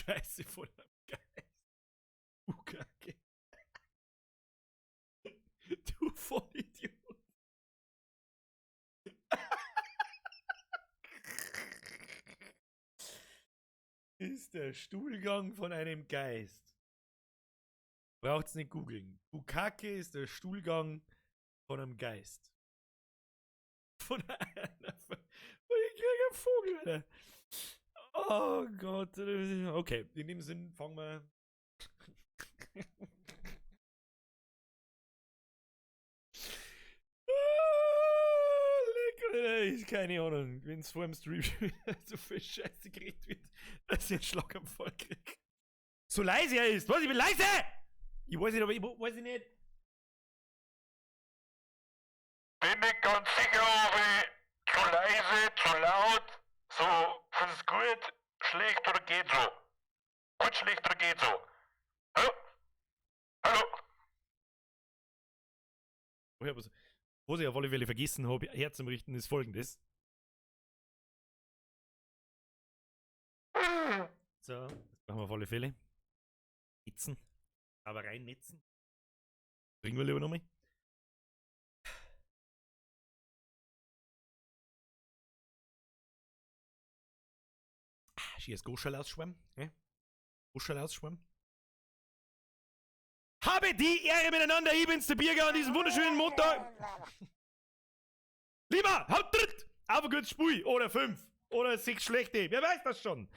Scheiße von einem Geist. Bukake. Du Vollidiot. Ist der Stuhlgang von einem Geist. Braucht's nicht googeln. Bukake ist der Stuhlgang von einem Geist. Von einer. Ich krieg einen Vogel, Alter. Oh Gott. Okay, in dem Sinn fangen wir. Leck, Alter, ist keine Ahnung. Wenn es vor dem Stream so viel Scheiße geredet wird, dass ich einen Schlaganfall krieg. So leise er ist! Was? Ich bin leise! Ich weiß nicht, aber ich weiß ich nicht. Bin nicht ganz sicher, ob ich zu leise, zu laut, so, findest gut, schlecht oder geht so. Gut, schlecht oder geht so. Hallo? Hallo? Oh ja, was ich auf alle Fälle vergessen habe, herzurichten, ist folgendes. So, das brauchen wir auf alle Fälle. Netzen. Aber rein netzen. Bringen wir lieber nochmal. Schiers Goscherl ausschwemmen. Ne? Goscherl ausschwemmen. Habe die Ehre miteinander, ich bin's, der Birger, an diesem wunderschönen Montag. Lieber, haut dritt! Auf ein gutes Spiel oder 5 oder 6 schlechte, wer weiß das schon.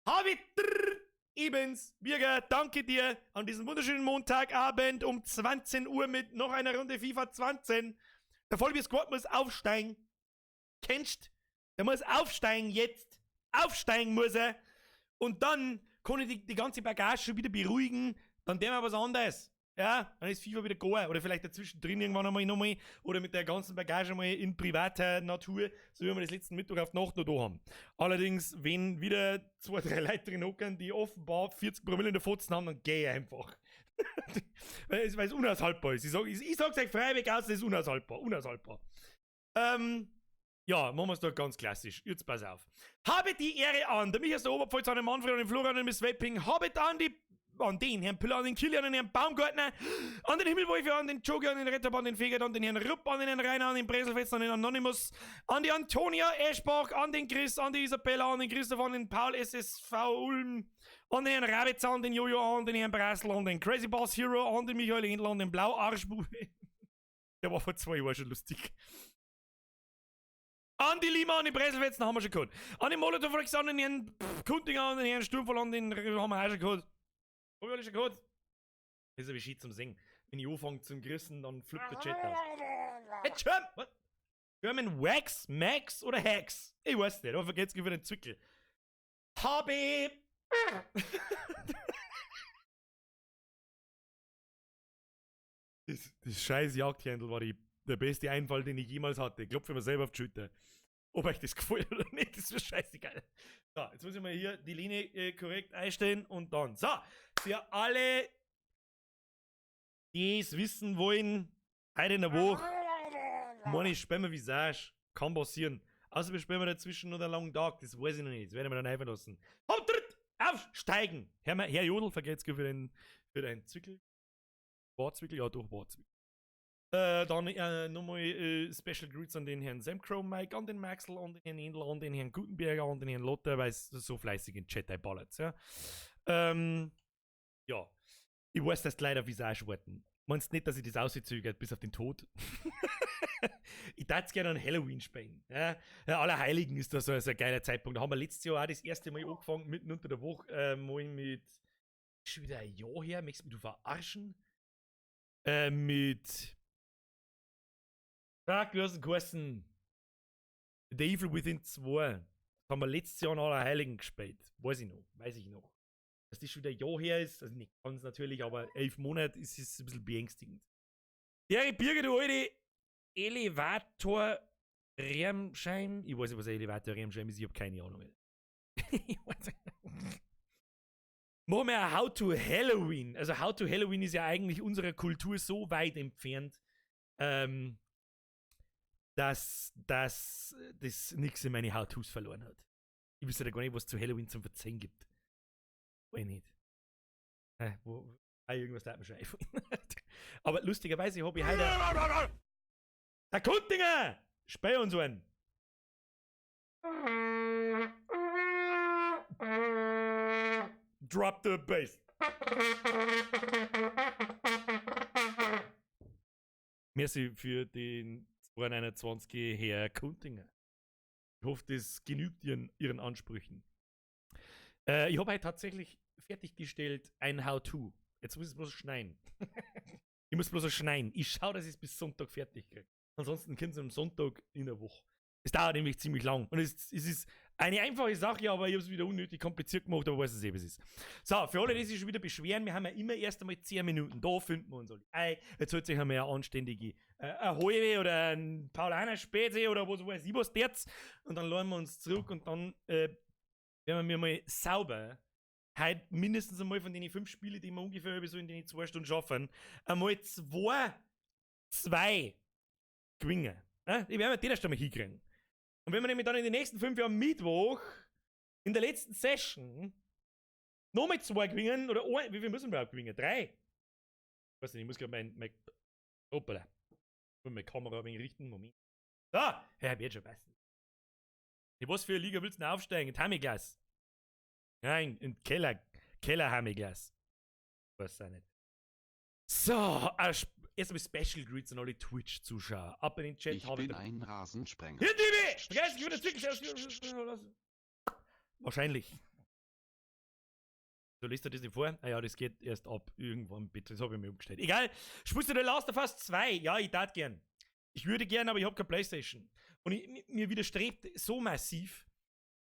Habe ich bin's, Birger, danke dir an diesem wunderschönen Montagabend um 20 Uhr mit noch einer Runde FIFA 20. Der Vollbier Squad muss aufsteigen. Kennst? Der muss aufsteigen jetzt. Aufsteigen muss er. Und dann kann ich die ganze Bagage schon wieder beruhigen. Dann tun wir was anderes. Ja, dann ist FIFA wieder gegangen. Oder vielleicht dazwischen drin irgendwann einmal nochmal. Oder mit der ganzen Bagage mal in privater Natur, so wie wir das letzten Mittwoch auf die Nacht noch da haben. Allerdings, wenn wieder 2, 3 Leute drin hocken, die offenbar 40 Promille in der Fotzen haben, dann geh ich einfach. Weil es unaushaltbar ist. Ich sag's euch freiwillig aus, es ist unaushaltbar. Unaushaltbar. Ja, machen wir's doch ganz klassisch. Jetzt pass auf. Habe die Ehre an der Michael Oberpfalz, an den Manfred, an den Florian, an den Miss Vaping. Habe an die, an den Herrn Püller, an den Kilian, an den Herrn Baumgartner, an den Himmelwolf, an den Joker, an den Retterbahn, an den Feger, an den Herrn Rupp, an den Herrn Rainer, an den Breselfest, an den Anonymous, an die Antonia Eschbach, an den Chris, an die Isabella, an den Christoph, an den Paul SSV Ulm, an den Herrn Rabitzer, an den Jojo, an den Herrn Brasel, an den Crazy Boss Hero, an den Michael Händler, an den Blauarschbube. Der war vor 2 Jahren schon lustig. An die Lima, an die Breselfetzen haben wir schon gehabt. An den Molotov, an den Herrn Kundinger, an den Herrn Sturmvoll, an den haben wir auch schon gehabt. Hab ich alle schon gehabt? Das ist aber shit zum Singen. Wenn ich anfange zum Grüßen, dann flippt der Chat aus. Hey, German, what? German Wax, Max oder Hacks? Ich weiß nicht, aber vergesst über den Zwickel. HB. Das scheiß Jagdhändel war der beste Einfall, den ich jemals hatte. Ich klopfe mir selber auf die Schulter. Ob euch das gefällt oder nicht, ist mir scheißegal. So, jetzt muss ich mal hier die Linie korrekt einstellen und dann. So, für alle, die es wissen wollen, heute in der Woche, meine ich, spielen wir Visage. Kann passieren. Außer wir spielen dazwischen noch einen langen Tag, das weiß ich noch nicht. Das werden wir dann einfallen lassen. Hopp, tritt, aufsteigen! Herr Jodl, vergeht's für den Zwickel. Wortzwickel? Ja, doch, Wortzwickel. Dann nochmal Special Grüße an den Herrn Samcro Mike, an den Maxl, an den Herrn Endl, an den Herrn Gutenberger, an den Herrn Lotter, weil es so fleißig in den Chat einballert. Ja. Ja. Ich weiß, dass die Leute auf Visage warten. Meinst du nicht, dass ich das auszögert bis auf den Tod? Ich darf gerne an Halloween spielen. Ja? Ja, Allerheiligen ist da so ein geiler Zeitpunkt. Da haben wir letztes Jahr auch das erste Mal angefangen, mitten unter der Woche, mal mit. Schon wieder ein Jahr her, möchtest du mich verarschen? Mit. Fuck, du hast einen geheißen. The Evil Within 2. Das haben wir letztes Jahr an Allerheiligen gespielt. Weiß ich noch. Dass das schon wieder ein Jahr her ist, also nicht ganz natürlich, aber 11 Monate ist es ein bisschen beängstigend. Der Birger, du alte Elevator Remscheim. Ich weiß nicht, was ein Elevator Remscheim ist, ich hab keine Ahnung. Ich weiß nicht. Machen wir ein How to Halloween. Also How to Halloween ist ja eigentlich unserer Kultur so weit entfernt, dass das nichts in meine How-Tos verloren hat. Ich wüsste ja gar nicht, was zu Halloween zum Verzeihen gibt. Weiß nicht. Wo, irgendwas darf mir schon einfallen. Aber lustigerweise habe ich heute. Der Kundinger! Spei uns einen! Drop the bass! Merci für den 229, Herr Kundinger. Ich hoffe, das genügt Ihren Ansprüchen. Ich habe heute tatsächlich fertiggestellt ein How-To. Jetzt muss ich es bloß schneiden. Ich muss bloß schneiden. Ich schaue, dass ich es bis Sonntag fertig kriege. Ansonsten kommt es am Sonntag in der Woche. Es dauert nämlich ziemlich lang. Und es ist eine einfache Sache, aber ich habe es wieder unnötig kompliziert gemacht, aber weiß es eh, was es ist. So, für alle, die sich schon wieder beschweren, wir haben ja immer erst einmal 10 Minuten. Da finden wir uns alle. Ey, jetzt holt sich einmal eine anständige eine halbe oder ein Paulaner Spezi oder was weiß ich was jetzt. Und dann lassen wir uns zurück und dann werden wir mal sauber heute mindestens einmal von den 5 Spielen, die wir ungefähr so in den 2 Stunden schaffen, einmal 2 gewinnen. Ja? Die werden wir den erst einmal hinkriegen. Und wenn wir nämlich dann in den nächsten 5 Jahren Mittwoch in der letzten Session nochmal 2 gewinnen, oder ein, wie viel müssen wir überhaupt gewinnen? 3? Ich weiß nicht, ich muss gerade mein, hoppala. Ich muss meine Kamera ein wenig richten. Moment. So, ja, wird schon passen. In was für eine Liga willst du denn aufsteigen? In Hamiglas? Nein, in Keller Hamiglas. Weiß auch nicht. So, erstmal Special Greets an alle Twitch-Zuschauer. Ab in den Chat. Ich bin ein Rasensprenger. Hier, Dibi! Vergiss, ich würde Zwickel. Wahrscheinlich. So, liest du das nicht vor? Ah ja, das geht erst ab irgendwann, bitte. Das habe ich mir umgestellt. Egal. Spielst du The Last of Us 2? Ja, ich tat gern. Ich würde gern, aber ich hab keine Playstation. Und mir widerstrebt so massiv,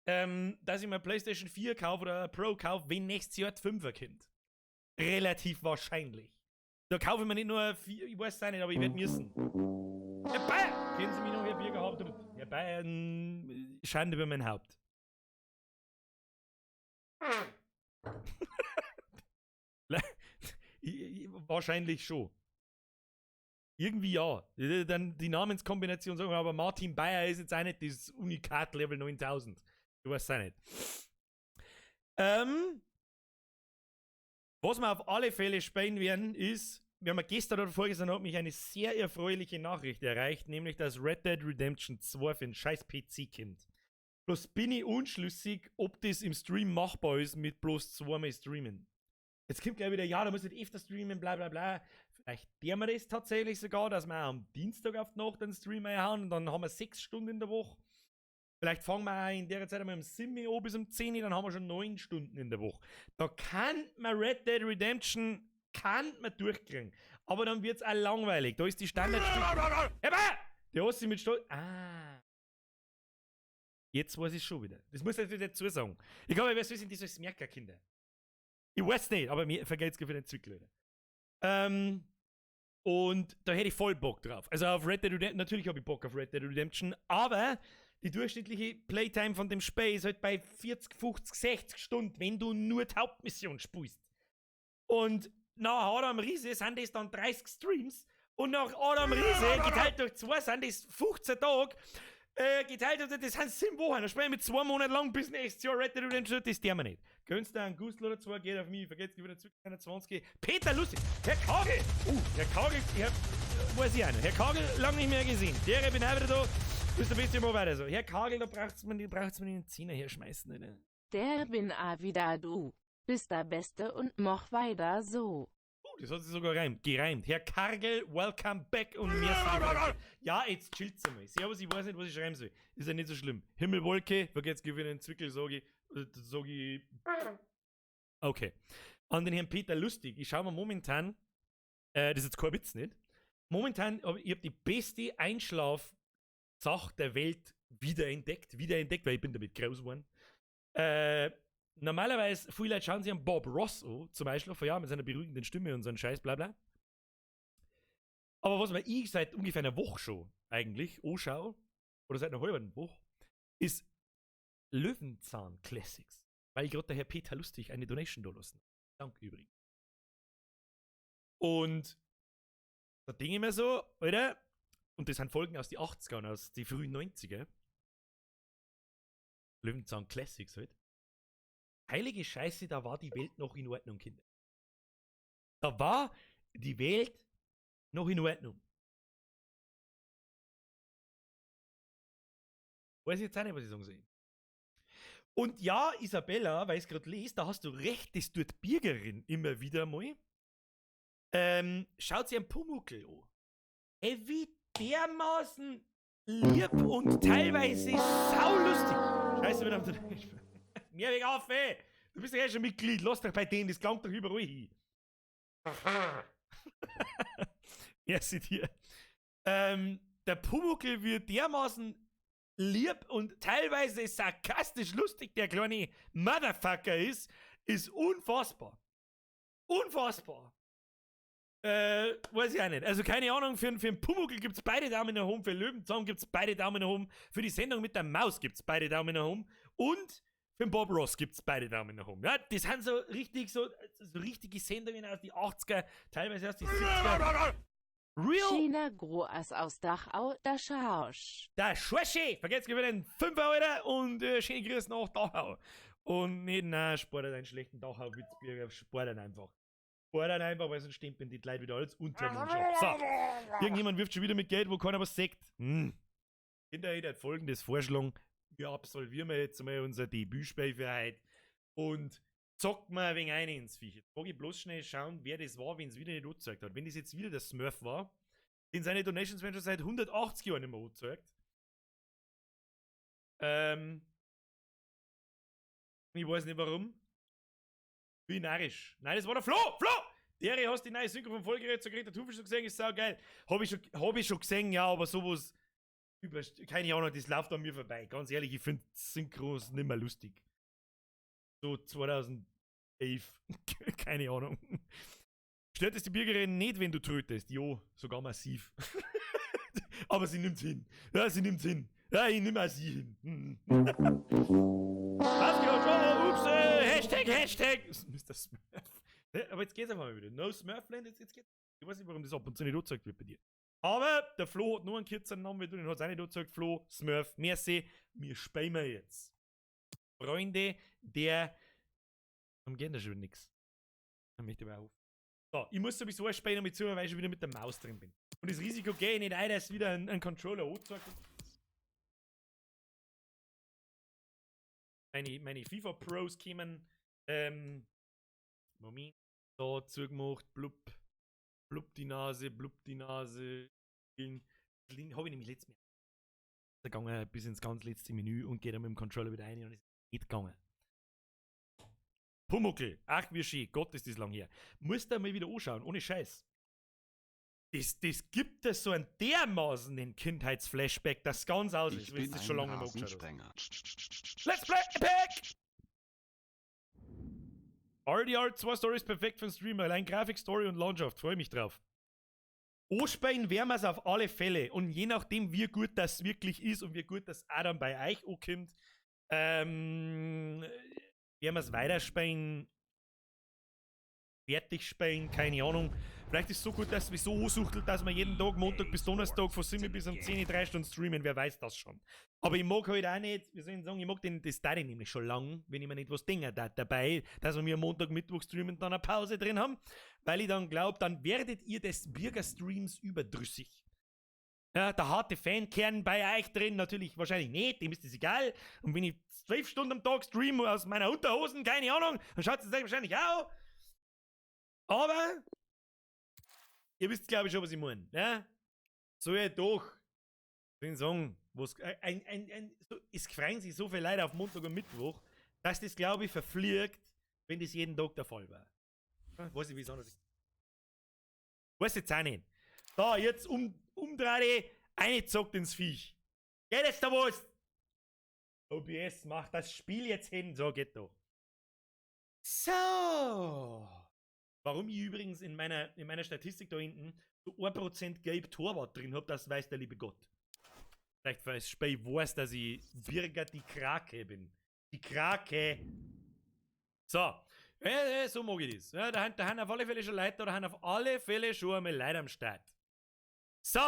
dass ich mir PlayStation 4 kaufe oder Pro kaufe, wenn nächstes Jahr die 5er kommt. Relativ wahrscheinlich. Da kaufe ich mir nicht nur 4, ich weiß es auch nicht, aber ich werde müssen. Herr Bayer! Kennen Sie mich noch, Herr Bierger? Herr Bayern, Schande über mein Haupt. Wahrscheinlich schon. Irgendwie ja. Dann die Namenskombination sagen wir, aber Martin Bayer ist jetzt auch nicht das Unikat Level 9000. Du weißt es auch nicht. Was wir auf alle Fälle spielen werden, ist, wir haben ja gestern oder vorgestern hat mich eine sehr erfreuliche Nachricht erreicht, nämlich, dass Red Dead Redemption 2 für den scheiß PC kommt. Bloß bin ich unschlüssig, ob das im Stream machbar ist mit bloß zweimal streamen. Jetzt kommt gleich wieder, ja, da muss ich öfter streamen, bla bla bla. Vielleicht der wir das tatsächlich sogar, dass wir auch am Dienstag auf die Nacht einen Stream einhauen und dann haben wir 6 Stunden in der Woche. Vielleicht fangen wir auch in der Zeit einmal um 7 Uhr bis um 10 Uhr, dann haben wir schon 9 Stunden in der Woche. Da kann man Red Dead Redemption kann man durchkriegen. Aber dann wird's auch langweilig. Da ist die Standard. Der hat sich mit Stolz. Ah. Jetzt weiß ich schon wieder. Das muss ich natürlich dazu sagen. Ich glaube, wer soll sich das als merken, Kinder? Ich weiß nicht, aber mir vergeht's für den Zwickl. Und da hätte ich voll Bock drauf. Also auf Red Dead Redemption, natürlich habe ich Bock auf Red Dead Redemption, aber die durchschnittliche Playtime von dem Spiel ist halt bei 40, 50, 60 Stunden, wenn du nur die Hauptmission spielst. Und nach Adam Riese sind das dann 30 Streams und nach Adam Riese geteilt durch 2 sind das 15 Tage. Geteilt, das sind 7 Wochen. Da spiele ich mit 2 Monaten lang bis nächstes Jahr Red Dead Redemption, das tun wir nicht. Gönnst du einen Gustl oder 2, geht auf mich, vergesst wieder zurück, 21. Peter Lustig, Herr Kagel! Herr Kagel, Herr, weiß ich auch nicht. Herr Kagel, lange nicht mehr gesehen. Der bin auch wieder da. Bist du ein bisschen mal weiter so. Herr Kagel, da braucht's mir den Zehner herschmeißen, oder? Der bin auch wieder du. Bist der Beste und mach weiter so. Das hat sich sogar gereimt. Herr Kargel, welcome back und merci. Ja, jetzt chillt's einmal. Servus, ich weiß nicht, was ich schreiben soll. Ist ja nicht so schlimm. Himmelwolke, vergesst gewinnen, Zwickel, sag ich. Sag ich. Okay. An den Herrn Peter Lustig. Ich schaue mir momentan, das ist jetzt kein Witz, nicht? Momentan, ich hab die beste Einschlafsache der Welt wiederentdeckt, weil ich bin damit groß geworden. Normalerweise, viele Leute schauen sich an Bob Ross an, zum Beispiel, ja, mit seiner beruhigenden Stimme und so einem Scheiß, bla bla. Aber was mir ich seit ungefähr einer Woche schon eigentlich anschaue, oder seit einer halben Woche, ist Löwenzahn Classics. Weil gerade der Herr Peter Lustig eine Donation da lassen. Dank übrigens. Und da denke ich mir so, Alter, und das sind Folgen aus den 80ern, aus den frühen 90er. Löwenzahn Classics halt. Heilige Scheiße, da war die Welt noch in Ordnung, Kinder. Da war die Welt noch in Ordnung. Weiß ich jetzt auch nicht, was ich sagen soll. Und ja, Isabella, weil ich es gerade lese, da hast du recht, das tut Birgerin immer wieder mal. Schaut sie einen Pumuckl an. Ey, wie dermaßen lieb und teilweise saulustig. Scheiße, wir haben Mehr weg auf, ey! Du bist ja eh schon Mitglied, lass doch bei denen, das klangt doch überall hin. Merci dir. Der Pumuckl wird dermaßen lieb und teilweise sarkastisch lustig, der kleine Motherfucker ist, ist unfassbar. Unfassbar. Weiß ich auch nicht. Also keine Ahnung, für den Pumuckl gibt's beide Daumen nach oben, für Löwenzahn gibt's beide Daumen nach oben, für die Sendung mit der Maus gibt's beide Daumen nach oben und für den Bob Ross gibt's beide Daumen nach oben. Ja, das sind so richtig so richtige Sendungen aus die 80er, teilweise aus die 70er. Real China Groas aus Dachau, da Schorsch. Da Schorschi! Vergesst gewinnen 5 Euro und schöne Grüße nach Dachau. Und nicht, nein, spart deinen schlechten Dachau-Witz, spart ihn einfach. Spart ihn einfach, weil sonst stempeln die Leute wieder alles unter den Shop. So, irgendjemand wirft schon wieder mit Geld, wo keiner was sagt. Kinder, ich hätte folgendes vorschlagen. Wir absolvieren jetzt mal unser Debütspiel für heute und zocken mal ein wenig ein ins Viech. Jetzt mag ich bloß schnell schauen, wer das war, wenn's wieder nicht angezeigt hat. Wenn das jetzt wieder der Smurf war, den seine Donations werden schon seit 180 Jahren nicht mehr angezeigt. Ich weiß nicht warum. Wie narrisch. Nein, das war der Flo! Flo! Der hast die neue Synchro vom Vollgerät zu Greta Thunfisch schon gesehen, ist saugeil. Hab ich schon gesehen, ja, aber sowas über, keine Ahnung, das läuft an mir vorbei. Ganz ehrlich, ich find Synchros nicht mehr lustig. So 2011. Keine Ahnung. Stört es die Bürgerin nicht, wenn du trötest? Jo, sogar massiv. Aber sie nimmt's hin. Ja, sie nimmt's hin. Ja, ich nimm auch sie hin. Was geht? Oh, ups, Hashtag, Hashtag. Mr. Smurf. Ja, aber jetzt geht's einfach mal wieder. No Smurfland, jetzt geht's. Ich weiß nicht, warum das ab und zu nicht angezeigt wird bei dir. Aber der Flo hat nur einen kürzeren Namen wie du, den hat's auch nicht angezeigt. Flo, Smurf, merci. Wir spielen wir jetzt. Freunde der. Warum geht da schon wieder nix? Dann möchte ich aber auf. So, ich muss sowieso ein Spiel damit zu, weil ich schon wieder mit der Maus drin bin. Und das Risiko gehe ich nicht ein, dass wieder ein Controller angezeigt wird. Meine FIFA Pros kommen. Moment. Da zugemacht, blub. Blub die Nase, blub die Nase. Habe ich nämlich letztes Mal. Da gegangen bis ins ganz letzte Menü und geht dann mit dem Controller wieder rein und ist nicht gegangen. Pumuckl, ach wie schön, Gott ist das lang her. Musst du mal wieder anschauen, ohne Scheiß. Das gibt es so einen dermaßen den Kindheitsflashback, das ganz aus ist, wenn du das schon lange nicht mehr angeschaut hast. Let's play Epic! RDR 2 Stories perfekt für den Streamer, allein Grafik, Story und Landschaft, freue mich drauf. Anspielen werden wir's auf alle Fälle und je nachdem, wie gut das wirklich ist und wie gut das auch dann bei euch ankommt, werden wir's weiterspielen, fertig spielen, keine Ahnung. Vielleicht ist es so gut, dass wir so ansuchteln, dass wir jeden Tag, Montag bis Donnerstag von 7 bis um 10 Uhr 3 Stunden streamen, wer weiß das schon. Aber ich mag halt auch nicht, wie soll ich sagen, ich mag das da nämlich schon lang, wenn ich mir nicht was denke da, dabei, dass wir mir Montag, Mittwoch streamen und dann eine Pause drin haben, weil ich dann glaub, dann werdet ihr des Bürgerstreams überdrüssig. Ja, der harte Fankern bei euch drin, natürlich wahrscheinlich nicht, dem ist das egal. Und wenn ich 12 Stunden am Tag streame aus meiner Unterhosen, keine Ahnung, dann schaut es euch wahrscheinlich auch. Aber ihr wisst, glaub ich, schon, was ich meine. Ne? So ja doch. Ich will sagen, was, so, es freuen sich so viele Leute auf Montag und Mittwoch, dass das, glaub ich, verfliegt, wenn das jeden Tag der Fall war. Ja, weiß ich, wie es anders ist. Weiß jetzt auch nicht. Da, jetzt umdrehen, eingezockt ins Viech. Geht jetzt da was? OBS macht das Spiel jetzt hin. So, geht doch. So. Warum ich übrigens in meiner Statistik da hinten so 1% gelb Torwart drin hab, das weiß der liebe Gott. Vielleicht weil das Spiel weiß, dass ich Birger die Krake bin. Die Krake. So. So mag ich das. Ja, da haben auf alle Fälle schon Leute, da haben auf alle Fälle schon einmal Leute am Start. So.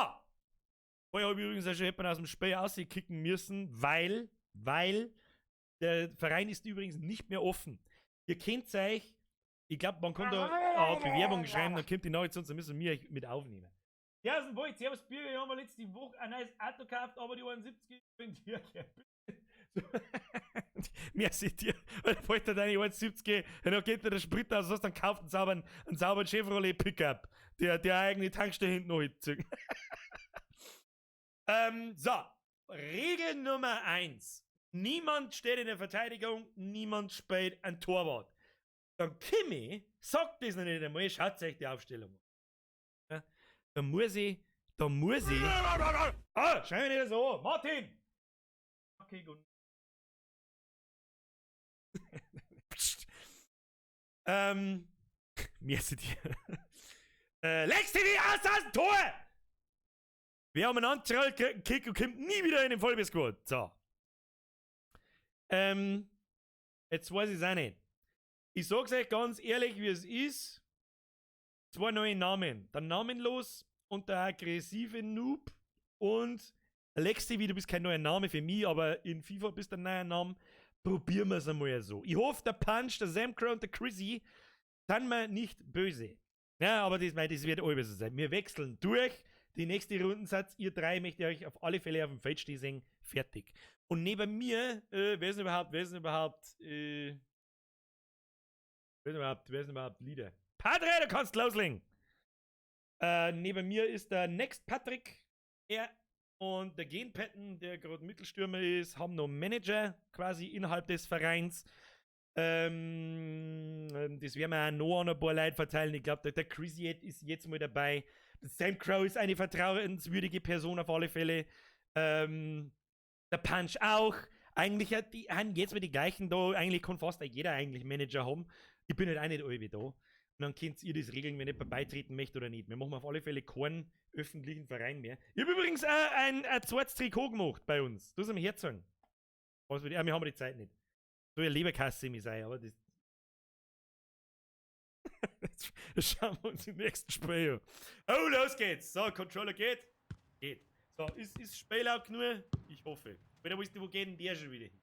Vorher hab ich übrigens auch schon jemanden aus dem Spiel rauskicken müssen, weil der Verein ist übrigens nicht mehr offen. Ihr kennt euch, ich glaube, man kann da auch Bewerbung schreiben, dann kommt die Nachricht zu uns, dann müssen wir euch mit aufnehmen. Ja, ist ein Boy, servus Birger, wir haben letzte Woche ein neues Auto gekauft, aber die 71 bin dir. So. Merci dir. Weil wollte deine 1,70, dann geht dir der Sprit aus, dann kauft einen sauberen Chevrolet Pickup, der eigene Tankstelle hinten noch hinzieht. So, Regel Nummer 1. Niemand steht in der Verteidigung, niemand spielt ein Torwart. Dann Kimi sagt das noch nicht einmal, schaut euch die Aufstellung an. Ja, da muss ich. Ah, schau mich nicht so an. Martin! Okay, gut. Psst. Merci dir. Lex TV aus dem Tor! Wir haben einen Antrag, kriegt einen Kick und kommt nie wieder in den Vollbiss-Squad. So. Jetzt weiß ich's auch nicht. Ich sag's euch ganz ehrlich, wie es ist. 2 neue Namen. Der Namenlos und der aggressive Noob und Lex TV, du bist kein neuer Name für mich, aber in FIFA bist du ein neuer Name. Probieren wir's einmal so. Ich hoffe, der Punch, der Sam Crow und der Chrissy sind mir nicht böse. Ja, aber das wird alles so sein. Wir wechseln durch. Die nächste Rundensatz, ihr drei möchte ich euch auf alle Fälle auf dem Feld stehen sehen. Fertig. Und neben mir, wer ist denn überhaupt Leader? Padre, du kannst loslegen! Neben mir ist der Next Patrick. Er und der Gen Patton, der gerade Mittelstürmer ist, haben noch Manager quasi innerhalb des Vereins. Das werden wir auch noch an ein paar Leute verteilen. Ich glaub, der Chrissy ist jetzt mal dabei. Sam Crow ist eine vertrauenswürdige Person auf alle Fälle. Der Punch auch. Eigentlich hat die, haben jetzt mal die gleichen da. Eigentlich kann fast jeder eigentlich Manager haben. Ich bin halt auch nicht alle da. Und dann könnt ihr das regeln, wenn jemand beitreten möchte oder nicht. Wir machen auf alle Fälle keinen öffentlichen Verein mehr. Ich hab übrigens auch ein zweites Trikot gemacht bei uns. Das ist am Herzen. Was wir haben die Zeit nicht. So eine Leberkasse mi sein, aber das. Das schauen wir uns im nächsten Spiel an. Oh, los geht's! So, Controller geht. Geht. So, ist Spiel laut genug? Ich hoffe. Alter, wo geht denn der schon wieder hin?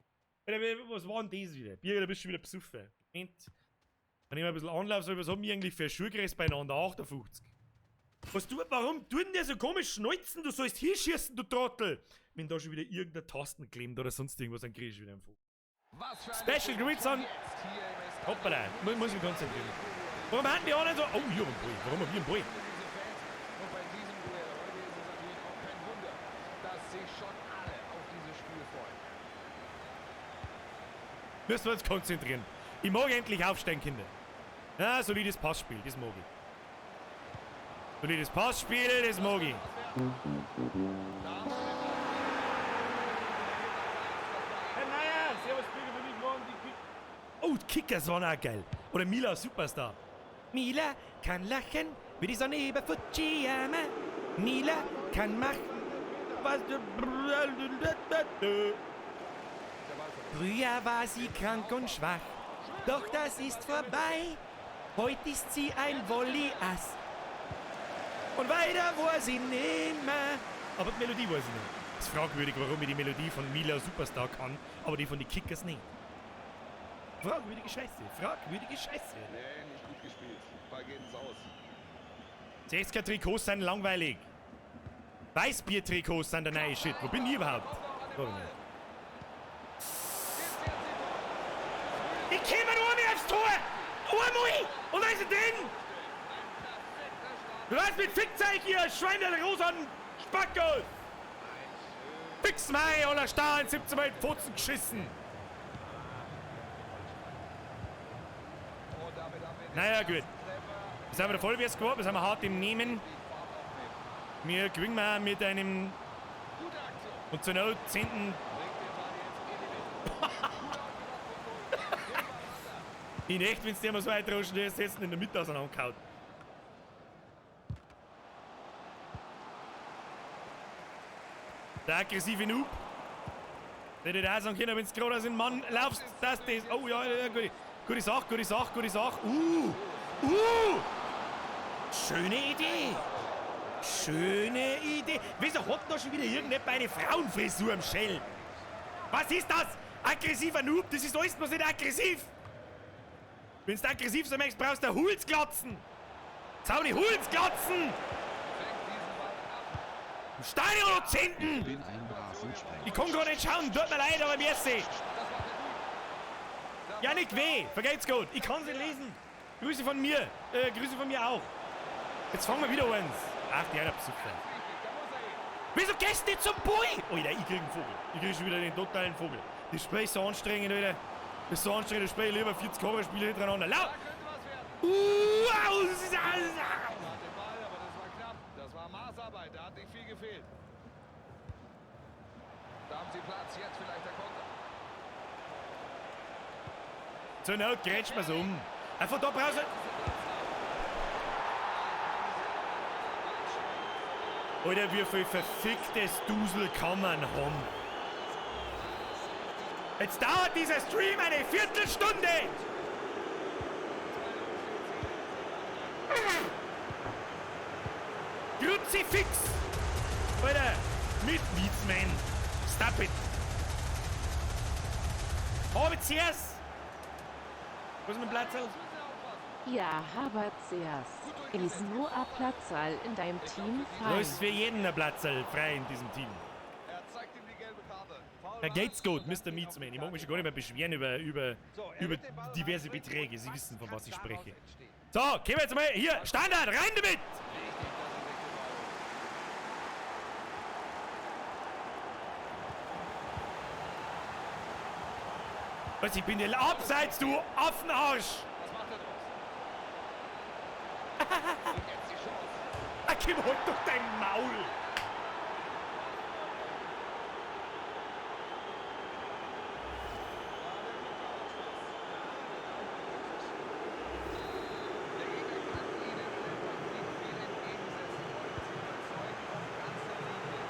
Alter, was war denn das wieder? Birger, da bist du schon wieder besoffen. Moment. Wenn ich mal ein bisschen Anlauf soll, was haben wir eigentlich für eine Schuhgröße beieinander? 58. Warum tut denn der so komisch schneuzen? Du sollst hinschießen, du Trottel! Wenn da schon wieder irgendeine Tasten klemmt oder sonst irgendwas, dann krieg ich wieder einen Vogel. Special Grüße an. Hoppala, muss ich mich konzentrieren. Warum haben die anderen so. Oh, hier ein Boy. Warum haben wir einen Boy? Und bei diesem Duell heute ist es natürlich auch kein Wunder, dass sich schon alle auf dieses Spiel freuen. Müssen wir uns konzentrieren. Ich mag endlich aufstehen, Kinder. Ja, solides Passspiel, das mag ich. Solides Passspiel, das mag ich. Herr Meier, servus, Bürger, für mich morgen die Kick. Oh, die Kickers waren auch geil. Oder Mila, Superstar. Mila kann lachen, wie die Sonne über Fujiyama. Mila kann machen, was du. Früher war sie krank und schwach, doch das ist vorbei. Heute ist sie ein Volley-Ass. Und weiter war sie nimmer. Aber die Melodie weiß ich nicht. Es ist fragwürdig, warum ich die Melodie von Mila Superstar kann, aber die von den Kickers nicht. Fragwürdige Scheiße, fragwürdige Scheiße. Nee, nicht gut gespielt. Ball geht ins Aus. 60er-Trikots sind langweilig. Weißbier-Trikots sind der neue Shit. Wo bin ich überhaupt? Ich komme nur mehr aufs Tor! Einmal! Und da ist er drin! Du weißt mit Fickzeug hier, Schwein der rosanen Spackos! Fix mei, aller Stahl, 17 Mal in Pfotzen geschissen! Naja, gut. Jetzt haben wir der Vollbier geworden, jetzt haben wir hart im Nehmen. Wir gewinnen mal mit einem und zur Not 10. In echt, wenn's dir mal so weit rauschen, der ist jetzt in der Mitte auseinandergehauen. Der aggressive Noob. Der hätte auch sagen können, wenn's gerade aus dem Mann laufst, dass das. Oh ja, ja, gute, gute Sache, gute Sache, gute Sache. Schöne Idee. Schöne Idee. Wieso hat da schon wieder irgendjemand eine Frauenfrisur am Shell? Was ist das? Aggressiver Noob, das ist alles bloß nicht aggressiv. Wenn du aggressiv sein möchtest, brauchst du Hulsglotzen. Zau die Hulsglotzen! Stadionozenten! Ich bin ein Rasensprenger. Ich kann gar nicht schauen, tut mir leid, aber merci. Janik W., vergelt's gut. Ich kann's nicht lesen. Grüße von mir. Grüße von mir auch. Jetzt fangen wir wieder eins. Ach, die einer Besucher. Wieso gehst du nicht zum Bui? Alter, ich krieg einen Vogel. Ich krieg schon wieder den totalen Vogel. Das Spiel ist so anstrengend, Alter. Das ist so anstrengend, das Spiel lieber 40 Horrorspiele hintereinander. Laut! Wow, das ist alles. Den Ball, aber das war knapp. Das war Maßarbeit, da hat nicht viel gefehlt. Da haben sie Platz, jetzt vielleicht der Konter. Zur Not grätscht man's um. Einfach da brauchst du. Alter, wie viel verficktes Dusel kann man haben? Jetzt dauert dieser Stream eine Viertelstunde! Kruzifix! Alter, mit Meatsman! Stop it! Habe zuerst! Wo ist mein Platz? Ja, Habert Seas. Ist nur ein Platzal in deinem Team Da frei. ist für jeden ein Platzal frei in diesem Team. Er zeigt ihm die gelbe Karte. Foul Da geht's gut, war es. Mr. Meatsman. Ich mag mich schon gar nicht mehr beschweren über So, er wird den Ball diverse reinbringen. Beträge. Sie Was wissen, von kann was ich daraus spreche. entstehen? So, gehen wir jetzt mal hier. Standard, rein damit! Richtig, dass er sich den Ball holt. Was, ich bin der Abseits, du Affenarsch! Was macht er draus? Und jetzt die Chance. Ah, Kim, halt doch dein Maul! Der Gegner kann ihnen einfach nicht viel entgegensetzen. Heute sie überzeugen auf ganzer Linie.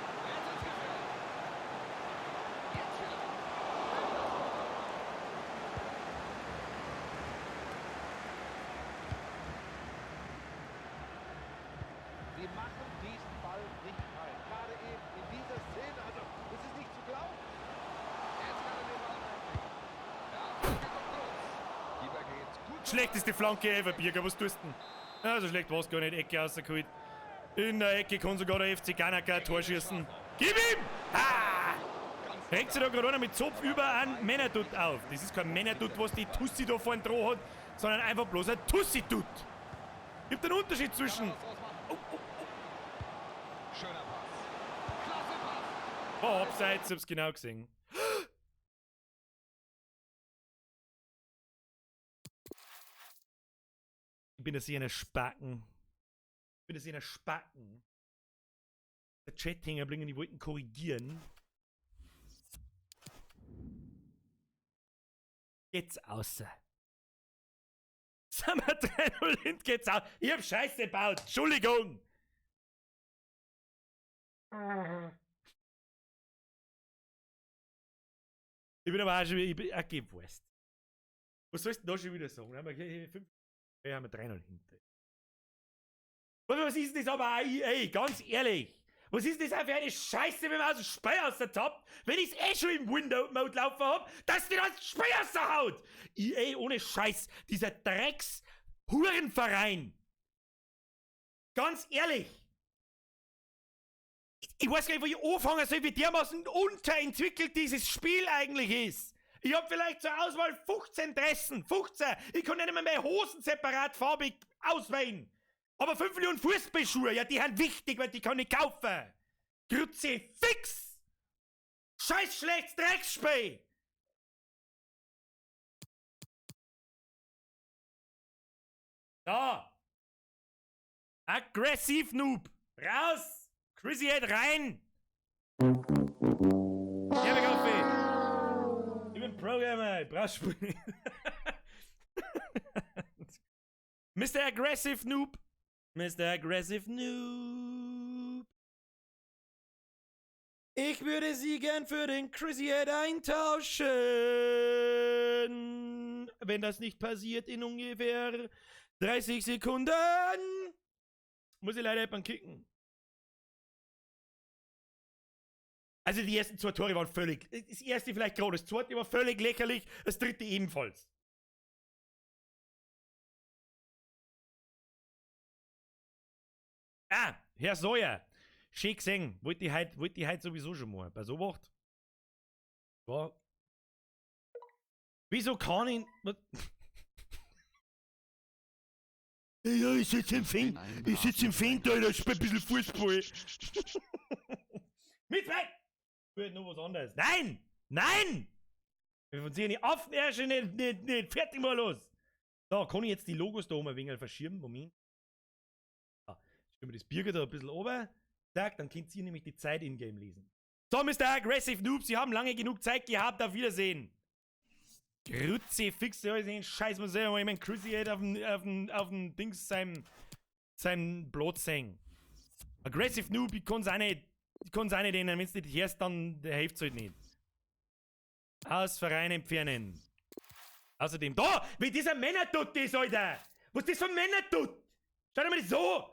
Jetzt ist gefährlich. Jetzt vielleicht. Sie machen diesen Ball nicht frei. Gerade eben in dieser Szene, also es ist nicht zu glauben. Jetzt kann er den Ball reinbringen. Ja, Flanke kommt kurz. Keeper geht gut. Schlechteste Flanke ever, Birger, was tust du denn? Ja, so schlecht war's gar nicht, Ecke rausgeholt. In der Ecke kann sogar der FC Ganaka ein Tor schießen. Gib ihm! Ha! Regt sich da gerade einer mit Zopf über einen Männerdutt auf. Das ist kein Männerdutt, was die Tussi da vorne dran hat, sondern einfach bloß ein Tussi-Dutt. Gibt einen Unterschied zwischen. Was draus machen. Schöner Pass. Klasse Pass. Oh, abseits, ich hab's genau gesehen. Ich bin das hier einer Spacken. Ich bin das hier einer Spacken. Der Chat hängen geblieben, die wollten korrigieren. Geht's außer. Sind wir 3-0 hin, geht's aus. Ich hab Scheiße gebaut. Entschuldigung. Ich bin aber auch schon wieder. Ich bin, okay, weißt. Was sollst du denn da schon wieder sagen? Haben wir, hier fünf, ja, haben wir 3-0 hinter. Was ist denn das aber auch, ey, ganz ehrlich? Was ist denn das auch für eine Scheiße, wenn man aus dem Spiel aus der Top, wenn ich's eh schon im Window-Mode laufen hab, dass die das Spiel aus der haut? EA, ohne Scheiß, dieser Drecks-Hurenverein. Ganz ehrlich. Ich weiß gar nicht, wo ich anfangen soll, wie dermaßen unterentwickelt dieses Spiel eigentlich ist. Ich hab vielleicht zur Auswahl 15 Dressen. 15. Ich kann nicht einmal meine Hosen separat farbig auswählen. Aber 5 Millionen Fußballschuhe, ja, die sind wichtig, weil die kann ich kaufen. Kruzifix! Scheiß schlechtes Drecksspiel! Da! Aggressiv Noob! Raus! Chrissy Head rein! Ja, Kaffee! Ich bin Programmer, ich brauch Spiel. Mr. Aggressive Noob! Mr. Aggressive Noob! Ich würde sie gern für den Chrissy Head eintauschen. Wenn das nicht passiert in ungefähr 30 Sekunden, muss ich leider jemanden kicken. Also die ersten zwei Tore waren völlig. Das erste vielleicht gerade, das zweite war völlig lächerlich, das dritte ebenfalls. Ah, Herr Sawyer. Schön gesehen. Wollte ich heute sowieso schon mal. Bei so was. Ja. Wieso kann ich. Ja, ich sitze im Fenster. Ich sitze im Fenster, Alter, spiel ein bisschen Fußball. Mit weg! Ich noch was anderes. Nein! Nein! Wir von sich die Affenärsche nicht. Fertig mal los! So, kann ich jetzt die Logos da oben ein wenig verschieben? Moment. So, stellen wir das Bier da ein bisschen runter. Zack, dann könnt ihr nämlich die Zeit in-game lesen. So, Mr. Aggressive Noob, Sie haben lange genug Zeit gehabt. Auf Wiedersehen. Grütze, fixe euch den Scheiß muss selber mal. Ich mein, Chrissy hat auf dem Dings seinem Blut sehen. Aggressive Noob, ich kann's auch nicht. Ich kann's auch nicht ändern. Wenn's nicht hörst, dann hilft's halt nicht. Aus Verein entfernen. Außerdem, da! Wie dieser Männer tut das, Alter! Was das für Männer tut! Schau dir mal das so!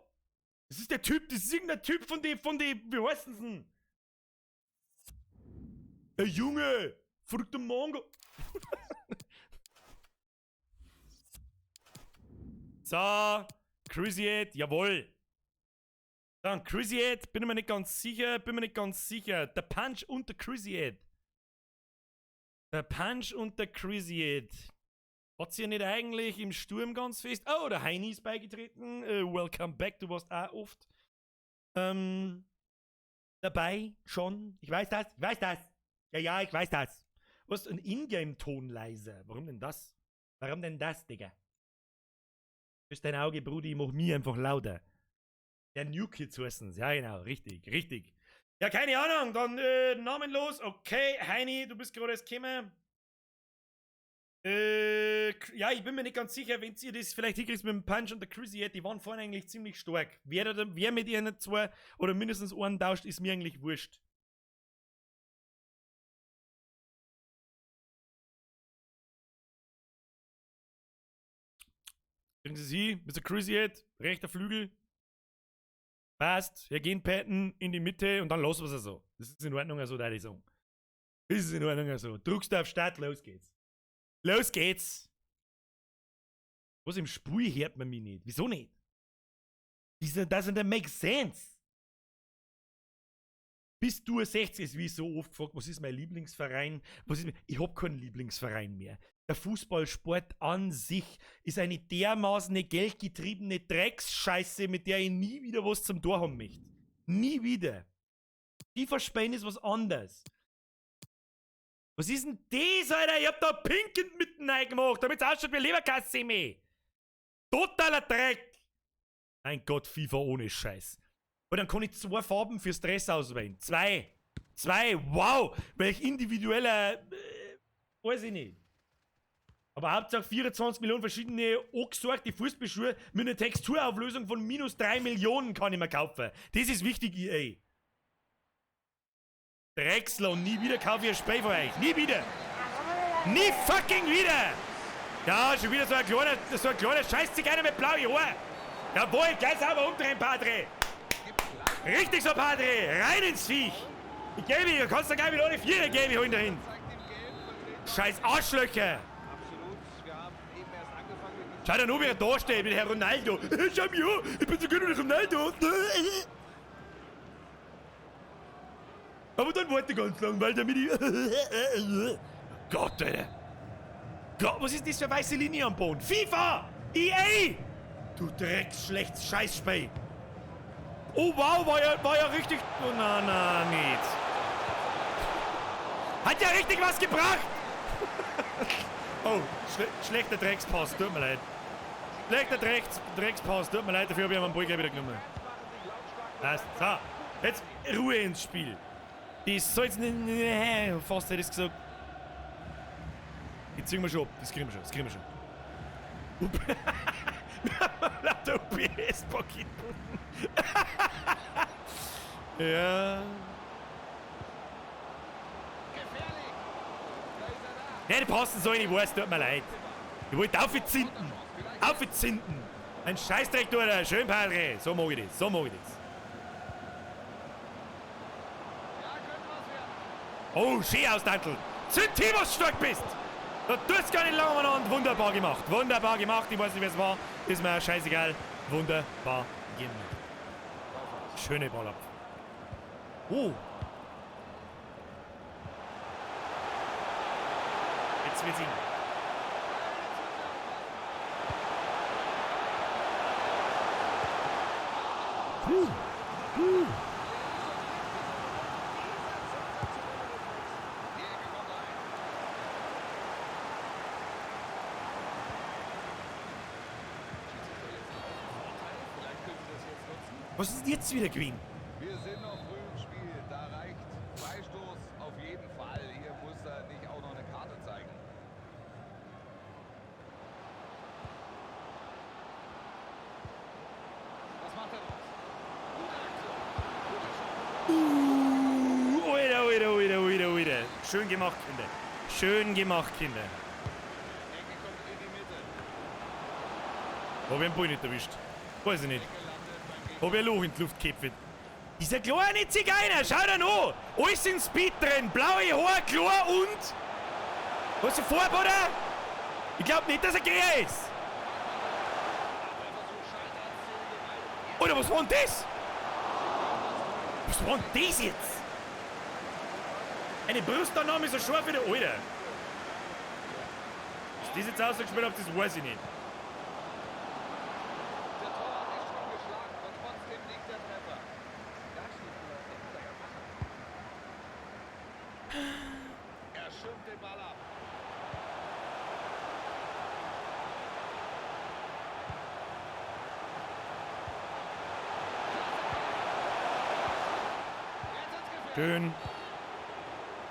Das ist der Typ, das ist irgendein Typ von die, wie heißt denn? Ey Junge! Verrückter Mongo! So, Cruciate, jawohl! Dann Cruciate, bin ich mir nicht ganz sicher, Der Punch und der Cruciate. Der Punch und der Cruciate. Hat sie ja nicht eigentlich im Sturm ganz fest? Oh, der Heini ist beigetreten. Welcome back, du warst auch oft dabei schon. Ich weiß das, Ja, ich weiß das. Was, ein Ingame-Ton leiser? Warum denn das? Warum denn das, Digga? Ist dein Auge, Brudi, ich mach mir einfach lauter. Der New Kids heißen's. Ja, genau, richtig, richtig. Ja, keine Ahnung, dann namenlos. Okay, Heini, du bist gerade erst gekommen. Ja, ich bin mir nicht ganz sicher, wenn ihr das vielleicht hinkriegt mit dem Punch und der Chrissy, die waren vorhin eigentlich ziemlich stark. Wer mit ihren zwei oder mindestens einen tauscht, ist mir eigentlich wurscht. Kriegen Sie sie, Mr. Cruciate, rechter Flügel. Passt, wir gehen Patton in die Mitte und dann lassen wir es so. Das ist in Ordnung, so, da ich sagen. Das ist in Ordnung, so. Drückst du auf Start, los geht's. Los geht's! Was im Spiel hört man mich nicht? Wieso nicht? Das doesn't make sense. Bis du 60 ist, wie ich so oft gefragt, was ist mein Lieblingsverein? Was ist mein, ich hab keinen Lieblingsverein mehr. Der Fußballsport an sich ist eine dermaßen geldgetriebene Drecksscheiße, mit der ich nie wieder was zum Tor haben möchte. Nie wieder. FIFA spielen ist was anderes. Was ist denn das, Alter? Ich hab da Pinken mitten reingemacht, damit's ausschaut wie Leberkassemi. Totaler Dreck. Mein Gott, FIFA ohne Scheiß. Und dann kann ich 2 Farben fürs Dress auswählen. 2. 2, wow! Welch individueller. Weiß ich nicht. Aber Hauptsache 24 Millionen verschiedene angesorgte Fußballschuhe mit einer Texturauflösung von minus 3 Millionen kann ich mir kaufen. Das ist wichtig, EA. Drechsler und nie wieder kaufe ich ein Spiel von euch. Nie wieder! Nie fucking wieder! Ja, schon wieder so ein kleiner Scheißzigeuner mit blauen Haaren. Jawohl, gleich sauber umdrehen, Padre! Richtig so, Padre! Rein ins Viech! Ich gebe dir, du kannst da gleich mit alle 4 gebe ich holen dahin! Scheiß Arschlöcher! Schau dir nur, wie er da steht, mit Herrn Ronaldo. Schau mich an, ich bin so gut wie Ronaldo. Aber dann warte ganz lang, weil damit ich... Gott, Alter. Gott, was ist das für eine weiße Linie am Boden? FIFA! EA! Du Drecks-, Scheißspiel. Oh wow, war ja richtig... Oh, na, na, nicht. Hat ja richtig was gebracht! Oh, schlechter Dreckspass, tut mir leid. Schlechter Dreckspass, tut mir leid, dafür habe ich einen Ball gleich wieder genommen. Passt. So, jetzt Ruhe ins Spiel. Das soll's nicht. Fast hätte ich es gesagt. Die ziehen wir schon ab, das kriegen wir schon, das kriegen wir schon. Lauter OBS-Paketboten. Ja. Ja, die passen so in die Wurst, tut mir leid. Ich wollte aufzinden. Aufzinden. Ein Scheißdreck, du, Alter. Schön, Padre. So mag ich das. So mag ich das. Oh, schön austantelt. Zünd hin, was du stark bist. Da tut's gar nicht lange umeinander. Wunderbar gemacht. Wunderbar gemacht. Ich weiß nicht, wer es war. Ist mir scheißegal. Wunderbar gemacht. Schöne Ball ab. Oh. Jetzt wird's ihn. Puh. Puh. Die Ecke kommt rein. Schiedsrichter jetzt auf Vorteil. Vielleicht können sie das jetzt nutzen. Was ist denn jetzt wieder gewesen? Wir sind noch früh im Spiel. Da reicht Freistoß auf jeden Fall. Hier muss er nicht auch noch eine Karte zeigen. Was macht er draus? Gute Aktion. Gute Chance. Alter, Alter, Alter, Alter, Alter. Schön gemacht, Kinder. Schön gemacht, Kinder. Ecke kommt in die Mitte. Hab ich einen Ball nicht erwischt. Weiß ich nicht. Ecke landet beim Gegner. Hab ich ein Loch in die Luft geköpft. Dieser kleine Zigeuner, schau dir an! Alles in Speed drin, blaue Haare, klar und. Was du vor, oder? Ich glaub nicht, dass er gay ist. Oder was war denn das? Was war denn das jetzt? Eine Brustannahme so scharf wie der Alter. Was das jetzt ausgespielt hat, das weiß ich nicht. Der Torwart ist schon geschlagen und trotzdem liegt der Treffer. Das muss er ja machen. Er schirmt den Ball ab. Jetzt wird's gefährlich. Schön.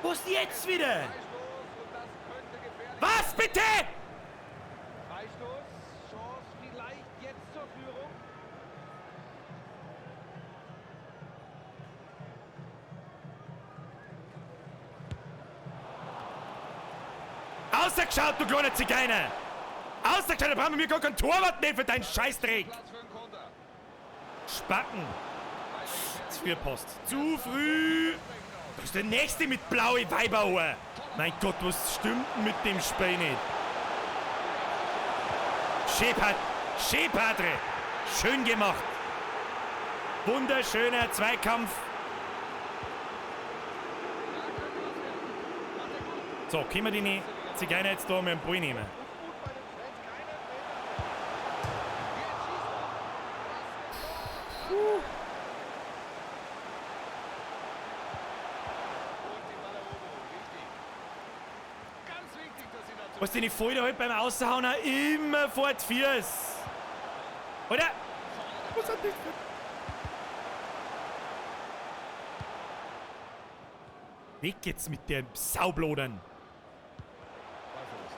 Was jetzt wieder? Freistoß und das könnte gefährlich. Was bitte? Freistoß, Chance vielleicht jetzt zur Führung. Außergeschaut, du kleiner Zigeuner! Außergeschaut, da brauchen wir gar keinen Torwart mehr für deinen Scheißdreck! Platz für einen Konter. Spacken! Zu früh passt. Zu früh! Das ist der nächste mit blaue Weiberohr! Mein Gott, was stimmt denn mit dem Spiel nicht? Schön, schön, Padre! Schön gemacht! Wunderschöner Zweikampf! So, können wir die Zigeuner jetzt da mit dem Ball nehmen? Unmut bei den Fans, keinen Meter. Jetzt schießt er. Was ein Tor. Und die Balleroberung, wichtig. Ganz wichtig, dass sie dazu. Was denn, ich fall da halt beim Aushauen auch immer vor die Füße. Oder? Was hat das für... Weg jetzt mit dem Saublodern. Ballverlust.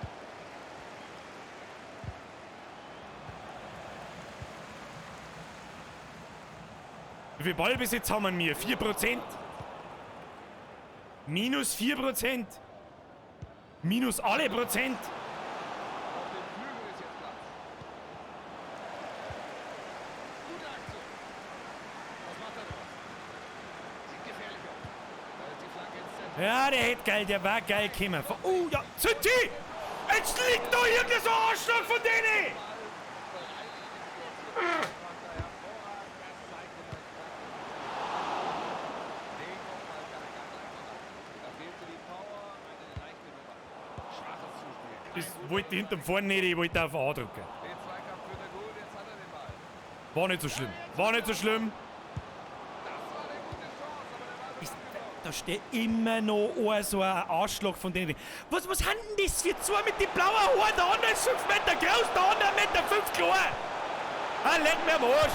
Wie viel Ballbesitz haben wir? 4%? Minus 4%? Minus alle Prozent? Auf dem Flügel ist jetzt Platz. Gute Aktion. Was macht er draus? Sieht gefährlich aus. Da ist die Flanke ins Zentrum. Ja, der hätte geil, der war geil gekommen. Oh ja, Zündi! Jetzt liegt da irgendein so ein Arschloch von denen! Den Kopfball kann er ganz einfach ab. Da fehlte die Power, eine leichte Nummer. Schwaches Zuspiel. Kein Das guter wollte ich hinterm Vorn nicht, ich wollte auf A drücken. Den Zweikampf führt er gut, jetzt hat er den Ball. War nicht so schlimm. War nicht so schlimm. Das war eine gute Chance, aber der Ball wird abgeblockt. Da steht immer noch ein, so ein Arschloch von denen. Was haben denn das für zwei mit den blauen Haaren? Der andere ist 5 Meter groß, der andere 1,5 Meter klein. Ah, leck mir am Arsch.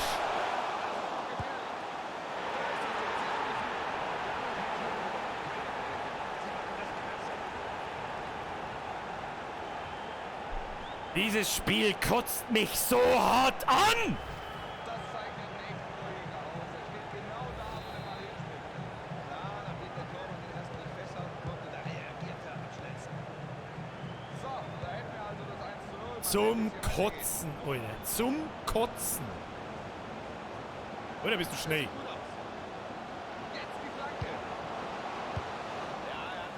Dieses Spiel kotzt mich so hart an! Das zeigt den nächsten Torjäger aus. Er steht genau da, wo der Ball hinspringt. Ja, nachdem der Torwart den ersten nicht festhalten konnte, da reagiert er am schnellsten. So, da hätten wir also das 1:0. Mal Zum sehen, wie es hier weitergeht. Kotzen, Alter. Zum Kotzen. Oder bist du schnell? Gut aus. Jetzt die Flanke. Ja, er hat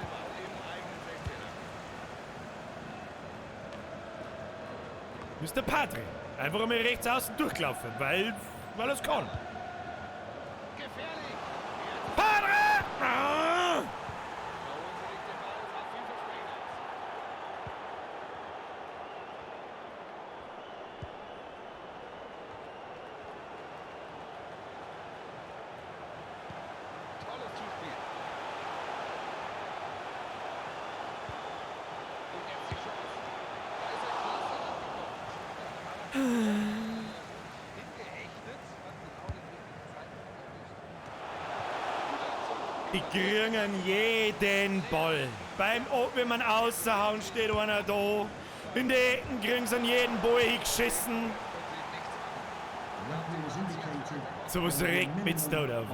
Mr. Padre. Einfach einmal rechts außen durchlaufen, weil er es kann. Gefährlich. Padre! Ah! Da holen sie sich den Ball. Sah vielversprechend aus. Tolles Zuspiel. Und jetzt die Chance. Da ist er klasse angekommen. Hingehechtet, hat genau den richtigen Zeitpunkt erwischt. Die kriegen jeden Ball. Beim, wenn man außerhauen, steht einer da. In die Ecken kriegen sie jeden Ball hingeschissen. So was regt mich da auf wieder.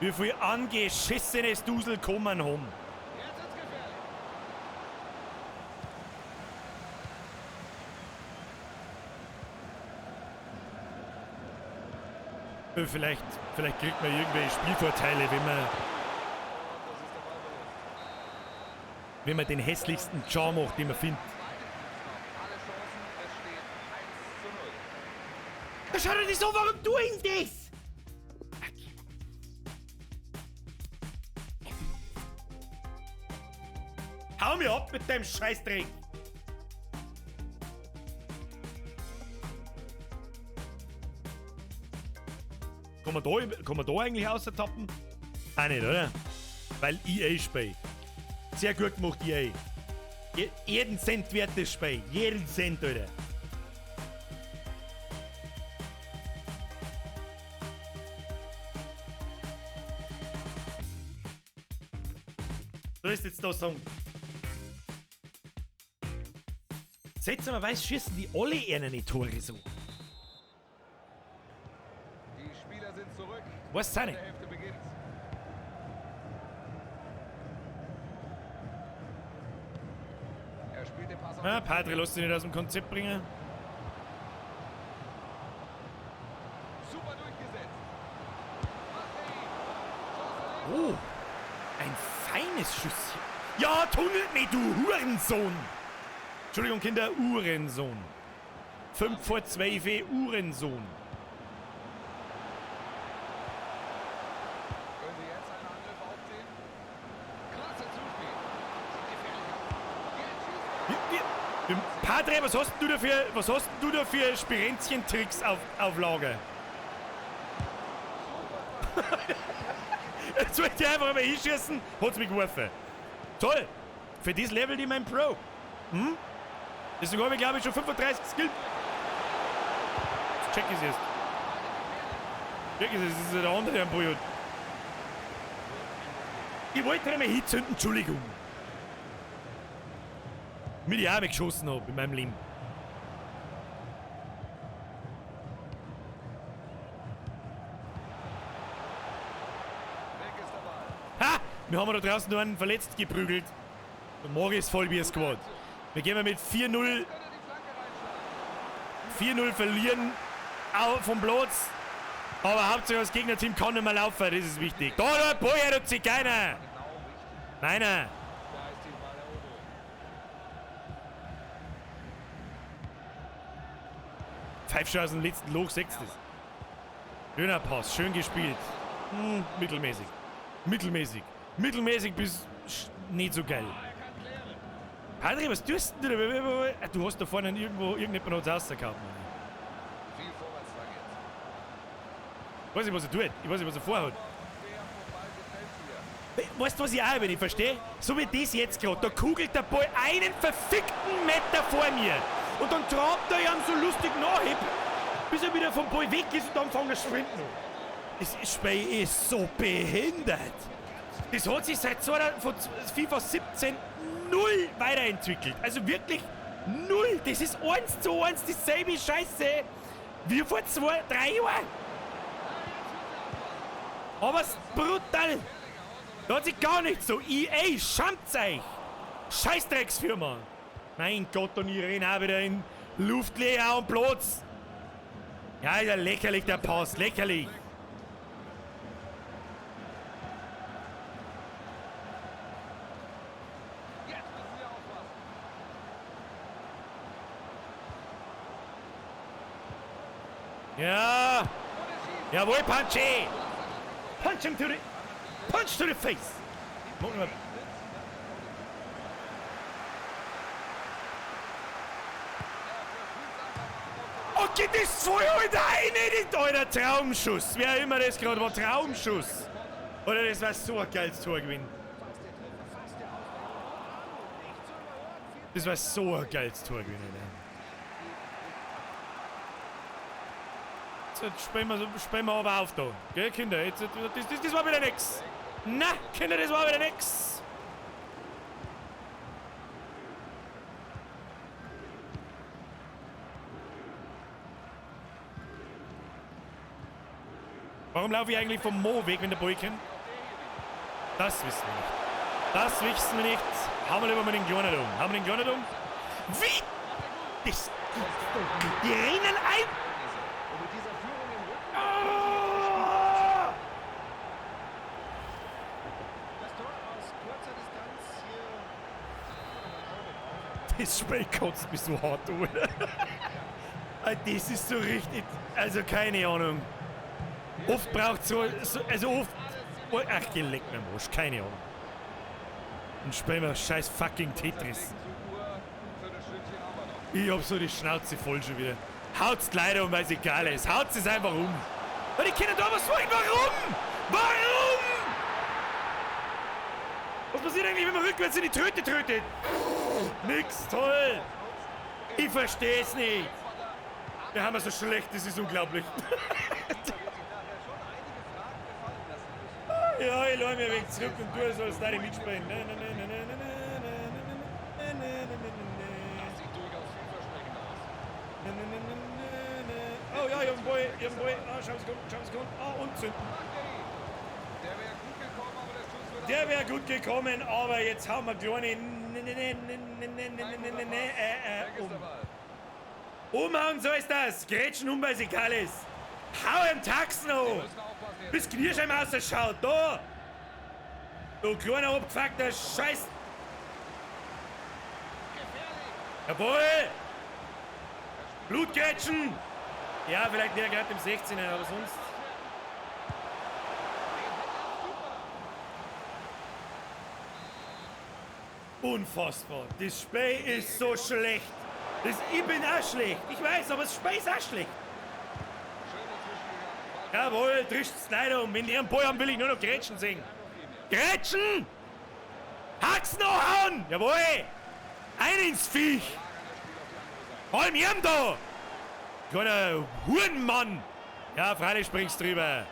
Wie viel angeschissenes Dusel kommen haben. Vielleicht kriegt man irgendwelche Spielvorteile, wenn man den hässlichsten Charme macht, den man findet. Da schaut er dich so, warum tue ich das? Hau mir ab mit dem Scheißdreck! Kann man da eigentlich außertappen? Auch nicht, oder? Weil EA-Spiel. Sehr gut gemacht, EA. Jeden Cent wert das Spiel. Jeden Cent, Alter. Soll ich jetzt da sagen? Seltsamerweise schießen die alle ihre Tore so. Die Spieler sind zurück. Was ist denn? Hälfte beginnt. Er spielt den Pass auf. Ah, Padre, lass dich nicht aus dem Konzept bringen. Super durchgesetzt. Oh, ein feines Schüsschen. Ja, tunnelt mich, du Hurensohn. Entschuldigung, Kinder, Uhrensohn. 11:55, Uhrensohn. Können Sie jetzt einen Angriff aufziehen? Klasse Zuspiel. Sieht gefährlich aus. Jetzt schießt er. Padre, was hast du da für Spirenzchen-Tricks auf Lager? Jetzt wollte ich einfach mal hinschießen, hat's mich geworfen. Toll! Für dieses Level die mein Pro. Hm? Deswegen habe ich, glaube ich, schon 35 Skill. Jetzt check ich's erst. Check ich's erst, das ist ja der andere, der am Ball hat. Ich wollte einmal hinzünden, Entschuldigung. Mit ich auch geschossen hab in meinem Leben. Ha! Wir haben da draußen nur einen verletzt geprügelt. Und morgen ist Vollbier Squad. Wir gehen mal mit 4-0 verlieren vom Platz. Aber Hauptsache das Gegnerteam kann nicht mehr laufen, das ist wichtig. Da, der Boy, der Zigeuner! Meiner! Pfeif schon aus dem letzten Loch, sechstes. Schöner Pass, schön gespielt. Mittelmäßig. Mittelmäßig. Mittelmäßig bis nicht so geil. Padre, was tust du denn? Du hast da vorne irgendwo, irgendjemand hat's rausgehauen. Ich weiß nicht, was er tut. Ich weiß nicht, was er vorhat. Weißt du, was ich auch nicht verstehe? So wie das jetzt gerade. Da kugelt der Ball einen verfickten Meter vor mir. Und dann trabt er ihm so lustig nach, bis er wieder vom Ball weg ist und dann fängt er sprinten an. Das Spiel ist so behindert. Das hat sich seit FIFA 17 null weiterentwickelt. Also wirklich null. Das ist 1:1 dieselbe Scheiße wie vor 2, 3 Jahren. Aber es ist brutal. Da hat sich gar nichts so. EA, schamt's euch. Scheißdrecksfirma. Mein Gott, und ich renne auch wieder in Luftleer und Platz. Ja, ist ja lächerlich, der Pass. Lächerlich. Ja! Jawohl, Punchy! Punch him to the... Punch to the face! Okay, das voll halt rein, Alter, Traumschuss! Wer immer das gerade war, Traumschuss! Oder das war so ein geiles Tor gewesen. Das war so ein geiles Tor gewesen, Alter. Jetzt spielen wir aber auf da. Gell, Kinder? Jetzt, das war wieder nix. Na, Kinder, das war wieder nix. Warum laufe ich eigentlich vom Mo weg, wenn der Ball kommt? Das wissen wir nicht. Das wissen wir nicht. Hauen wir lieber mal den Kleinen um. Haben wir den Kleinen um? Wie? Das gibt's doch nicht. Die rennen ein. Ah! Das Spiel kotzt mich so hart, oder? Das ist so richtig. Also keine Ahnung. Oft braucht so, also oft. Ach, geleck mir am Arsch, keine Ahnung. Und spielen wir scheiß fucking Tetris. Ich hab so die Schnauze voll schon wieder. Haut's leider um, weil's egal ist. Haut's es einfach um. Weil die Kinder da was wollen. Warum? Warum? Was passiert eigentlich, wenn man rückwärts in die Tröte trötet? Nix, toll. Ich versteh's nicht. Wir haben ja so schlecht, das ist unglaublich. Ja, ich lehne mich ein wenig zurück und du sollst da nicht mitspielen. Ne, ne, ne, ne, ne, ne, ne, ne, ne, ne, ne, ne. Das sieht durchaus vielversprechend aus. Ne, ne, ne, ne, ne. Oh ja, ich hab einen Ball, ich hab einen Ball. Ah, schau, es kommt. Ah, und zünden. Der wäre gut gekommen, aber der Schuss wird Der wäre gut gekommen, aber jetzt hauen wir kleine. Ne, ne, ne, ne, ne, ne, ne, ne, ne, ne, um. Umhauen, so ist das. Grätschen um, weil es egal ist. Hau im Taxen hoch! Bis Knirschheim rausschaut, da! Du kleiner abgefuckter Scheiß! Jawohl! Blutgrätschen! Ja, vielleicht näher gerade im 16er, aber sonst. Unfassbar! Das Spiel ist so schlecht! Das, ich bin auch schlecht! Ich weiß, aber das Spiel ist auch schlecht! Jawohl, trischt's leider um. Wenn die einen Ball haben, will ich nur noch Grätschen sehen. Grätschen! Hack's noch hauen! Jawohl! Ein ins Viech! Hol mir da! Kleiner Hurenmann! Ja, freilich springst du drüber.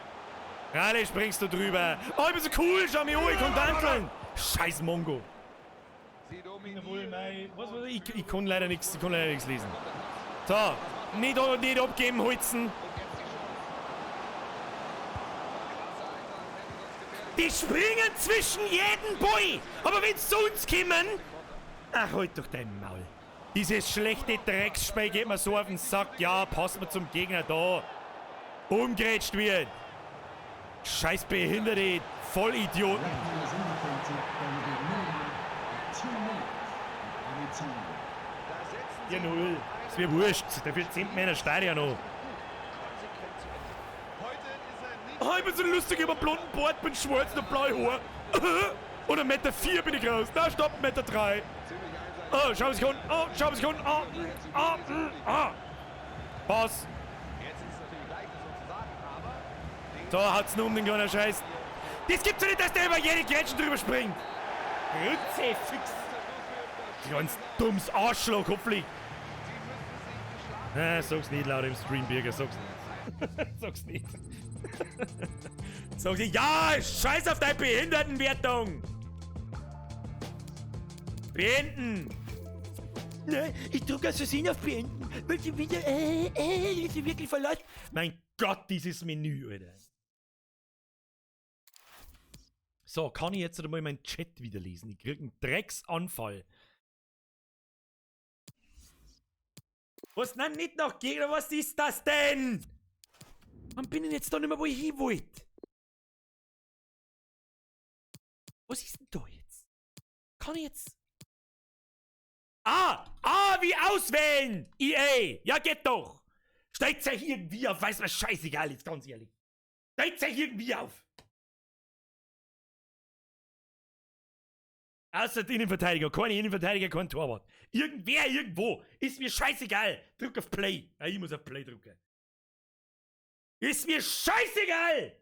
Freilich springst du drüber. Oh, ich bin so cool, schau mich an, ich kann tanzeln. Scheiß Mongo. Jawohl, mei. Was, ich kann leider nichts, ich kann leider nichts lesen. So, nicht abgeben, Holzen. Die springen zwischen jeden Boy! Aber wenn's zu uns kommen... Ach, halt doch dein Maul. Dieses schlechte Drecksspiel geht mir so auf den Sack. Ja, passt mir zum Gegner da. Umgrätscht wird. Scheiß behinderte Vollidioten. Ja, null. Ist mir wurscht. Dafür 10 Männer Stadion noch. Oh, ich bin so lustig über blonden Bart, bin schwarz und blaue Haar. Und 1,4 Meter bin ich groß. Na, stopp, 1,3 Meter. Oh, schau es kommt. Oh, schau es kommt. Oh, oh, oh. Pass. So, haut's nur um den kleinen Scheiß. Das gibt's ja nicht, dass der über jede Grätschen drüber springt. Rütze, fix. Ganz dummes Arschloch, hoffentlich. Na, sag's nicht laut im Stream, Birger, sag's nicht. Sag's nicht. Sag's nicht. Ja, scheiß auf deine Behindertenwertung! Beenden! Ne, ich drück aus Versehen auf Beenden. Weil sie wieder, sie wirklich verlassen. Mein Gott, dieses Menü, Alter. So, kann ich jetzt einmal meinen Chat wieder lesen? Ich krieg einen Drecksanfall. Was? Nein, nicht noch Gegner, was ist das denn? Wann bin ich jetzt da nicht mehr, wo ich hin wollte? Was ist denn da jetzt? Kann ich jetzt... Ah! Ah, wie auswählen! EA! Ja, geht doch! Stellt euch irgendwie auf, weiß mir scheißegal ist, ganz ehrlich. Stellt euch irgendwie auf. Außer der Innenverteidiger. Keine Innenverteidiger, kein Torwart. Irgendwer, irgendwo. Ist mir scheißegal. Drück auf Play. Ja, ich muss auf Play drücken. Ist mir scheißegal!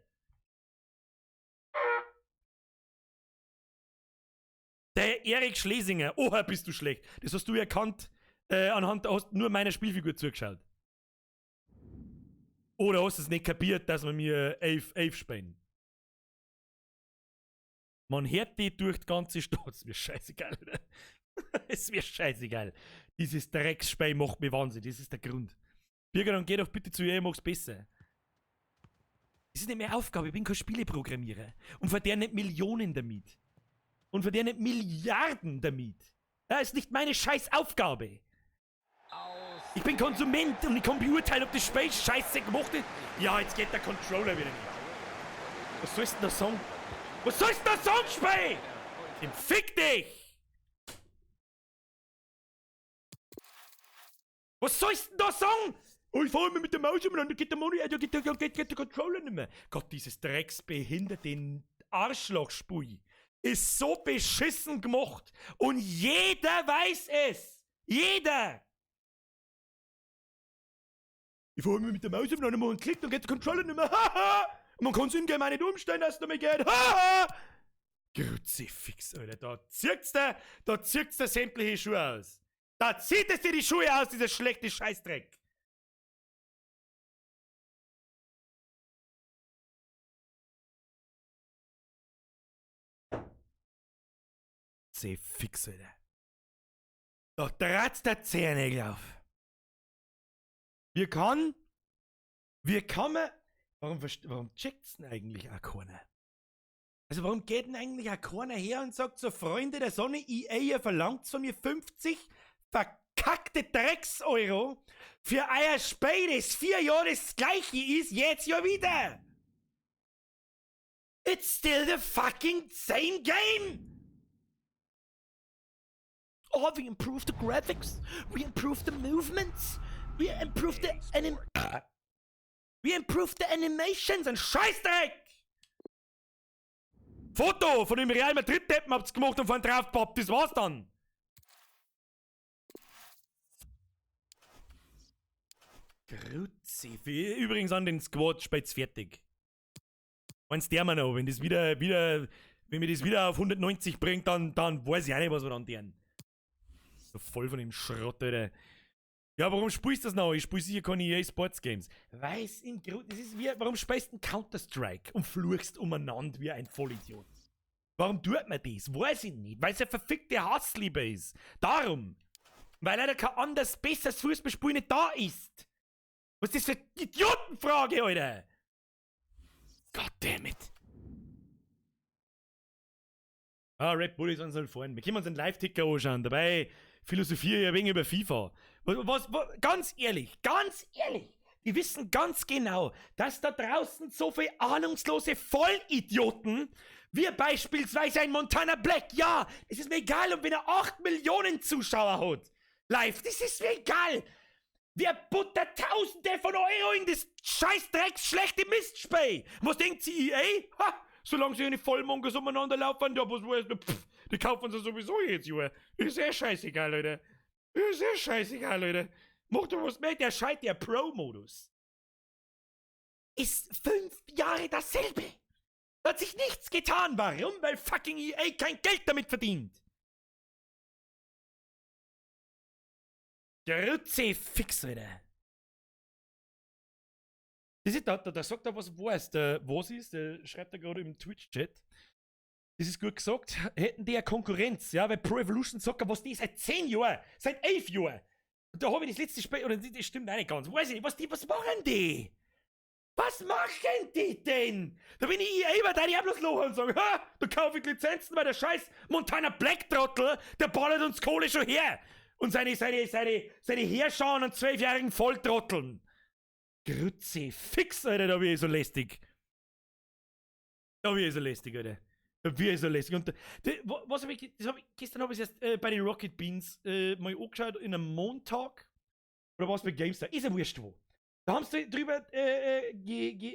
Der Erik Schlesinger. Oha, bist du schlecht. Das hast du erkannt, anhand, hast nur meiner Spielfigur zugeschaut. Oder hast du es nicht kapiert, dass wir mir 11 spielen? Man hört die durch die ganze Stadt. Ist mir scheißegal, oder? Ist mir scheißegal. Dieses Drecksspiel macht mich wahnsinnig. Das ist der Grund. Birger, dann geh doch bitte zu ihr, ich mach's besser. Das ist nicht meine Aufgabe, ich bin kein Spieleprogrammierer. Und verdiene nicht Millionen damit. Und verdiene nicht Milliarden damit. Das ist nicht meine scheiß Aufgabe. Ich bin Konsument und ich kann beurteilen, ob das Spiel scheiße gemacht ist. Ja, jetzt geht der Controller wieder nicht. Was sollst du denn da sagen? Was sollst du da sagen, Spiel? Fick dich! Was sollst du denn da sagen? Oh, ich fahre immer mit der Maus umeinander, geht der Moni, da geht der Controller nicht mehr. Gott, dieses drecksbehinderte Arschlochspui ist so beschissen gemacht und jeder weiß es. Jeder! Ich fahre immer mit der Maus umeinander, man klickt und geht der Controller nicht mehr. Haha! Und man kann's in-game auch nicht umstellen, dass es nicht mehr geht. Haha! Kruzifix, Alter, da zirkt's dir sämtliche Schuhe aus. Da zieht es dir die Schuhe aus, dieser schlechte Scheißdreck. Fix, Alter. Da tratzt der Zehennägel auf. Wie kann man, warum checkt's denn eigentlich auch keiner? Also warum geht denn eigentlich auch keiner her und sagt so, Freunde der Sonne, EA, ihr verlangt von mir 50 verkackte Drecks-Euro für euer Spiel, das 4 Jahre das gleiche ist, jetzt ja wieder. It's still the fucking same game! Oh, we improved the graphics, we improved the movements, we improved the animations and Scheißdreck! Foto von dem Real Madrid-Deppen habt's gemacht und von draufgepappt, das war's dann! Grüezi. Übrigens an den Squad spielt's fertig. Eins der wir noch, wenn das wieder, wenn mir das wieder auf 190 bringt, dann weiß ich auch nicht, was wir dann tun. So voll von dem Schrott, Alter. Ja, warum spielst du das noch? Ich spiel sicher keine EA Sports Games. Weiß im Grund, das ist wie, warum spielst du Counter-Strike und fluchst umeinander wie ein Vollidiot? Warum tut man das? Weiß ich nicht. Weil es eine verfickte Hassliebe ist. Darum. Weil leider kein anderes, besseres Fußballspiel nicht da ist. Was ist das für eine Idiotenfrage, Alter? Goddammit. Ah, Red Bull ist uns halt vorhin. Wir können uns einen Live-Ticker anschauen. Dabei philosophiere ich ein wenig über FIFA. Was, ganz ehrlich, die wissen ganz genau, dass da draußen so viele ahnungslose Vollidioten, wie beispielsweise ein Montana Black, ja, es ist mir egal, ob wenn er 8 Millionen Zuschauer hat, live, das ist mir egal. Wer buttert Tausende von Euro in das Scheißdrecks schlechte Mistspiel? Was denkt sie, EA? Ha, solange sie eine Vollmongers umeinander laufen, ja, was weiß ich, pff, die kaufen sie sowieso jetzt, Junge. Ist eh scheißegal, Leute. Ist eh scheißegal, Leute. Macht doch was mehr, der Scheiß, der Pro-Modus. Ist 5 Jahre dasselbe. Da hat sich nichts getan. Warum? Weil fucking EA kein Geld damit verdient. Grütze fix, Alter. Das ist da sagt er, was weiß. Der, was ist, der schreibt er gerade im Twitch-Chat. Das ist gut gesagt. Hätten die ja Konkurrenz, ja, weil Pro Evolution Soccer, was die seit 10 Jahren, seit 11 Jahren. Und da habe ich das letzte Spiel, oder das stimmt auch nicht ganz. Weiß ich nicht, was machen die? Was machen die denn? Da bin ich EA, da die auch bloß lachen und sagen, ha, da kaufe ich Lizenzen, weil der scheiß Montana Black Trottel, der ballert uns Kohle schon her. Und seine Heerscharen und 12-jährigen Volltrotteln. Grütze, fix, Alter, da bin ich so lästig. Da bin ich so lästig, Alter. Da bin ich so lästig. Und was hab ich, das hab ich, gestern hab ich es erst bei den Rocket Beans mal angeschaut, in einem Montag. Oder was bei GameStar? Ist ja wurscht wo. Da haben sie drüber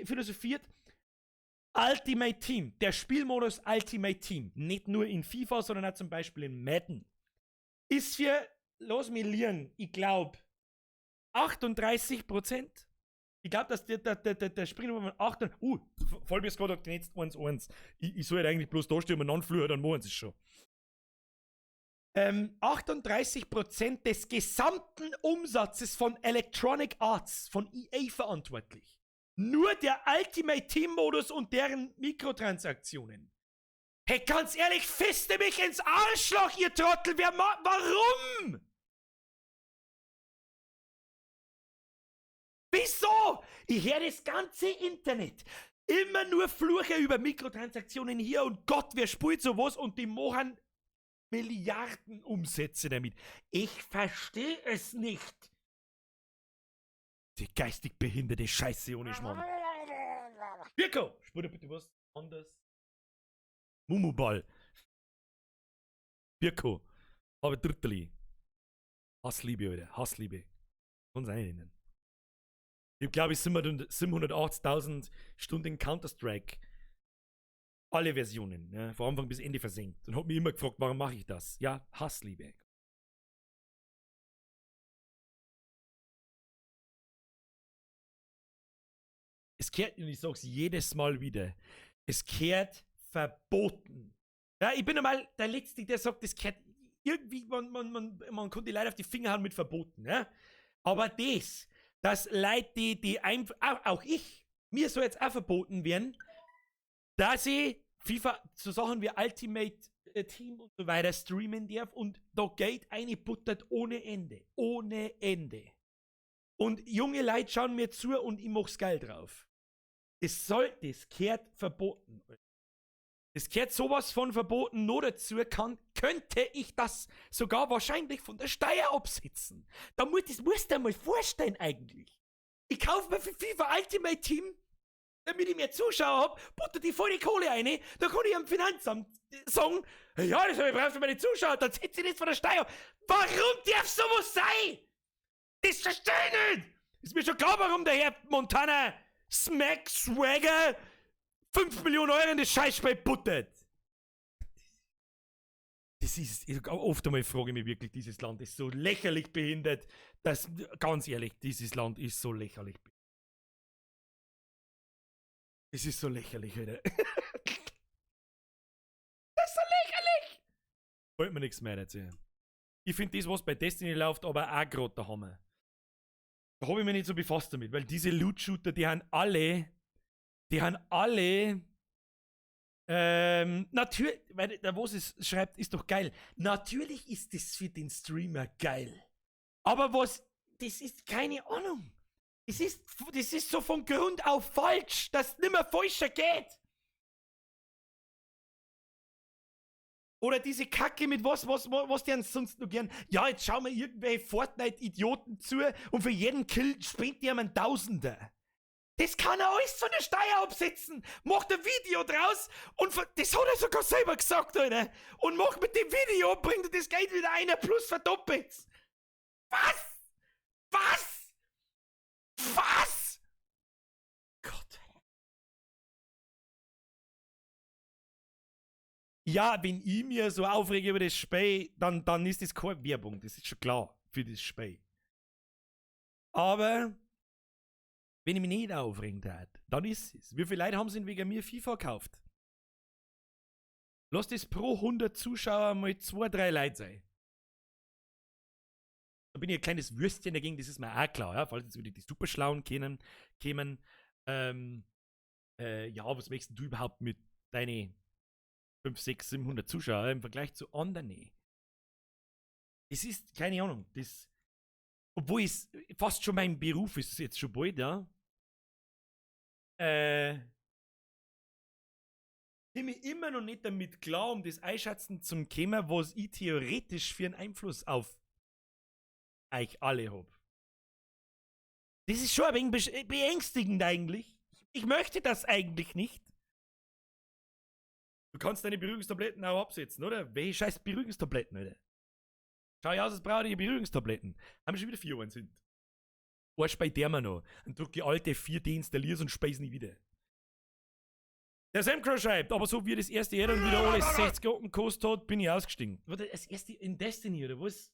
philosophiert. Ultimate Team, der Spielmodus Ultimate Team, nicht nur in FIFA, sondern auch zum Beispiel in Madden, ist für, lass mich liegen, ich glaube, 38%. Ich glaube, dass der Sprinter von 8. Vollbier Squad hat jetzt 1-1. Ich soll halt eigentlich bloß da stehen und anflühen, dann machen sie es schon. 38% des gesamten Umsatzes von Electronic Arts, von EA verantwortlich. Nur der Ultimate Team Modus und deren Mikrotransaktionen. Hey, ganz ehrlich, fiste mich ins Arschloch, ihr Trottel! Warum? Wieso? Ich höre das ganze Internet immer nur Fluche über Mikrotransaktionen hier und Gott, wer spielt sowas und die machen Milliarden Umsätze damit. Ich verstehe es nicht. Die geistig behinderte Scheiße ohne Schmarrn. Birko, spür dir bitte was anderes. Mumuball. Birko, aber Dritteli. Hassliebe, Alter. Hassliebe. Kann's auch nicht nennen. Ich glaube, ich 780.000 Stunden Counter-Strike. Alle Versionen, ne, von Anfang bis Ende versenkt. Und hab mich immer gefragt, warum mache ich das? Ja, Hassliebe. Es kehrt, und ich sag's jedes Mal wieder, es kehrt verboten. Ja, ich bin einmal der Letzte, der sagt, es kehrt irgendwie, man konnte die Leute auf die Finger hauen mit verboten. Ja? Aber das, dass Leute, die einfach, auch ich, mir soll jetzt auch verboten werden, dass ich FIFA so Sachen wie Ultimate Team und so weiter streamen darf und da geht eine buttert ohne Ende. Ohne Ende. Und junge Leute schauen mir zu und ich mach's geil drauf. Das kehrt verboten. Es kehrt sowas von verboten, nur dazu könnte ich das sogar wahrscheinlich von der Steuer absetzen. Das musst du dir mal vorstellen eigentlich. Ich kaufe mir für FIFA Ultimate Team, damit ich mehr Zuschauer hab, butter die volle Kohle rein, da kann ich am Finanzamt sagen, ja, das hab ich braucht für meine Zuschauer, dann setze ich das von der Steuer ab. Warum darf sowas sein? Das verstehe ich nicht! Ist mir schon klar, warum der Herr Montana Smack Swagger 5 Millionen Euro in das Scheißspiel buttert. Das ist, ich, oft einmal frage ich mich wirklich, dieses Land ist so lächerlich behindert, dass, ganz ehrlich, dieses Land ist so lächerlich behindert. Es ist so lächerlich, Alter. Das ist so lächerlich! Wollt mir nichts mehr erzählen. Ich find das, was bei Destiny läuft, aber auch grad der Hammer. Da hab ich mich nicht so befasst damit, weil diese Loot-Shooter, die haben alle, natürlich, weil der, was es schreibt, ist doch geil. Natürlich ist das für den Streamer geil. Aber was, das ist keine Ahnung. Das ist so von Grund auf falsch, dass es nimmer falscher geht. Oder diese Kacke mit was die sonst noch gern. Ja, jetzt schauen wir irgendwelche Fortnite-Idioten zu und für jeden Kill springt die einem Tausender. Das kann er alles von der Steuer absetzen. Macht ein Video draus und das hat er sogar selber gesagt, Alter. Und macht mit dem Video, bringt er das Geld wieder ein, plus verdoppelt. Was? Was? Was? Gott. Ja, wenn ich mir so aufrege über das Spiel, dann ist das keine Werbung. Das ist schon klar für das Spiel. Aber wenn ich mich nicht aufregen darf, dann ist es. Wie viele Leute haben sie denn wegen mir FIFA gekauft? Lass das pro 100 Zuschauer mal 2, 3 Leute sein. Da bin ich ein kleines Würstchen dagegen, das ist mir auch klar. Ja? Falls jetzt wieder die Superschlauen kämen. Ja, was möchtest du überhaupt mit deinen 5, 6, 700 Zuschauer im Vergleich zu anderen? Es ist, keine Ahnung, das, obwohl es fast schon mein Beruf ist, jetzt schon bald, ja. Ich bin immer noch nicht damit klar, um das einschätzen zum Thema, was ich theoretisch für einen Einfluss auf euch alle hab. Das ist schon ein wenig beängstigend eigentlich. Ich möchte das eigentlich nicht. Du kannst deine Beruhigungstabletten auch absetzen, oder? Welche scheiß Beruhigungstabletten, Alter? Schau ich aus, als brauche ich Beruhigungstabletten. Haben wir schon wieder 4 Uhr sind. Arsch bei der mir noch. Dann drück ich alte 4 deinstalliert und speis nie wieder. Der Samcrow schreibt, aber so wie das erste Jahr dann wieder alles 60 Ocken gekostet hat, bin ich ausgestiegen. Warte, das erste in Destiny, oder was?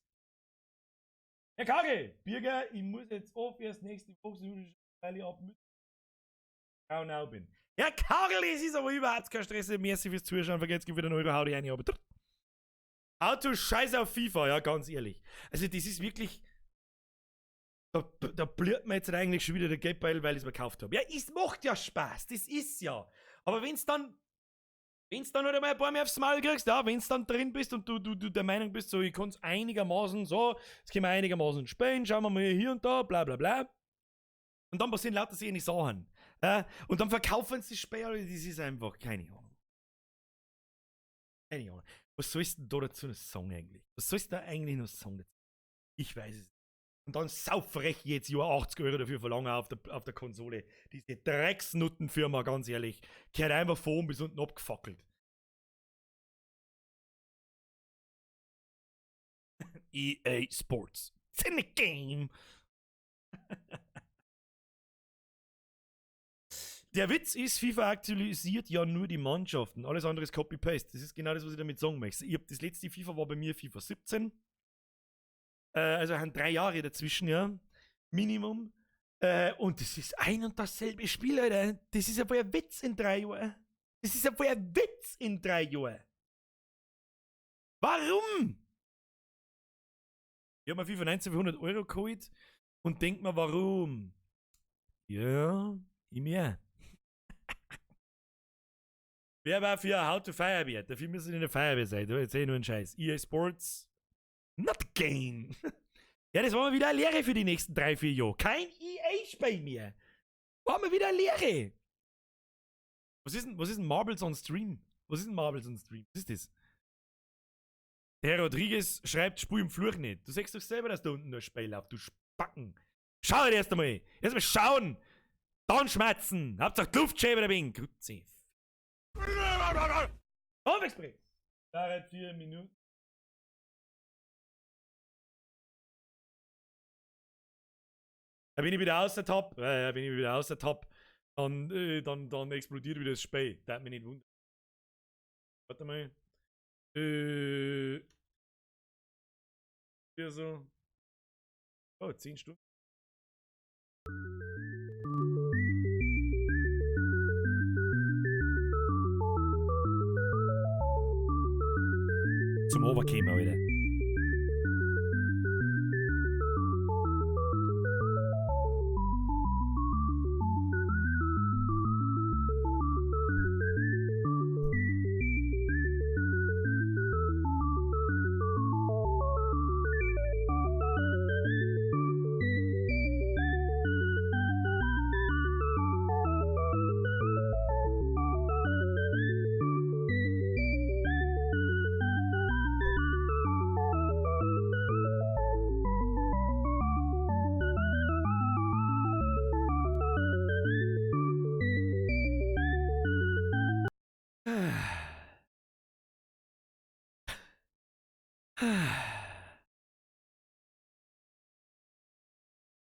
Herr Kagel, Birger, ich muss jetzt auf erst nächste Woche, weil ich ab Braunau bin. Herr Kagel, es ist aber überhaupt kein Stress. Merci fürs Zuschauen. Vergesst wieder einen Euro, hau die rein, aber Auto Scheiß auf FIFA, ja, ganz ehrlich. Also, das ist wirklich. Da blüht mir jetzt eigentlich schon wieder der Geldbeutel, weil ich es mir gekauft habe. Ja, es macht ja Spaß, das ist ja. Aber wenn's dann halt einmal ein paar mehr aufs Maul kriegst, ja, wenn's dann drin bist und du der Meinung bist, so, ich kann's einigermaßen so, jetzt können wir einigermaßen spielen, schauen wir mal hier und da, bla bla bla. Und dann passieren lauter solche Sachen. Ja, und dann verkaufen sie das Spiel, das ist einfach, keine Ahnung. Keine Ahnung. Was sollst du denn da dazu noch sagen eigentlich? Was sollst du da eigentlich noch sagen dazu? Ich weiß es nicht. Und dann saufrech jetzt Jahr 80 Euro dafür verlangen auf der Konsole. Diese Drecksnuttenfirma, ganz ehrlich, gehört einfach von oben bis unten abgefackelt. EA Sports. It's in the game. Der Witz ist, FIFA aktualisiert ja nur die Mannschaften. Alles andere ist Copy-Paste. Das ist genau das, was ich damit sagen möchte. Ich hab, das letzte FIFA war bei mir FIFA 17. Also haben 3 Jahre dazwischen, ja. Minimum. Und das ist ein und dasselbe Spiel, Alter. Das ist ja voll ein Witz in 3 Jahren. Das ist ja voll ein Witz in 3 Jahren. Warum? Ich hab mir FIFA 19 für 100 Euro geholt und denk mir, warum? Ja, ich mir. Wer war für How to Feuerwehr? Dafür müssen wir in der Feuerwehr sein. Da erzähl ich nur einen Scheiß. EA Sports. Not game. Ja, das war mal wieder eine Lehre für die nächsten 3-4 Jahre. Kein EA-Spiel mehr. War mal wieder eine Lehre. Was ist denn Marbles on Stream? Was ist denn Marbles on Stream? Was ist das? Der Herr Rodriguez schreibt, Spul im Fluch nicht. Du sagst doch selber, dass da unten ein Spiel läuft, du Spacken. Schau dir erst einmal. Erst mal schauen. Dann schmerzen. Hauptsache die Luftschäbe da bin. Grüezi. Express. 3, 4 Minuten. Da bin ich wieder aus der Top. Ja, bin ich wieder aus der Top. Dann explodiert wieder das Spiel. Das hat mich nicht wundern. Warte mal. Hier so. Oh, 10 Stunden. Zum Overkämen, Alter.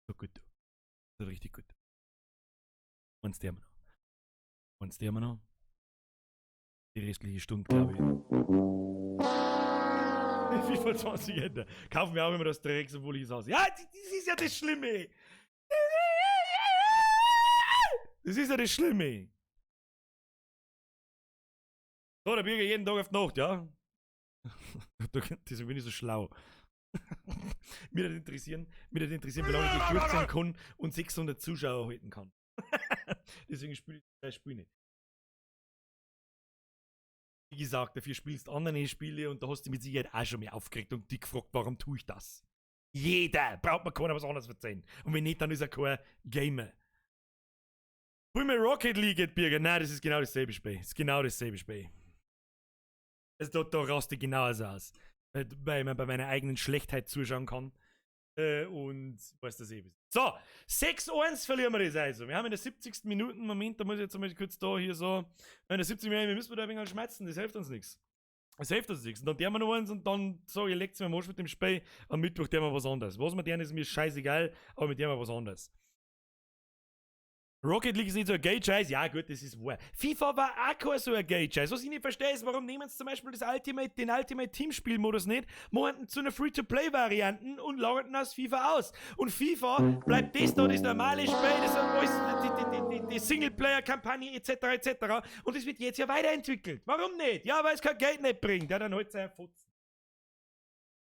So gut. So richtig gut. Eins der noch. Eins der noch. Die restliche Stunde, glaube ich. FIFA 20 Ende. Kaufen wir auch immer das Drecks, obwohl ich es hasse. Ja, das ist ja das Schlimme. Das ist ja das Schlimme. So, der Bürger jeden Tag auf die Nacht, ja? Deswegen bin ich so schlau. Mir das interessieren, wie lange ich durchziehen kann und 600 Zuschauer halten kann. Deswegen spiele ich das Spiel nicht. Wie gesagt, dafür spielst du andere Spiele und da hast du mit Sicherheit auch schon mal aufgeregt und dich gefragt, warum tue ich das? Jeder! Braucht mir keiner was anderes erzählen. Und wenn nicht, dann ist er kein Gamer. Spiel mir Rocket League, Birger. Nein, das ist genau dasselbe Spiel. Das ist genau dasselbe Spiel. Also da raste ich genauso aus. Weil man bei meiner eigenen Schlechtheit zuschauen kann. Und weiß das eh. So, 6-1 verlieren wir das also. Wir haben in der 70. Minute, Moment, da muss ich jetzt mal kurz da hier so. In der 70. Minute müssen wir da ein wenig schmerzen, das hilft uns nichts. Es hilft uns nichts. Und dann der wir noch eins und dann sag ich, leckt's mir am Arsch mit dem Spiel. Am Mittwoch der wir was anderes. Was wir deren ist mir scheißegal, aber mit dem wir was anderes. Rocket League ist nicht so ein Gay-Scheiß. Ja, gut, das ist wahr. FIFA war auch kein so ein Gay-Scheiß. Was ich nicht verstehe, ist, warum nehmen sie zum Beispiel das Ultimate, den Ultimate Team-Spielmodus nicht, machen zu einer Free-to-Play-Varianten und lagern aus FIFA aus. Und FIFA bleibt das da, das normale Spiel, das alles, die Singleplayer-Kampagne etc. etc. Und das wird jetzt ja weiterentwickelt. Warum nicht? Ja, weil es kein Geld nicht bringt. Ja, dann halt sein Fotzen.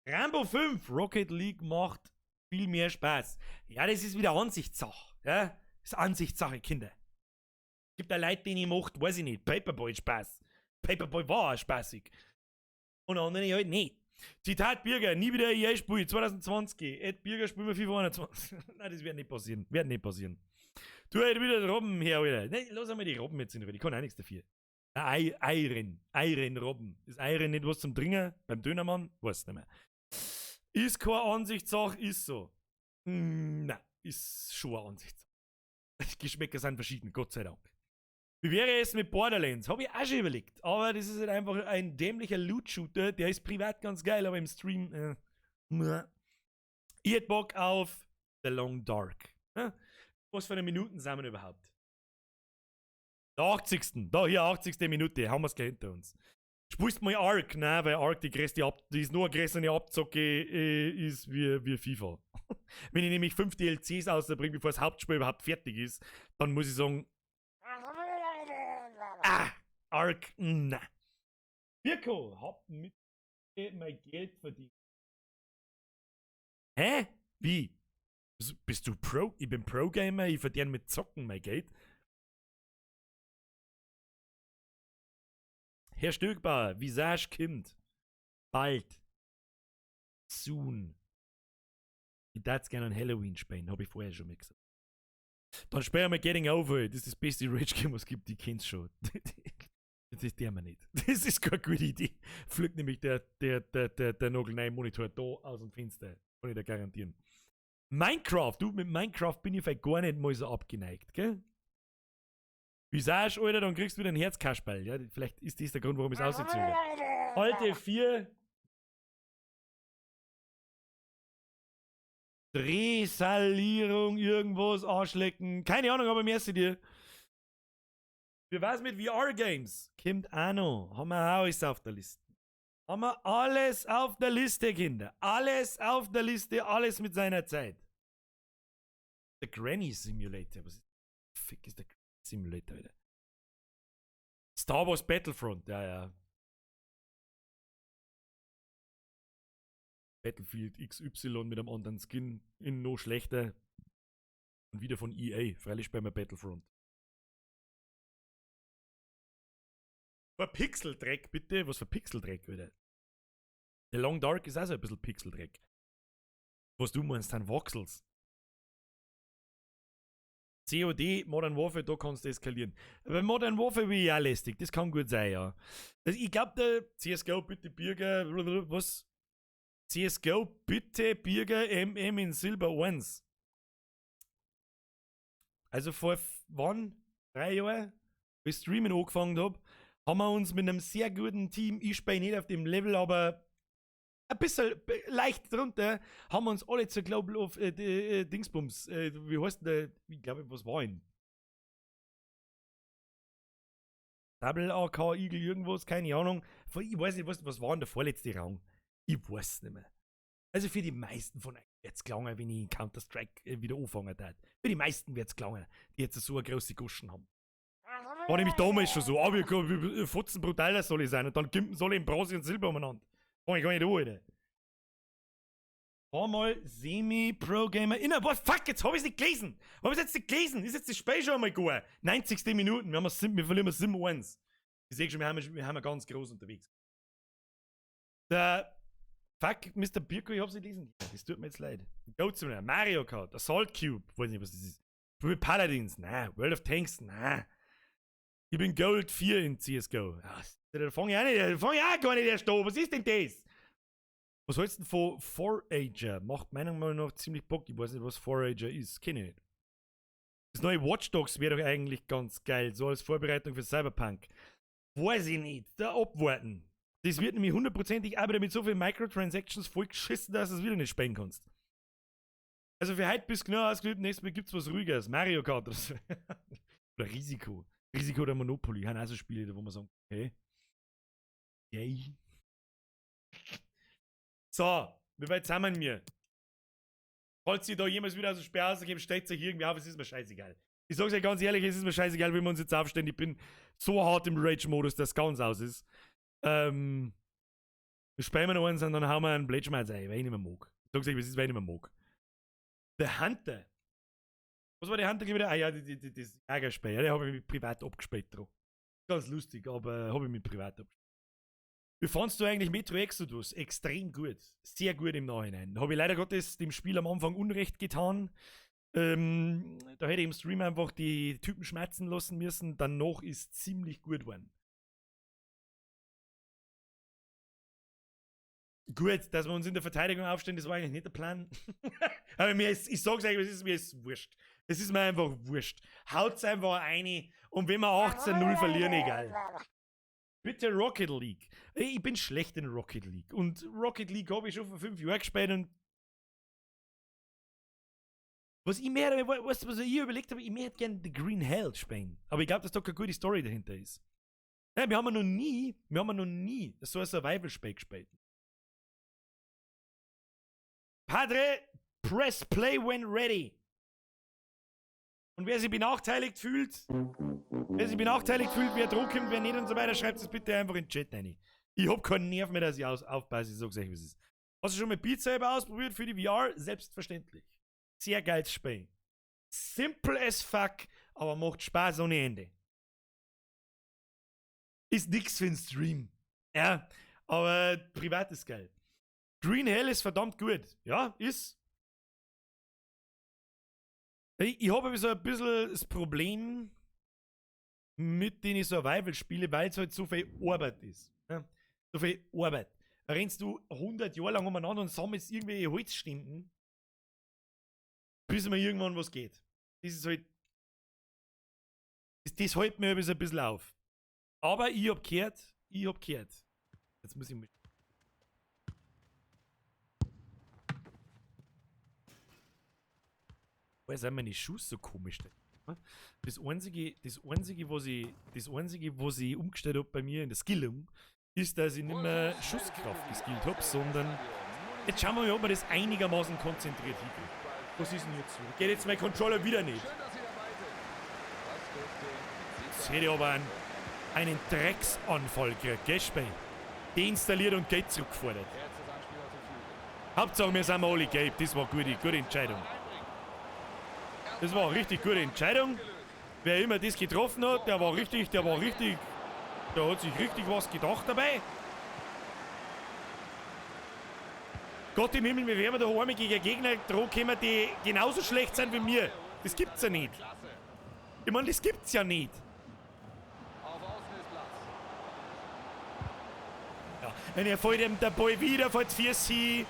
Rambo 5, Rocket League macht viel mehr Spaß. Ja, das ist wieder Ansichtssache. Ja? Das ist Ansichtssache, Kinder. Gibt da Leute, denen ich macht, weiß ich nicht, Paperboy Spaß. Paperboy war auch spaßig. Und andere halt nicht. Zitat Birger, nie wieder EA Spiel, 2020. Ed Birger spielen wir FIFA 21. Nein, das wird nicht passieren. Wird nicht passieren. Tu halt wieder die Robben her, Alter. Nein, lass einmal die Robben jetzt in Ruhe. Ich kann auch nichts dafür. Ei, Eiren. Eiren Robben. Ist Eiren nicht was zum Trinken? Beim Dönermann? Weiß nicht mehr. Ist keine Ansichtssache, ist so. Nein, ist schon eine Ansichtssache. Geschmäcker sind verschieden, Gott sei Dank. Wie wäre es mit Borderlands? Habe ich auch schon überlegt. Aber das ist halt einfach ein dämlicher Loot-Shooter. Der ist privat ganz geil, aber im Stream. Ich hätte Bock auf The Long Dark. Ja? Was für eine Minuten sind wir überhaupt? Der 80. Da hier, 80. Minute. Haben wir es gleich hinter uns. Spielst mal Ark? Nein, weil Ark die größte Ab die ist nur eine größere Abzocke ist wie FIFA. Wenn ich nämlich 5 DLCs rausbringe, bevor das Hauptspiel überhaupt fertig ist, dann muss ich sagen, ah, Ark, na. Birko, hab mit mein Geld verdient. Hä? Wie? Bist du Pro? Ich bin Pro-Gamer, ich verdiene mit Zocken mein Geld. Herr Stöckbauer, Visage kommt. Bald. Soon. Ich darf gerne an Halloween spielen, hab ich vorher schon mal gesagt. Dann spielen wir Getting Over It. Das ist das beste Rage Game, was es gibt, die kennt's schon. Das ist der mir nicht. Das ist keine gute Idee. Fliegt nämlich der nagelneue Monitor da aus dem Fenster. Kann ich dir garantieren. Minecraft, du, mit Minecraft bin ich vielleicht gar nicht mal so abgeneigt, gell? Wie sagst du, Alter, dann kriegst du wieder ein Herzkasperl. Ja, vielleicht ist das der Grund, warum ich es auszögere. Alte 4. Drehsalierung, irgendwas, Arschlecken. Keine Ahnung, aber merci dir. Wie war's mit VR-Games? Kommt auch noch. Haben wir auch alles auf der Liste. Haben wir alles auf der Liste, Kinder. Alles auf der Liste, alles mit seiner Zeit. Der Granny Simulator. Was ist, Fick ist der Granny Simulator wieder? Star Wars Battlefront, ja, ja. Battlefield XY mit einem anderen Skin in noch schlechter. Und wieder von EA. Freilich spielen wir Battlefront. Für Pixeldreck, bitte. Was für Pixeldreck, wieder? The Long Dark ist auch so ein bisschen Pixeldreck. Was du meinst, sind Voxels. COD, Modern Warfare, da kannst du eskalieren. Aber Modern Warfare bin ich auch lästig, das kann gut sein, ja. Also ich glaub, der CSGO, bitte Birger, was? CSGO, bitte Birger, MM in Silber 1. Also vor wann? 3 Jahren, wie ich Streamen angefangen hab, haben wir uns mit einem sehr guten Team, ich spiele nicht auf dem Level, aber ein bisschen leicht drunter, haben wir uns alle zur Global of Dingsbums, wie heißt denn der, ich glaube, was war denn? Double AK, Eagle, irgendwas, keine Ahnung. Ich weiß nicht, was war denn der vorletzte Rang? Ich weiß nicht mehr. Also für die meisten von euch wird's gelangen, wenn ich in Counter-Strike wieder anfangen darf. Für die meisten wird's gelangen, die jetzt so eine große Guschen haben. War nämlich damals schon so, ah, wir fotzen brutaler soll ich sein und dann gimpen soll ich in Bronze und Silber umeinander. Fang ich gar nicht an, Alter. War mal Semi-Pro-Gamer. Inner, what fuck, jetzt hab ich's nicht gelesen. Hab ich's jetzt nicht gelesen? Ist jetzt das Spiel schon einmal gut? 90. Minuten, wir verlieren 7-1. Ich seh schon, wir haben ganz groß unterwegs. Der Fuck, Mister Birko, ich hab's nicht gelesen. Das tut mir jetzt leid. Go zu mir. Mario Kart, Assault Cube, weiß nicht, was das ist. Spiel Paladins, na. World of Tanks, na. Ich bin Gold 4 in CSGO. Ach, da fang ich auch nicht, da fang ich auch gar nicht erst an. Was ist denn das? Was hältst du denn von Forager? Macht meiner Meinung nach ziemlich Bock. Ich weiß nicht, was Forager ist. Kenn ich nicht. Das neue Watch Dogs wäre doch eigentlich ganz geil. So als Vorbereitung für Cyberpunk. Weiß ich nicht. Da abwarten. Das wird nämlich hundertprozentig auch wieder mit so vielen Microtransactions voll geschissen, dass du es wieder nicht spielen kannst. Also für heute bist du genau ausgeübt, nächstes Mal gibt's was Ruhigeres. Mario Kart oder so. Oder Risiko. Risiko oder Monopoly. Haben auch so Spiele, wo man sagen, okay. Yay. So, wie weit sind wir mir? Falls ihr da jemals wieder aus dem Sperr rauskommt, stellt sich irgendwie auf, es ist mir scheißegal. Ich sag's euch ganz ehrlich, es ist mir scheißegal, wie wir uns jetzt aufstellen. Ich bin so hart im Rage-Modus, dass es ganz aus ist. Wir spielen noch eins und dann hauen wir einen Blödschmerz ein, weil ich nicht mehr mag. Ich sag's euch, es ist, weil ich nicht mehr mag. The Hunter. Was war der Hunter wieder? Ah ja, das Ärgerspiel. Ja, den hab ich mich privat abgespielt drauf. Ganz lustig, aber hab ich mich privat abgespielt. Wie fandst du eigentlich Metro Exodus? Extrem gut. Sehr gut im Nachhinein. Hab ich leider Gottes dem Spiel am Anfang Unrecht getan. Da hätte ich im Stream einfach die Typen schmerzen lassen müssen. Danach ist ziemlich gut geworden. Gut, dass wir uns in der Verteidigung aufstellen, das war eigentlich nicht der Plan. Aber mir ist, ich sag's euch, mir ist wurscht. Es ist mir einfach wurscht. Haut's einfach rein und wenn wir 18-0 verlieren, egal. Bitte Rocket League. Ey, ich bin schlecht in Rocket League. Und Rocket League hab ich schon vor 5 Jahren gespielt und was ich mehr, weißt du, was ich überlegt habe, ich möchte gerne The Green Hell spielen. Aber ich glaub, dass da keine gute Story dahinter ist. Ja, wir haben ja noch nie, wir haben ja noch nie so ein Survival-Spiel gespielt. Padre, press play when ready. Und wer sich benachteiligt fühlt, wer sich benachteiligt fühlt, wer Druck kommt, wer nicht und so weiter, schreibt es bitte einfach in den Chat rein. Ich hab keinen Nerv mehr, dass ich aufpasse, ich sag's euch, wie es ist. Hast du schon mal Beat Saber ausprobiert für die VR? Selbstverständlich. Sehr geiles Spiel. Simple as fuck, aber macht Spaß ohne Ende. Ist nix für den Stream. Ja, aber privat ist geil. Green Hell ist verdammt gut. Ja, ist. Ich habe so ein bisschen das Problem mit den Survival-Spielen, weil es halt so viel Arbeit ist. Ja? So viel Arbeit. Da rennst du 100 Jahre lang umeinander und sammelst irgendwelche Holzständen, bis mir irgendwann was geht. Das ist halt. Das hält mir ein bisschen auf. Aber ich hab gehört, ich hab gehört. Jetzt muss ich mal. Woher sind meine Schuhe so komisch denn? Das Einzige, was ich umgestellt hab bei mir in der Skillung, ist, dass ich nicht mehr Schusskraft geskillt hab, sondern jetzt schauen wir mal, ob wir das einigermaßen konzentriert hinkriegen. Was ist denn jetzt so? Geht jetzt mein Controller wieder nicht. Jetzt hätte ich aber einen Drecksanfall gekriegt, gell, Späh? Deinstalliert und Geld zurückgefordert. Hauptsache, wir sind alle gelb. Das war eine gute Entscheidung. Das war eine richtig gute Entscheidung. Wer immer das getroffen hat, der war richtig, der hat sich richtig was gedacht dabei. Gott im Himmel, wir werden da einmal gegen Gegner drohen können, die genauso schlecht sind wie mir. Das gibt's ja nicht. Ich meine, das gibt's ja nicht. Ja, und er fällt ihm der Ball wieder vor die Füße.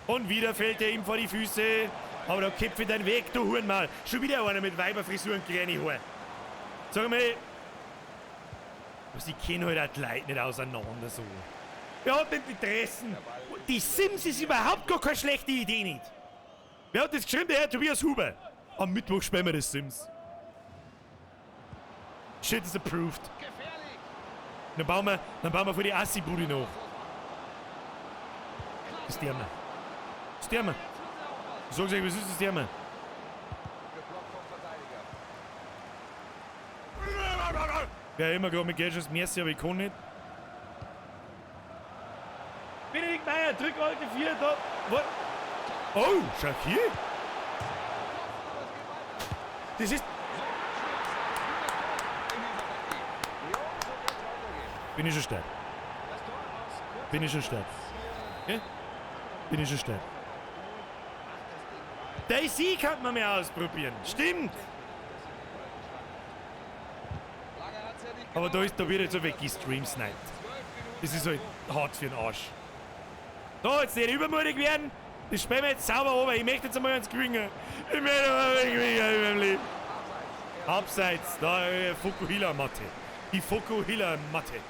Und wieder fällt er ihm vor die Füße. Aber da köpfe ich deinen Weg, du Hurenmal. Schon wieder einer mit Weiberfrisur und kleinen Haaren. Sag mal, sie kennen halt auch die Leute nicht auseinander so. Wer hat denn die Dressen? Die Sims ist überhaupt gar keine schlechte Idee nicht. Wer hat das geschrieben? Der Herr Tobias Huber. Am Mittwoch spielen wir das Sims. Shit is approved. Dann bauen wir für die Assi-Bude noch. Das der wir. Das der wir. Ich sag's euch, was ist das Thema? Ja, immer gerade mit Gadgets, merci, aber ich kann nicht. Benedikt Meyer, drück alte 4 da. Was? Oh, schau hier. Das ist. Bin ich schon stark. Bin ich schon stark. Okay? Bin ich schon stark. DayZ kann man mehr ausprobieren. Stimmt. Aber da wird jetzt so weggestreamsniped. Das ist halt hart für den Arsch. So, jetzt nicht übermutig werden. Das spielen wir jetzt sauber runter. Ich möchte jetzt einmal eins gewinnen. Ich möchte einmal gewinnen in meinem Leben. Abseits. Da, Fukuhila-Matte. Die Fukuhila-Matte.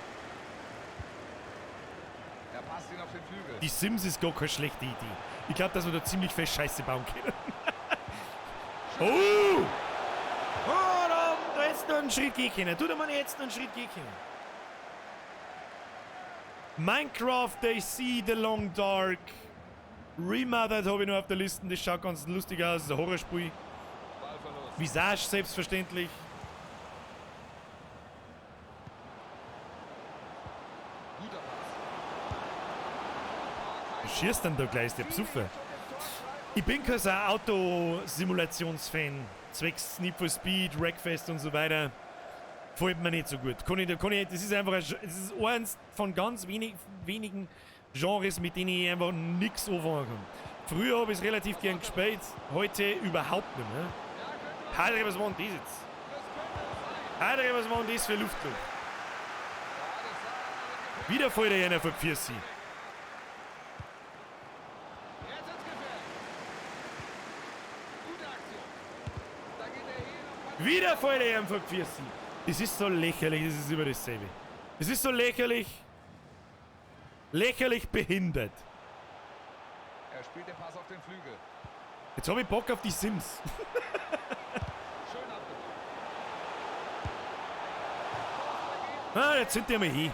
Die Sims ist gar keine schlechte Idee. Ich glaube, dass wir da ziemlich fest Scheiße bauen können. Oh! Oh, da jetzt noch einen Schritt gehen können. Tu da mal jetzt noch einen Schritt gehen können. Minecraft, DayZ, The Long Dark. Remothered habe ich noch auf der Liste. Das schaut ganz lustig aus. Das ist ein Horrorspiel. Visage selbstverständlich. Was schießt denn da gleich, der Psuffer? Ich bin kein so Autosimulationsfan. Zwecks Need for Speed, Wreckfest und so weiter. Gefällt mir nicht so gut. Das ist einfach das ist eins von ganz wenigen Genres, mit denen ich einfach nix anfangen kann. Früher habe ich es relativ gern gespielt, heute überhaupt nicht mehr. Heilige, was war denn das jetzt? Heilige, was war denn das für Luftluft? Wieder fällt er einer vor Pfirsich. Wieder fällt er vor Pfirsich. Das ist so lächerlich, das ist immer dasselbe. Das ist so lächerlich. Lächerlich behindert. Er spielt den Pass auf den Flügel. Jetzt hab ich Bock auf die Sims. Schön abgeblockt. Ah, jetzt sind die mal hin.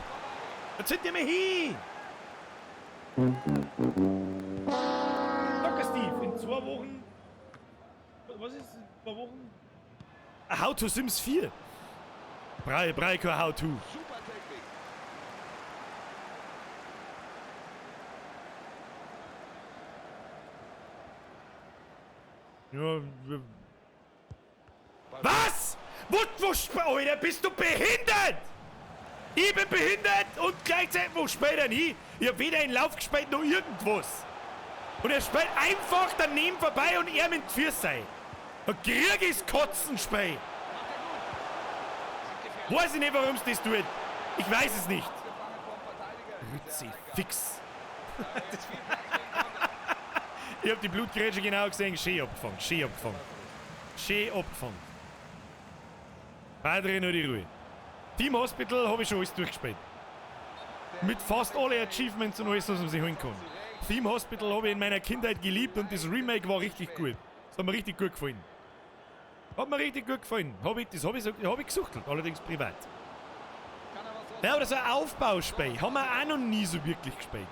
Jetzt sind die mal hin. Danke, Steve. In 2 Wochen. Was ist in 2 Wochen? How to Sims 4. Brei, Brei, kein How to. Super Technik. Ja, was? Wo, Alter, bist du behindert? Ich bin behindert und gleichzeitig, wo spielt er nie? Ich hab weder einen Lauf gespielt noch irgendwas. Und er spielt einfach daneben vorbei und er mit Pfirsei. Ein Krieg ist Kotzenspiel. Weiß ich nicht, warum es das tut. Ich weiß es nicht. Rützi, fix. Ich hab die Blutgrätsche genau gesehen. Schön abgefangen, schön abgefangen. Schön abgefangen. Padre, nur die Ruhe. Theme Hospital hab ich schon alles durchgespielt. Mit fast alle Achievements und alles, was man sich holen kann. Theme Hospital hab ich in meiner Kindheit geliebt und das Remake war richtig gut. Das hat mir richtig gut gefallen. Hat mir richtig gut gefallen. Hab ich, das hab ich, so, hab ich gesucht, allerdings privat. Ja, aber so ein Aufbauspiel haben wir auch noch nie so wirklich gespielt.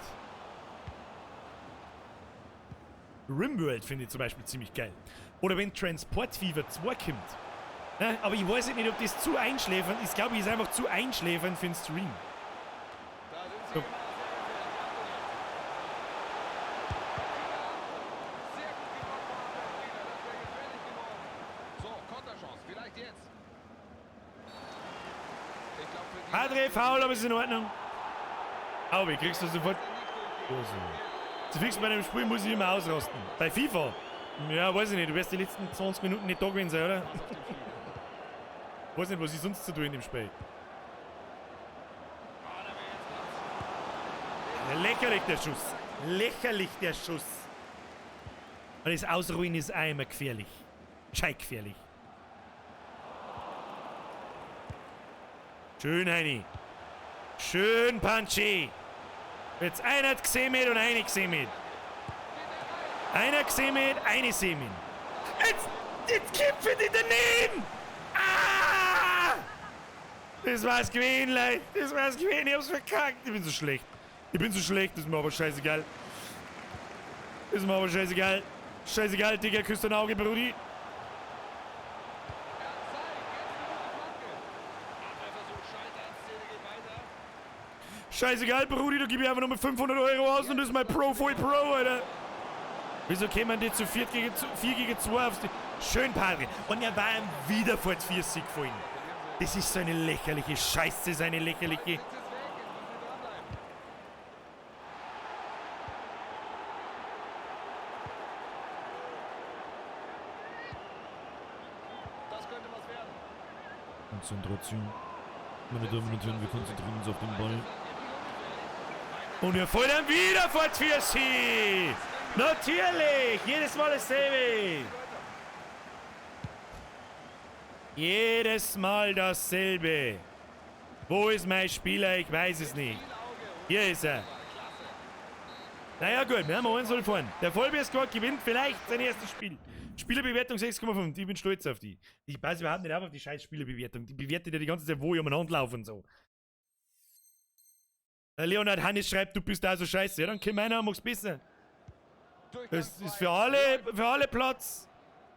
Rimworld finde ich zum Beispiel ziemlich geil. Oder wenn Transport Fever 2 kommt. Ja, aber ich weiß nicht, ob das zu einschläfernd ist. Ich glaube, ich ist einfach zu einschläfernd für den Stream. So. Padre, faul, aber ist in Ordnung. Aubi, kriegst du sofort. Zu fix bei dem Spiel muss ich immer ausrasten. Bei FIFA? Ja, weiß ich nicht. Du wirst die letzten 20 Minuten nicht da gewesen sein, oder? Weiß nicht, was ich sonst zu tun in dem Spiel. Lächerlich der Schuss. Lächerlich der Schuss. Und das Ausruhen ist auch immer gefährlich. Schei gefährlich. Schön, Heini. Schön, Punchy. Jetzt einer hat gesehen mit und eine gesehen mit. Einer gesehen mit, eine gesehen mit. Jetzt kippet die daneben! Ah! Das war's gewesen, Leute. Das war's gewesen. Ich hab's verkackt. Ich bin so schlecht. Ich bin so schlecht. Das ist mir aber scheißegal. Ist mir aber scheißegal. Scheißegal, Digga. Küsst dein Auge, Brudi. Scheißegal, Brudi, du gib mir einfach nur mit 500 Euro aus und das ist mein Pro voll Pro, Alter. Wieso kämen die zu 4 gegen 2 aufs... Schön, Padre. Und er war ihm wieder vor 4 Sieg gefallen. Das ist so eine lächerliche Scheiße, so eine lächerliche... Konzentration. Meine Damen und Herren, wir konzentrieren uns auf den Ball. Und er fällt dann wieder vor 4 Natürlich! Jedes Mal dasselbe! Jedes Mal dasselbe! Wo ist mein Spieler? Ich weiß es nicht. Hier ist er. Naja gut, wir haben 1-0 vorn. Der Vollbier Squad gewinnt vielleicht sein erstes Spiel. Spielerbewertung 6,5. Ich bin stolz auf die. Ich passe überhaupt nicht auf die scheiß Spielerbewertung. Die bewertet ja die ganze Zeit, wo ich umeinander laufe und so. Der Leonhard Hannes schreibt, du bist da so scheiße. Ja, dann komm einer und mach's besser. Es ist für alle Platz.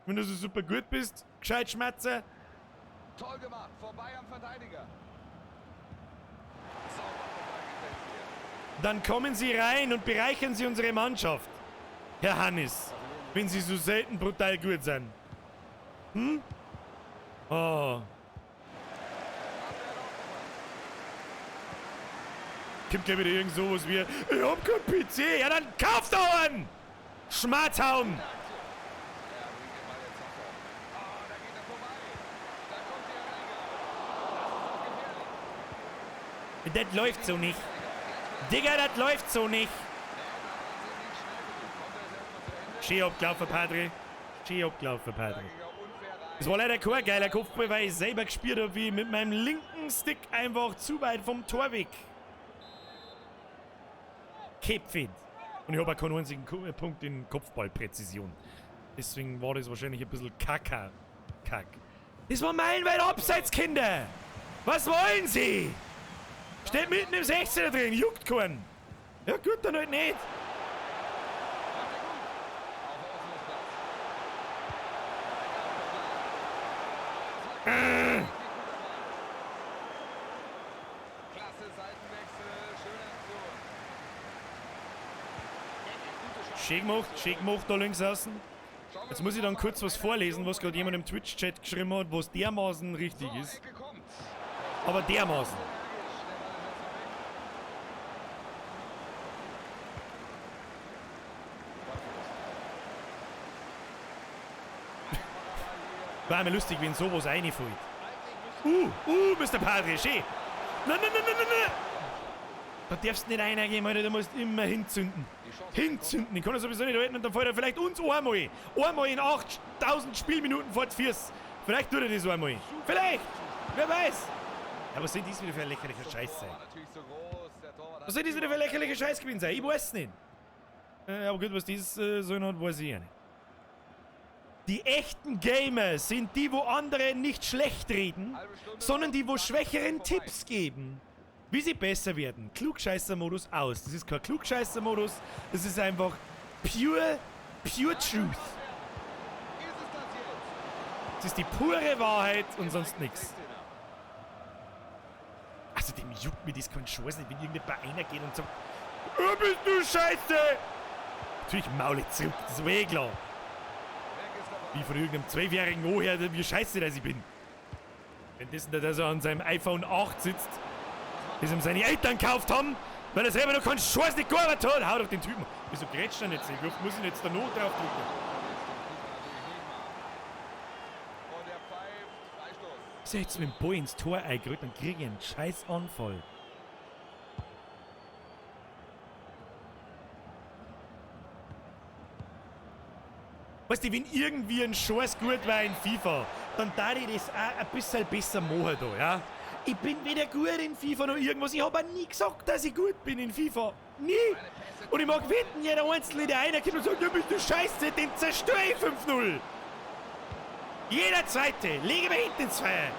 Wenn du so super gut bist, gescheit schmatze. Toll gemacht, vorbei am Verteidiger. Sauber vorbeigesetzt hier. Dann kommen Sie rein und bereichern Sie unsere Mannschaft. Herr Hannes, wenn Sie so selten brutal gut sind. Hm? Oh. Kommt gleich wieder irgend sowas wie, ich hab kein PC. Ja, dann kauf doch einen! Schmatzhauen! Das läuft so nicht. Digga, das läuft so nicht. Schön abgelaufen, Padre. Schön abgelaufen, Padre. Das war leider kein geiler Kopfball, weil ich selber gespielt habe, wie ich mit meinem linken Stick einfach zu weit vom Tor weg. Käpfit. Und ich habe auch keinen einzigen Punkt in Kopfballpräzision. Deswegen war das wahrscheinlich ein bisschen Kaka. Kack. Das war meilenweit abseits, Kinder! Was wollen Sie? Steht mitten im 16er drin, juckt keinen. Ja gut, dann halt nicht. Schön gemacht da links außen. Jetzt muss ich dann kurz was vorlesen, was gerade jemand im Twitch-Chat geschrieben hat, was dermaßen richtig ist. Aber dermaßen. War mir lustig, wenn sowas reinfällt. Mr. Padre, schön. Nein, nein, nein, nein, nein, nein. Da darfst du nicht reingehen, Alter, du musst immer hinzünden. Hinzünden, ich kann das sowieso nicht halten und dann fällt er vielleicht uns einmal. Einmal in 8000 Spielminuten vor die Füße. Vielleicht tut er das einmal. Vielleicht! Wer weiß! Ja, was soll das wieder für ein lächerlicher Scheiß sein? Was soll das wieder für ein lächerlicher Scheiß gewesen sein? Ich weiß es nicht. Aber gut, was das soll hat, weiß ich ja nicht. Die echten Gamer sind die, wo andere nicht schlecht reden, sondern die, wo schwächeren Tipps geben, wie sie besser werden. Klugscheißer-Modus aus. Das ist kein Klugscheißer-Modus, das ist einfach pure truth. Das ist die pure Wahrheit und sonst nichts. Also dem juckt mir das kein Scheiß nicht, wenn irgendjemand einer geht und sagt, oh, bist du Scheiße! Natürlich maul ich zurück, das ist eh klar. Wie von irgendeinem 12-jährigen Oher, wie scheiße dass ich bin. Wenn das der so an seinem iPhone 8 sitzt, das ihm seine Eltern gekauft haben, weil er selber noch keinen Scheiß nicht gearbeitet hat. Hau doch den Typen. Wieso grätscht er jetzt nicht? Wie oft muss ich jetzt da noch drauf drücken? Ist er jetzt mit dem Ball ins Tor eingerückt, dann kriege ich einen scheiß Anfall. Weißt du, wenn irgendwie ein Scheiß gut war in FIFA, dann darf ich das auch ein bisschen besser machen da, ja? Ich bin weder gut in FIFA noch irgendwas. Ich habe auch nie gesagt, dass ich gut bin in FIFA. Nie! Und ich mag wetten, jeder Einzelne, der einer kommt und sagt, du bist du Scheiße, den zerstöre ich 5-0. Jeder Zweite, lege mir hinten ins Feuer.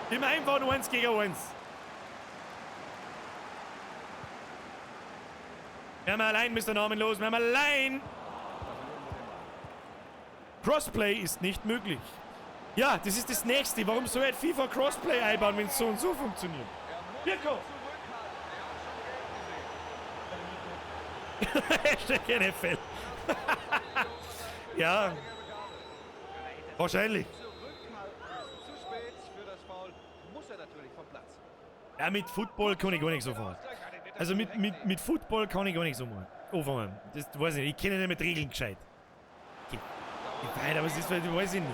Immer einfach nur 1 gegen 1. Wir haben allein, Mr. Namenlos, wir haben allein. Crossplay ist nicht möglich. Ja, das ist das Nächste. Warum soll halt FIFA Crossplay einbauen, wenn es so und so funktioniert? Mirko! Hashtag NFL. Ja. Wahrscheinlich. Ja, mit Football kann ich gar nichts anfangen. Also mit Football kann ich gar nichts anfangen. Das weiß ich nicht. Ich kenne nicht mit Regeln gescheit. Ich weiß, aber es ist, weiß ich nicht.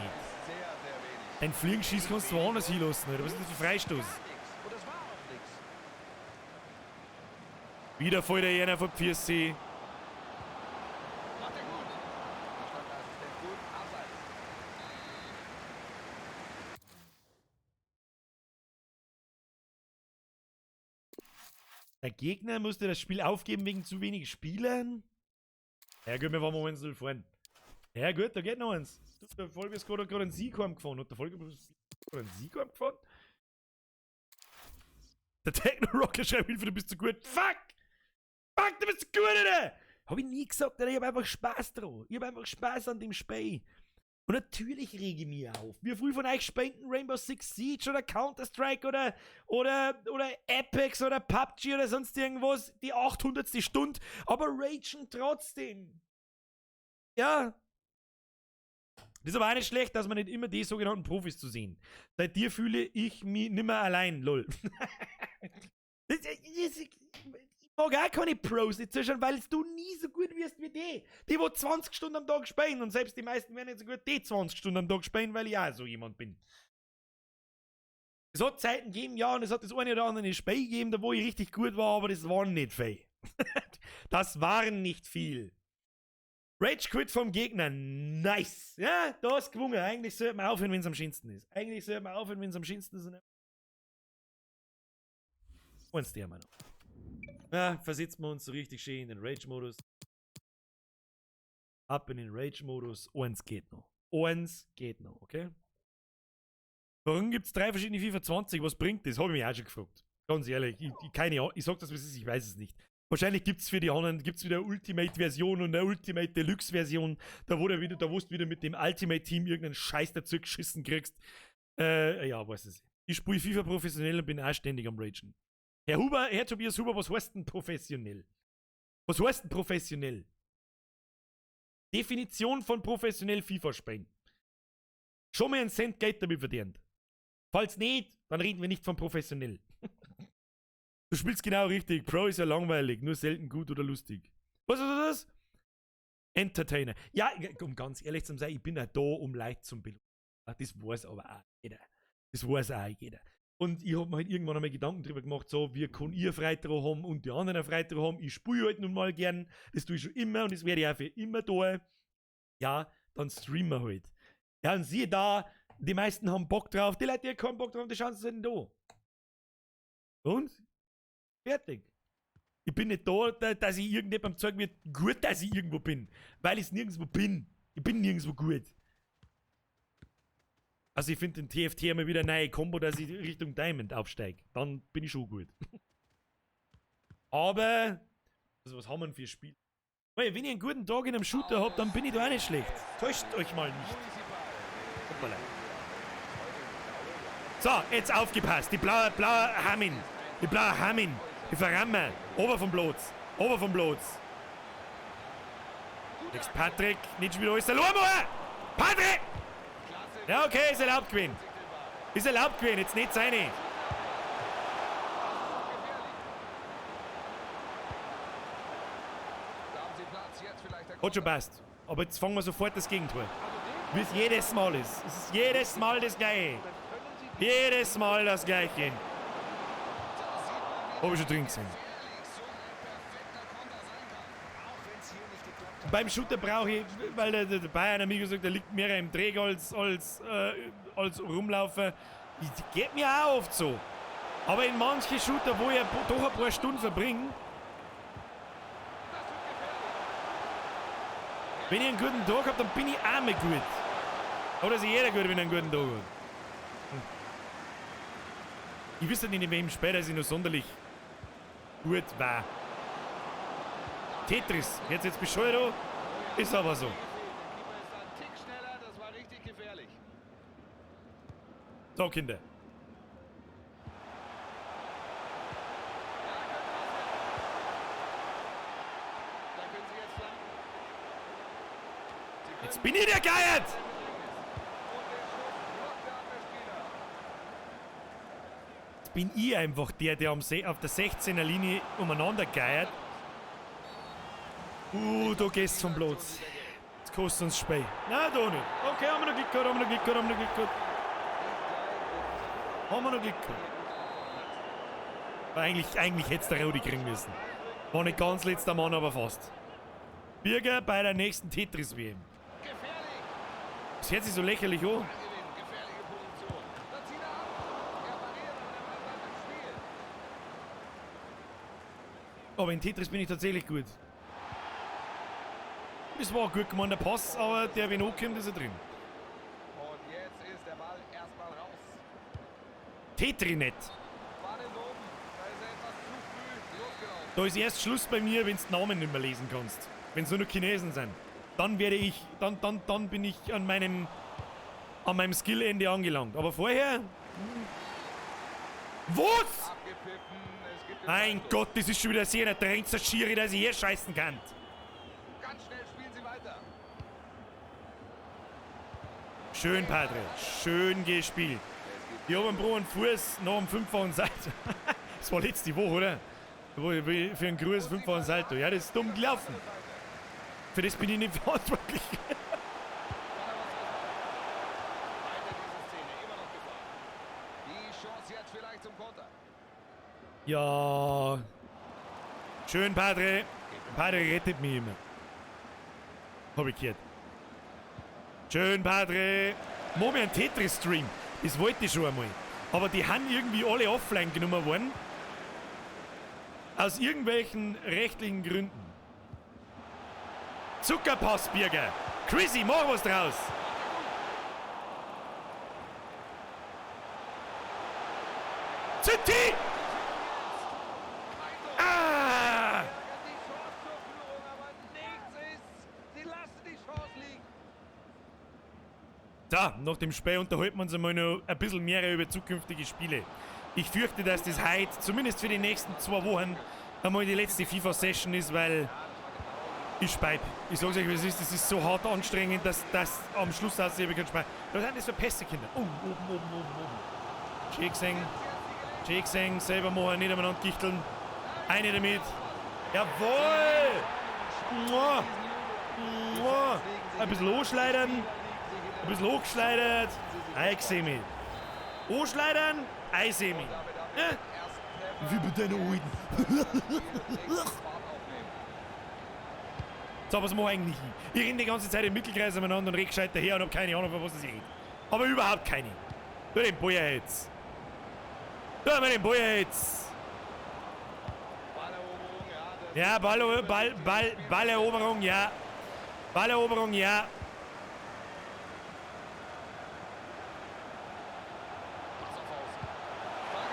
Ein Fliegenschieß kannst du woanders hinlassen, oder? Was ist das für Freistoß? Wieder fällt der einer von Pfirsich. Der Gegner musste das Spiel aufgeben wegen zu wenig Spielern. Ja gut, wir waren mal 1-0 vorn. Ja gut, da geht noch eins. Der Folge ist gerade einen Sieg heimgefahren. Hat der Folge gerade einen Sieg heimgefahren? Der Techno-Rocker schreibt, Hilfe, du bist zu gut. Fuck! Fuck, du bist zu gut, Alter! Hab ich nie gesagt, Alter, ich hab einfach Spaß dran. Ich hab einfach Spaß an dem Spiel. Und natürlich rege ich mich auf. Wie viel von euch spenden Rainbow Six Siege oder Counter-Strike oder Apex oder PUBG oder sonst irgendwas die 800. Stunde, aber ragen trotzdem. Ja. Das ist aber auch nicht schlecht, dass man nicht immer die sogenannten Profis zu sehen. Seit dir fühle ich mich nimmer allein, lol. Ich mag auch keine Pros nicht zuschauen, weil du nie so gut wirst wie die. Die, wo 20 Stunden am Tag spielen und selbst die meisten werden nicht so gut, die 20 Stunden am Tag spielen, weil ich auch so jemand bin. Es hat Zeiten gegeben, ja, und es hat das eine oder andere Spiel gegeben, da wo ich richtig gut war, aber das waren nicht viel. Das waren nicht viel. Rage Quit vom Gegner, nice. Ja, da ist gewungen. Eigentlich sollte man aufhören, wenn es am schönsten ist. Eigentlich sollte man aufhören, wenn es am schönsten ist. Eins der mal noch. Ja, versetzen wir uns so richtig schön in den Rage-Modus. Ab in den Rage-Modus. Eins geht noch. Eins geht noch, okay? Warum gibt es 3 verschiedene FIFA 20? Was bringt das? Habe ich mich auch schon gefragt. Ganz ehrlich, keine Ahnung. Ich sag das, was es ist, ich weiß es nicht. Wahrscheinlich gibt es für die anderen, gibt's wieder eine Ultimate-Version und eine Ultimate Deluxe-Version. Da wo du wieder, da wo du wieder mit dem Ultimate-Team irgendeinen Scheiß dazu geschissen kriegst. Ja, weiß es nicht. Ich spiele FIFA professionell und bin auch ständig am Ragen. Herr Huber, Herr Tobias Huber, was heißt denn professionell? Was heißt denn professionell? Definition von professionell FIFA spielen. Schon mal einen Cent Geld damit verdient. Falls nicht, dann reden wir nicht von professionell. Du spielst genau richtig. Pro ist ja langweilig, nur selten gut oder lustig. Was ist das? Entertainer. Ja, um ganz ehrlich zu sein, ich bin ja da, um Leute zu belohnen. Das weiß aber auch jeder. Das weiß auch jeder. Und ich hab mir halt irgendwann einmal Gedanken drüber gemacht, so, wie kann ihr Freude dran haben und die anderen Freude dran haben. Ich spiele halt nun mal gern, das tue ich schon immer und das werde ich auch für immer tun. Ja, dann streamen wir halt. Ja, und siehe da, die meisten haben Bock drauf, die Leute, die keinen Bock drauf haben, die schauen sich nicht an. Und? Fertig. Ich bin nicht da, dass ich irgendjemandem zeigen wird, gut, dass ich irgendwo bin. Weil ich nirgendwo bin. Ich bin nirgendwo gut. Also ich finde den TFT immer wieder eine neue Kombo, dass ich Richtung Diamond aufsteige. Dann bin ich schon gut. Aber, also was haben wir denn für Spiel? Weil, wenn ich einen guten Tag in einem Shooter hab, dann bin ich da auch nicht schlecht. Täuscht euch mal nicht. Hoppala. So, jetzt aufgepasst. Die blaue Hamin. Die blaue Hamin. Die verrammen. Ober vom Platz. Ober vom Platz. Jetzt Patrick. Nicht schon wieder alles verloren. Patrick! Ja, okay, ist erlaubt gewesen. Ist erlaubt gewesen, jetzt nicht seine. Hat schon passt. Aber jetzt fangen wir sofort das Gegentor. Wie es jedes Mal ist. Es ist jedes Mal das Gleiche. Jedes Mal das Gleiche. Hab ich schon drin gesehen. Beim Shooter brauche ich, weil der Bayern Amigo sagt, der liegt mehr im Dreck als rumlaufen. Das geht mir auch oft so. Aber in manchen Shooter, wo ich doch ein paar Stunden verbringe, wenn ich einen guten Tag habe, dann bin ich auch mal gut. Oder ist jeder gut, wenn er einen guten Tag hat. Ich wüsste nicht, in wem später ich noch sonderlich gut war. Tetris, jetzt bescheuert an, ist aber so. So, Kinder. Jetzt bin ich der Geiert! Jetzt bin ich einfach der, der auf der 16er Linie umeinander geiert. Da gehst vom Platz. Jetzt kostet uns Spiel. Nein, da nicht. Okay, haben wir noch Glück gehabt, haben wir noch Glück gehabt, haben wir noch Glück gehabt. Haben wir noch Glück gehabt. Aber eigentlich hätte es der Rudi kriegen müssen. War nicht ganz letzter Mann, aber fast. Birger bei der nächsten Tetris-WM. Das hört sich so lächerlich an. Aber in Tetris bin ich tatsächlich gut. Das war ein gut gemeinter Pass, aber der, wenn ankommt, ist er drin. Und jetzt ist der Ball erstmal raus. Tetrinet. Ball ist oben. Da ist er etwas zu früh losgelaufen. Da ist erst Schluss bei mir, wenn du Namen nicht mehr lesen kannst. Wenn es nur noch Chinesen sind. Dann werde ich, dann bin ich an meinem Skillende angelangt. Aber vorher... Was? Mein Gott, das ist schon wieder sehr ein Schiri, dass ich hier scheißen kann. Ganz schnell spielen sie weiter. Schön, Padre. Schön gespielt. Ich habe einen Bro einen Fuß nach dem fünffachen Salto. Das war letzte Woche, oder? Für einen Gruß fünffachen Salto. Ja, das ist dumm gelaufen. Für das bin ich nicht verantwortlich. Ja. Schön, Padre. Padre rettet mich immer. Hab ich gehört. Schön, Padre. Mach mir einen Tetris-Stream. Das wollte ich schon einmal. Aber die haben irgendwie alle offline genommen worden. Aus irgendwelchen rechtlichen Gründen. Zuckerpass, Birger. Chrissy, mach was draus. City! Ah! So, nach dem Spiel unterhalten wir uns einmal noch ein bisschen mehr über zukünftige Spiele. Ich fürchte, dass das heute, zumindest für die nächsten 2 Wochen, einmal die letzte FIFA-Session ist, weil ich speib. Ich sag's euch, wie es ist, das ist so hart anstrengend, dass das am Schluss aussieht, ich kann speiben. Was sind das für Pässe, Kinder? Oh, oben, oben, oben, oben. Schön gesehen. Schön gesehen, selber machen, nicht umeinander gichteln. Eine damit. Jawohl! Mua. Mua. Ein bisschen anschleudern. Ein bisschen hochgeschleudert. Eigesemi. Anschleudern, Eisemi. Ja? Wie bei deinen Alten. So, was mach ich eigentlich? Ich renne die ganze Zeit im Mittelkreis umeinander und red gescheit daher und hab keine Ahnung, von was ich rede. Aber überhaupt keine. Tu den Beuer jetzt. Tu mal den Beuer jetzt. Ja, Balleroberung, ja. Balleroberung, ja.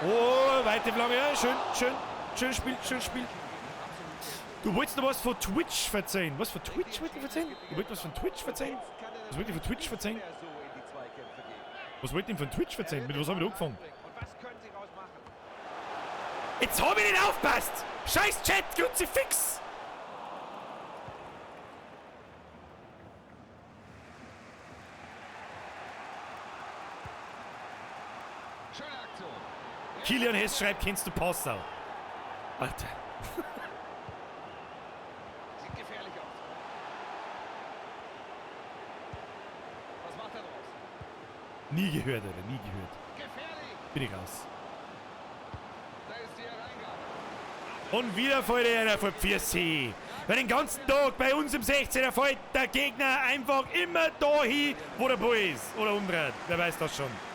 Oh, weite Flanke, ja, schön, schön, schön Spiel, schön Spiel. Du wolltest noch was von Twitch verzeihen. Was von Twitch wollt ihr verzeihen? Du wolltest was von Twitch verzeihen? Was wollt ihr von Twitch verzeihen? Was wollt ihr denn von Twitch verzeihen? Mit was hab ich da angefangen? Jetzt hab ich nicht aufpasst! Scheiß Chat, Kruzifix! Kilian Hess schreibt, kennst du Passau? Alter. Sieht gefährlich aus. Was macht er draus? Nie gehört, Alter, nie gehört. Gefährlich. Bin ich raus. Da ist die Hereingabe. Und wieder fällt einer vor Pfirsich. Weil den ganzen Tag bei uns im 16er fällt der Gegner einfach immer da hin, wo der Ball ist. Oder umdreht. Wer weiß das schon.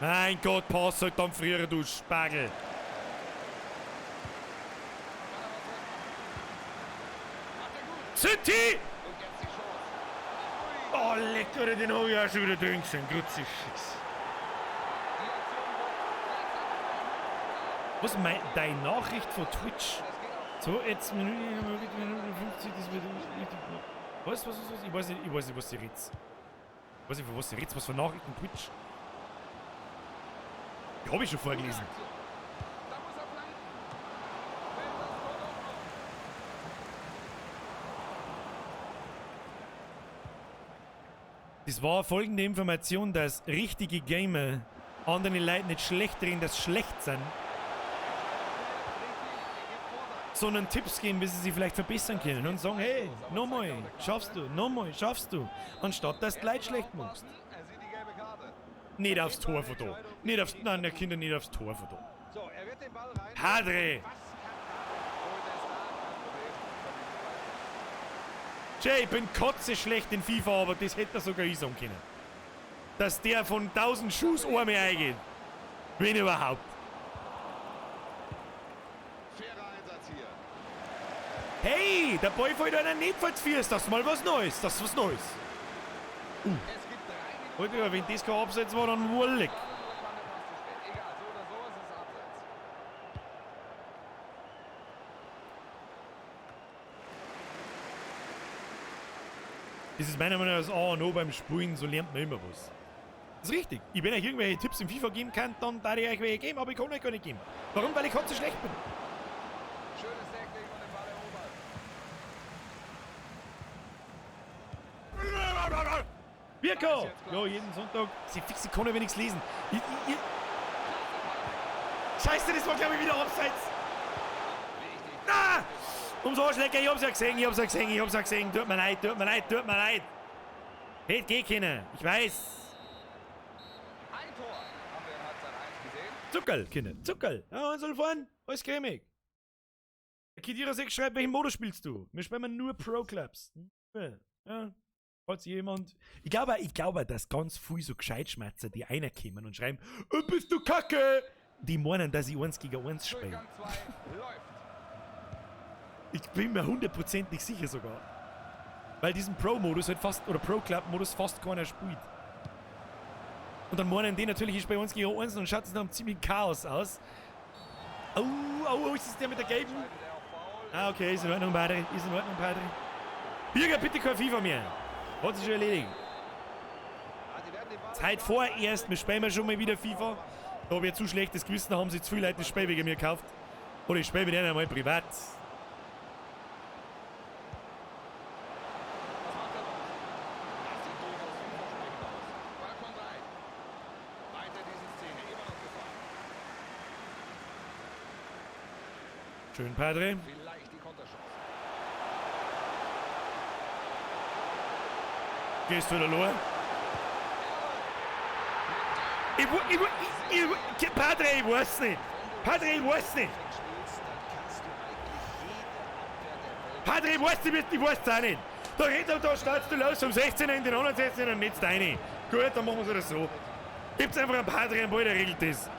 Mein Gott, pass halt dann früher, du Spargel. City! Oh, lecker, den hab ich auch schon wieder drin gesehen. Kruzifix. Was meint deine Nachricht von Twitch? So, jetzt Minute 50, das wird richtig. Was? Ich weiß nicht, was sie redet. Ich weiß nicht, von was sie redet. Was für Nachrichten Twitch? Die hab ich schon vorgelesen. Das war folgende Information, dass richtige Gamer anderen Leuten nicht schlecht reden, dass schlecht sind, sondern Tipps geben, wie sie sich vielleicht verbessern können und sagen, hey, nochmal, schaffst du, nochmal, schaffst du, anstatt dass du Leute schlecht machst. Nicht aufs Tor von da. Nicht aufs, nein, der Kinder nicht aufs Tor von da. Padre! Jay, ich bin kotze schlecht in FIFA, aber das hätte er sogar ich sagen können. dass der von 1000 Schuss einmal eingeht. Wenn überhaupt. Fairer Einsatz hier. Hey, der Ball fällt einer nicht vor die Füße. Das ist mal was Neues. Das ist was Neues. Es gibt 3 Minuten. Alter, wenn das kein Abseits war, dann wollig. Oder kam der Pass zu spät? Egal, so oder so, es ist Abseits. Das ist meiner Meinung nach das A und O beim Spielen, so lernt man immer was. Das ist richtig. Ich, wenn euch irgendwelche Tipps im FIFA geben kann, dann darf ich euch welche geben, aber ich kann euch gar nicht geben. Warum? Weil ich halt so schlecht bin. Schönes Tackling und den Ball erobert. Birko! Ja, jeden Sonntag. Sie fix, ich kann ja wenigstens lesen. Scheiße, das war glaube ich wieder abseits. Ah! Ums Arschlecker, ich hab's ja gesehen, ich hab's ja gesehen, ich hab's ja gesehen. Tut mir leid, tut mir leid, tut mir leid. Hätte gehen können, ich weiß. Ein Tor haben wir in Halbzeit 1 gesehen. Zuckerl, Kinder, Zuckerl. Ja, soll fahren, alles cremig. Der Kidira 6 schreibt, welchen Modus spielst du? Wir spielen nur Pro-Clubs. Ja. Falls jemand. Ich glaube, dass ganz viel so Gescheitschmatzer, die reinkommen und schreiben, oh, bist du Kacke! Die meinen, dass ich 1 gegen 1 spiele. Durchgang 2 läuft. Ich bin mir hundertprozentig sicher sogar. Weil diesen Pro-Modus halt fast, oder Pro-Club-Modus fast keiner spielt. Und dann meinen die natürlich, ich spiele 1 gegen 1 und schaut es nach einem ziemlichen Chaos aus. Au, au, au, ist das der mit der gelben? Ah, okay, ist in Ordnung, Padre. Ist in Ordnung, Padre. Birger, bitte kein FIFA mehr. Hat sich schon erledigt. Zeit vorerst, wir spielen schon mal wieder FIFA. Da hab ich zu schlechtes Gewissen, da haben sie zu viele Leute das Spiel wegen mir gekauft. Oder ich spiele mit denen einmal privat. Was macht er noch? Das sieht durchaus vielversprechend aus. Ball kommt rein. Weiter diese Szene, immer noch Gefahr. Schön, Padre. Vielleicht die Konterchance. Gehst du wieder los? Padre, ich weiß nicht. Padre, ich weiß nicht. Padre, ich weiß nicht, ich weiß es auch nicht. Da rennt er, da startest du los um 16 in den anderen 16 und nicht rein. Gut, dann machen wir es so. Gibt's einfach einen Padre, einen Ball, der regelt das. 2-0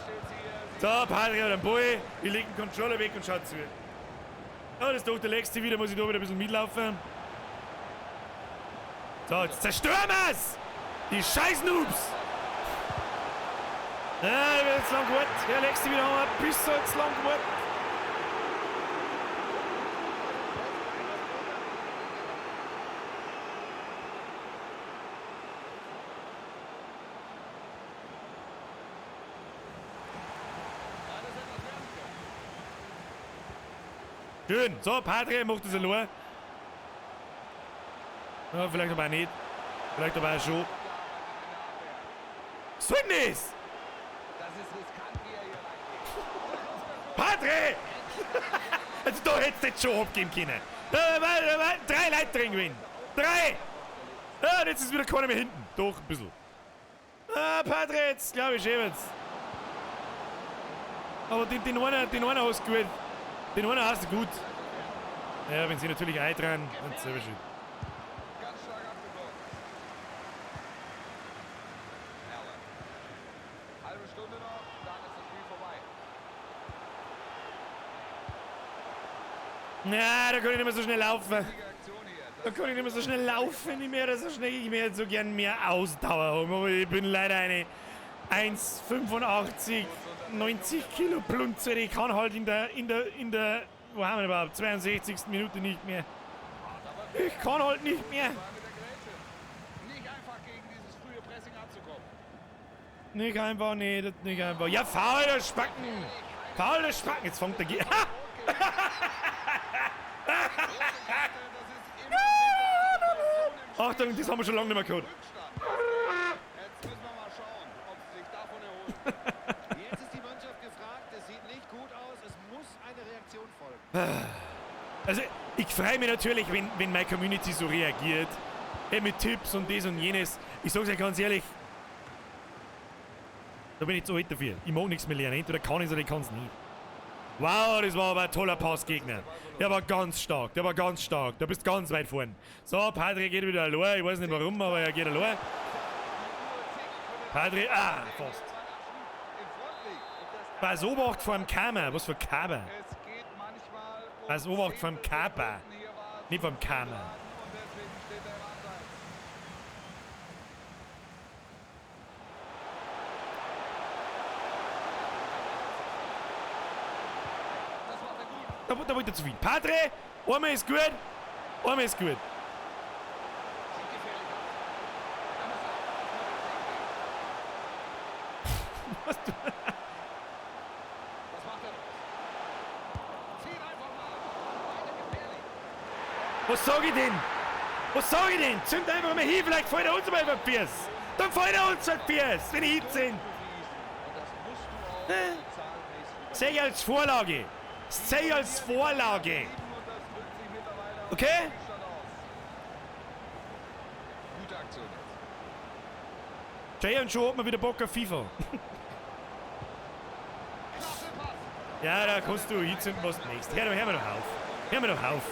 steht's hier. So, Padre hat einen Ball, ich leg den Controller weg und schau zu. Ja, das ist doch der letzte wieder, muss ich da wieder ein bisschen mitlaufen. So, jetzt zerstören wir's! Die scheiß Noobs! Ah, ich bin jetzt lang gewartet. Ja, letzte wieder haben wir ein bisschen jetzt lang gewartet. Schön. So, Padre macht das allein. Ja, vielleicht aber auch nicht. Vielleicht aber auch schon. Was soll denn das? Das ist riskant, wie er hier reingeht. Padre! Also da hättest du jetzt schon abgeben können. Da waren 3 Leute drin gewesen. 3! Ah, und jetzt ist wieder keiner mehr hinten. Doch, ein bisschen. Ah, Padre, jetzt glaube ich schon jetzt. Aber den einen hast du gut. Den einen hast du gut. Ja, wenn sie natürlich eintran, dann ist selber schuld. Ganz stark abgeblockt. Allen. Halbe Stunde noch, dann ist das Spiel vorbei. Na, da kann ich nicht mehr so schnell laufen. Wichtige Aktion hier. Da kann ich nicht mehr so schnell laufen, nicht mehr so schnell. Ich möchte so gern mehr Ausdauer haben, aber ich bin leider eine 1,85, 90 Kilo Plunze. Ich kann halt in der, wo haben wir überhaupt? 62. Minute nicht mehr. Ich kann halt nicht mehr. Nicht einfach gegen dieses frühe Pressing anzukommen. Nicht einfach, nee, das nicht einfach. Ja, faul, der Spacken! Faul, der Spacken! Jetzt fängt der Ge- Achtung, das haben wir schon lange nicht mehr gehört. Jetzt müssen wir mal schauen, ob sie sich davon erholen. Jetzt ist die Mannschaft gefragt. Es sieht nicht gut aus. Es muss eine Reaktion folgen. Also, ich freue mich natürlich, wenn meine Community so reagiert. Hey, mit Tipps und das und jenes. Ich sag's euch ganz ehrlich, da bin ich zu alt dafür. Ich mag nichts mehr lernen. Entweder kann ich's oder ich kann's nicht. Wow, das war aber ein toller Passgegner. Der war ganz stark, der war ganz stark. Du bist ganz weit vorn. So, Padre geht wieder allein. Ich weiß nicht warum, aber er geht allein. Padre, ah, fast. Pass Obacht vor dem Kammer. Was für Kammer? Pass Obacht vor dem Kappa. Nicht vom Kammer. Da wollte er zu viel. Padre, einmal ist gut. Einmal ist gut. Was du? Was sag ich denn? Was sag ich denn? Zünd einfach mal hin, vielleicht fällt er uns mal über den Fies. Dann fällt er uns über den Fies, wenn ich hin. Seh als Vorlage. Sei als Vorlage. Okay? Gute Aktion jetzt. Jay und schon hat man wieder Bock auf FIFA. Ja, da kannst du hinzünden, was du möchtest. Hör mir doch auf. Hör mir doch auf.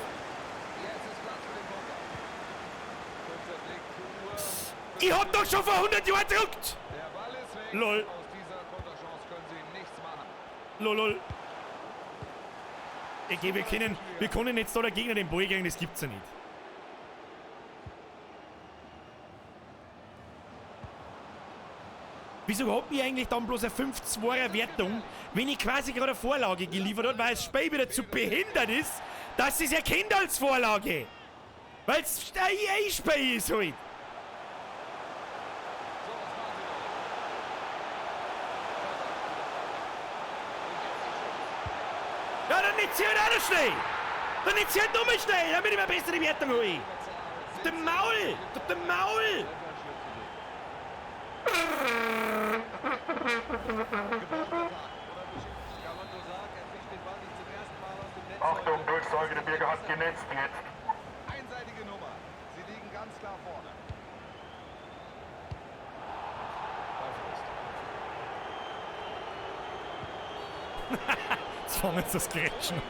Ich hab doch schon vor 100 Jahren gedruckt! Lol. Lol, lol. Okay, wir können jetzt da der Gegner den Ball kriegen, das gibt's ja nicht. Wieso hab ich eigentlich dann bloß eine 5-2er Wertung, wenn ich quasi gerade eine Vorlage geliefert habe, weil das Spiel wieder zu behindert ist, dass es erkennt als Vorlage? Weil es ein EA-Spiel ist halt. Ja, dann nicht sie halt auch noch schnell! Dann nicht sie halt nochmal schnell, damit ich mir eine bessere Wertung hole! Auf dem Maul! Auf dem Maul! Achtung, Durchsage, der Birger hat genetzt jetzt. Einseitige Nummer. Sie liegen ganz klar vorne. Jetzt fangen sie das Grätschen an.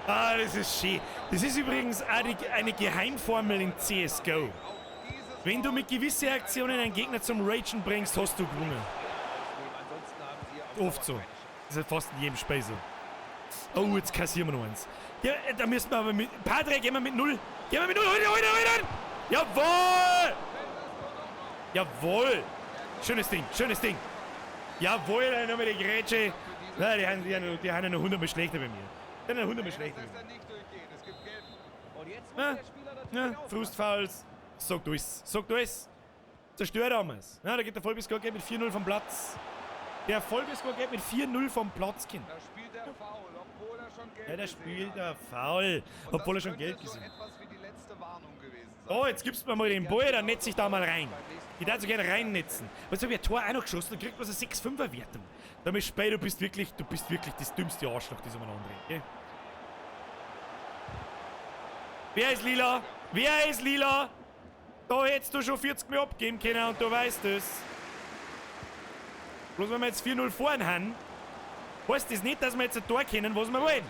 Ah, das ist schön. Das ist übrigens auch eine Geheimformel in CSGO. Wenn du mit gewissen Aktionen einen Gegner zum Ragen bringst, hast du gewonnen. Oft so. Das ist fast in jedem Spiel so. Oh, jetzt kassieren wir noch eins. Ja, da müssen wir aber mit... Padre, gehen wir mit 0. Gehen wir mit 0. Heute, heute, heute! Jawohl! Jawohl! Schönes Ding, schönes Ding. Jawohl, dann nochmal die Grätsche. Na, die haben ja noch 100 Mal schlechter bei mir. Die haben ja 100 Mal schlechter bei mir. Na, na, Frustfouls. Sag du es, sag du es. Zerstört haben wir's. Na, da geht der Vollbiscore geht mit 4-0 vom Platz. Der Vollbiscore geht mit 4-0 vom Platz, Kind. Da spielt er faul, obwohl er schon Geld Ja, der gesehen spielt hat. er faul, Und obwohl er das schon Geld könnte so gesehen hat. etwas wie die letzte Warnung gewesen sein. Oh, jetzt gibst du mir mal den Ball, dann netze ich da mal rein. Ich darf so gerne reinnetzen. Weißt du, hab ich ein Tor auch noch geschossen, dann kriegt man so eine 6-5er-Wertung. Damit Spey, du bist wirklich das dümmste Arschloch, das umeinander rennt, gell? Wer ist lila? Wer ist lila? Da hättest du schon 40 mehr abgeben können und du weißt es. Bloß wenn wir jetzt 4-0 vorn haben, heißt das nicht, dass wir jetzt ein Tor kennen, was wir wollen.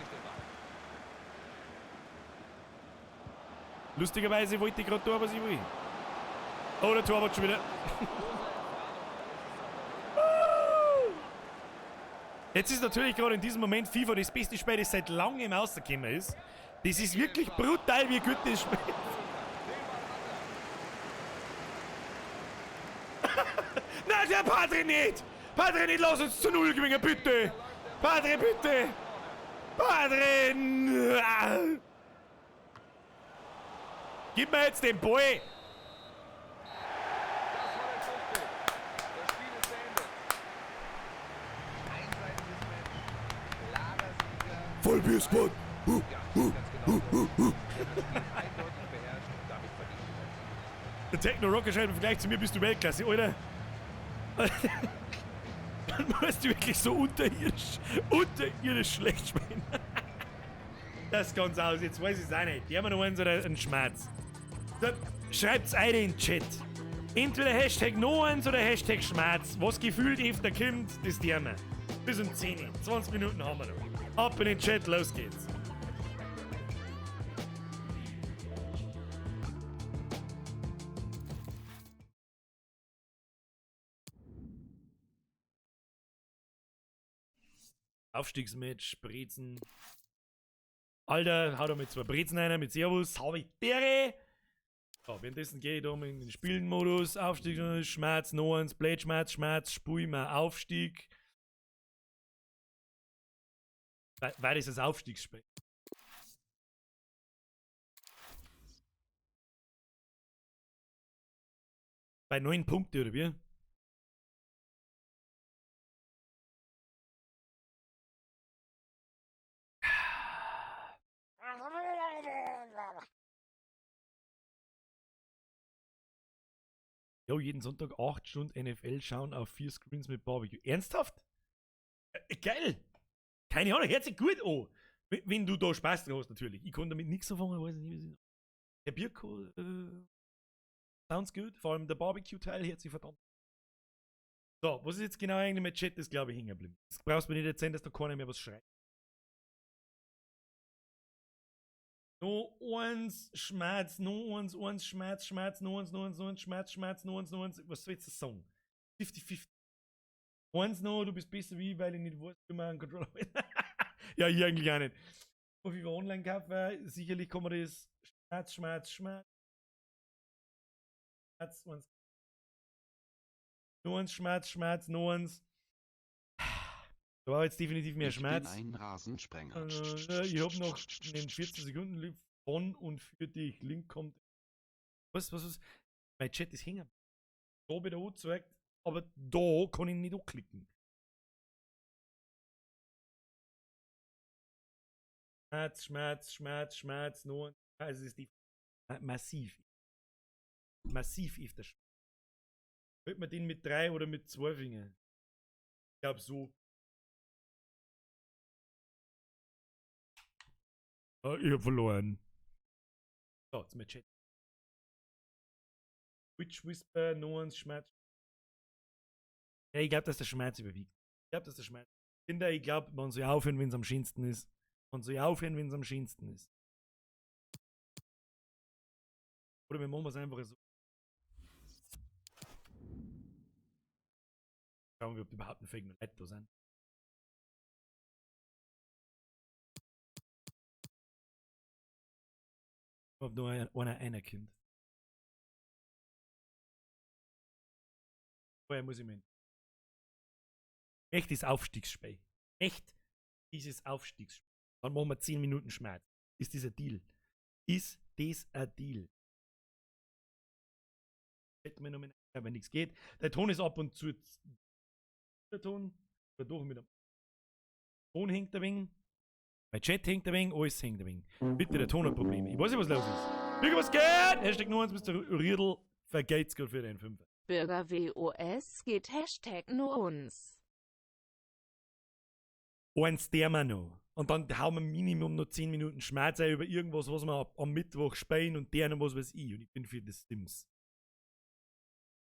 Lustigerweise wollte ich gerade da, was ich will. Oh, der Torwart schon wieder. Jetzt ist natürlich gerade in diesem Moment FIFA das beste Spiel, das seit langem rausgekommen ist. Das ist wirklich brutal, wie gut das Spiel ist. Nein, der Padre nicht! Padre nicht, lass uns zu 0 gewinnen, bitte! Padre, bitte! Padre! Gib mir jetzt den Ball! Das war der Schlusspunkt. Das Spiel ist beendet. Einseitiges Match. Klarer Sieger. Vollbier-Spot! Ja, ganz genau so. Er hat das Spiel eindeutig beherrscht und damit verdient. Der Techno Rocker schreibt im Vergleich zu mir bist du Weltklasse, Alter. Dann musst du wirklich so unterirdisch schlecht spielen. Das ist ganz aus, jetzt weiß ich's auch nicht. Die haben noch eins oder einen Schmerz. So, schreibt's eine in den Chat. Entweder Hashtag noch eins oder Hashtag Schmerz. Was gefühlt öfter kommt, das die haben wir. Bis um 10 Uhr. 20 Minuten haben wir noch. Ab in den Chat, los geht's. Aufstiegsmatch, Brezen. Alter, hau da mit zwei Brezen einer, mit Servus, hau ich dere. So, währenddessen gehe ich da um in den Spielenmodus. Aufstieg, Schmerz, noch eins, Blade, Schmerz, Schmerz, Spul mal Aufstieg. Weil das das Aufstiegsspiel. Bei 9 Punkte, oder wie? Jo, jeden Sonntag 8 Stunden NFL schauen auf 4 Screens mit Barbecue. Ernsthaft? Geil! Keine Ahnung, hört sich gut an. Wenn du da Spaß dran hast, natürlich. Ich kann damit nichts anfangen, weiß nicht, was ich. Herr Birko, sounds good. Vor allem der Barbecue-Teil hört sich verdammt. So, was ist jetzt genau eigentlich mit Chat, ist glaube ich hängen geblieben. Das brauchst du mir nicht erzählen, dass da keiner mehr was schreibt. No eins, Schmerz, no eins, eins, Schmerz, Schmerz, no eins, no eins, no eins, Schmerz, Schmerz, no eins, no eins. Was soll ich jetzt sagen? 50-50. Eins noch, du bist besser wie ich, weil ich nicht weiß, wie man einen Controller will. Ja, ich eigentlich auch nicht. Auf FIFA Online kaufen, sicherlich kann man das Schmerz, Schmerz, Schmerz. Schmerz, eins. No eins, Schmerz, Schmerz, no eins. Da war jetzt definitiv mehr Ich bin Schmerz. ein Rasensprenger. Ich hab noch in 14 Sekunden Link von und für dich. Link kommt. Was, was, was? Mein Chat ist hängen. Da wird er angezeigt, aber da kann ich nicht anklicken. Schmerz, Schmerz, Schmerz, Schmerz, nur. Also es ist die massiv. Massiv ist das. Hält man den mit 3 oder mit 2 Fingern? Ich glaub so. Ah, ich hab verloren. So, jetzt mal Chat. Witch Whisper, no one's Schmerz. Ja, ich glaub, dass der Schmerz überwiegt. Ich glaub, dass der Schmerz. Kinder, ich glaub, man soll aufhören, wenn's am schönsten ist. Man soll aufhören, wenn's am schönsten ist. Oder wir machen es einfach so. Schauen wir, ob überhaupt ein Fake noch Leute da sind. Ob nur einer kommt. Vorher muss ich mir. Echt das Aufstiegsspiel. Echt dieses Aufstiegsspiel. Dann machen wir 10 Minuten Schmerz. Ist das ein Deal? Ist das ein Deal? Hätten wir noch mal, wenn nichts geht. Der Ton ist ab und zu. Der Ton. Oder doch mit dem Ton hängt ein wenig. Mein Chat hängt ein wenig, alles hängt ein wenig. Bitte, der Ton hat Probleme. Ich weiß nicht, was los ist. Bürger, was geht? Hashtag nur eins, Mister Riedl. Vergeht's grad für den 5. Bürger WOS geht Hashtag nur uns. Eins der wir noch. Und dann hauen wir Minimum noch 10 Minuten Schmerz ein über irgendwas, was wir am Mittwoch spielen und der noch was weiß ich. Und ich bin für das Sims.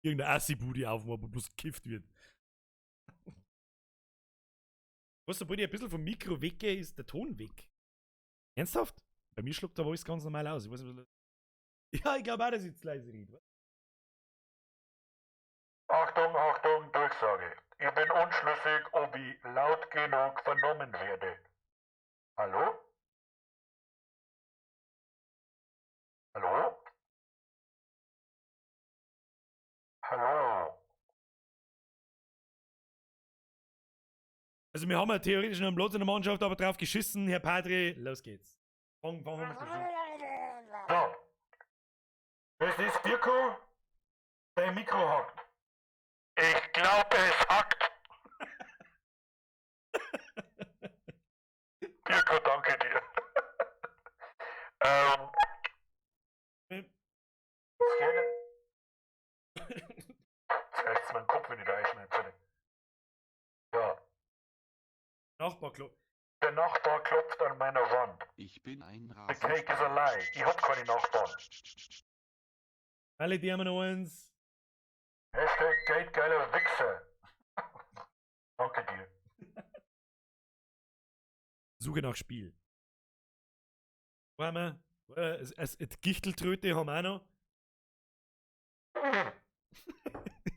Irgendeine Assi-Bude aufmachen, wo bloß gekifft wird. Was, sobald ich ein bisschen vom Mikro weggehe, ist der Ton weg. Ernsthaft? Bei mir schluckt aber alles ganz normal aus. Ich weiß nicht, was los ist. Ja, ich glaub auch, dass ich jetzt leise rede. Achtung, Achtung, Durchsage. Ich bin unschlüssig, ob ich laut genug vernommen werde. Hallo? Hallo? Hallo? Also wir haben ja theoretisch noch einen Platz in der Mannschaft, aber drauf geschissen, Herr Padre, los geht's. Fang an mit dem Spiel. So. Es ist Birko, dein Mikro hackt. Ich glaub, es hackt. Birko, danke dir. Jetzt reicht's meinen Kopf, wenn ich da einschneide. Ja. Nachbar klopft. Der Nachbar klopft an meiner Wand. Ich bin ein The cake is a lie. Ich hab keine Nachbarn. Alle die haben noch eins. Hashtag geldgeiler Wichser. Danke dir. Suche nach Spiel. Wollen wir? Es Gichteltröte haben wir auch noch.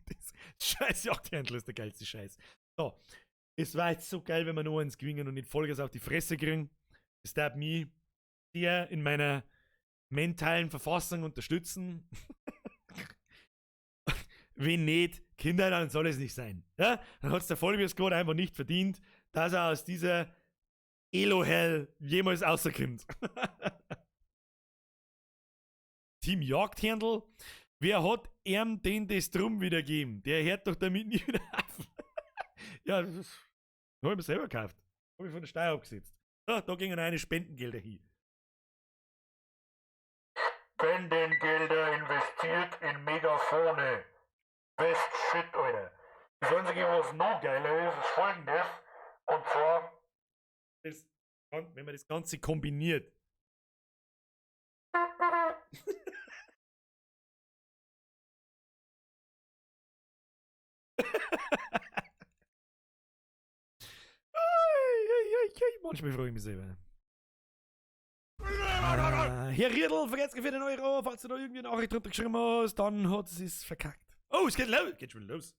Das scheiß Jagdhändler ist der geilste Scheiß. So, es war jetzt so geil, wenn wir nur eins gewinnen und nicht Vollgas auf die Fresse kriegen. Das darf mich sehr in meiner mentalen Verfassung unterstützen. Wenn nicht, Kinder, dann soll es nicht sein. Ja? Dann hat's der Vollbier Squad einfach nicht verdient, dass er aus dieser Elo-Hell jemals rauskommt. Team Jagdhändl, wer hat ihm denn das Drum wieder gegeben? Der hört doch damit nie wieder auf. Ja, das hab ich mir selber gekauft. Hab ich von der Steuer abgesetzt. Ja, da gingen eine Spendengelder hin. Spendengelder investiert in Megafone. Best shit, Alter. Das Einzige, was noch geiler ist, ist folgendes. Und zwar. Das, wenn man das Ganze kombiniert. Manchmal frage ich mich selber. Herr Riedl, vergesst für den Euro, falls du da irgendwie eine Nachricht drunter geschrieben hast, dann hat es es verkackt. Oh, es geht los, geht schon los.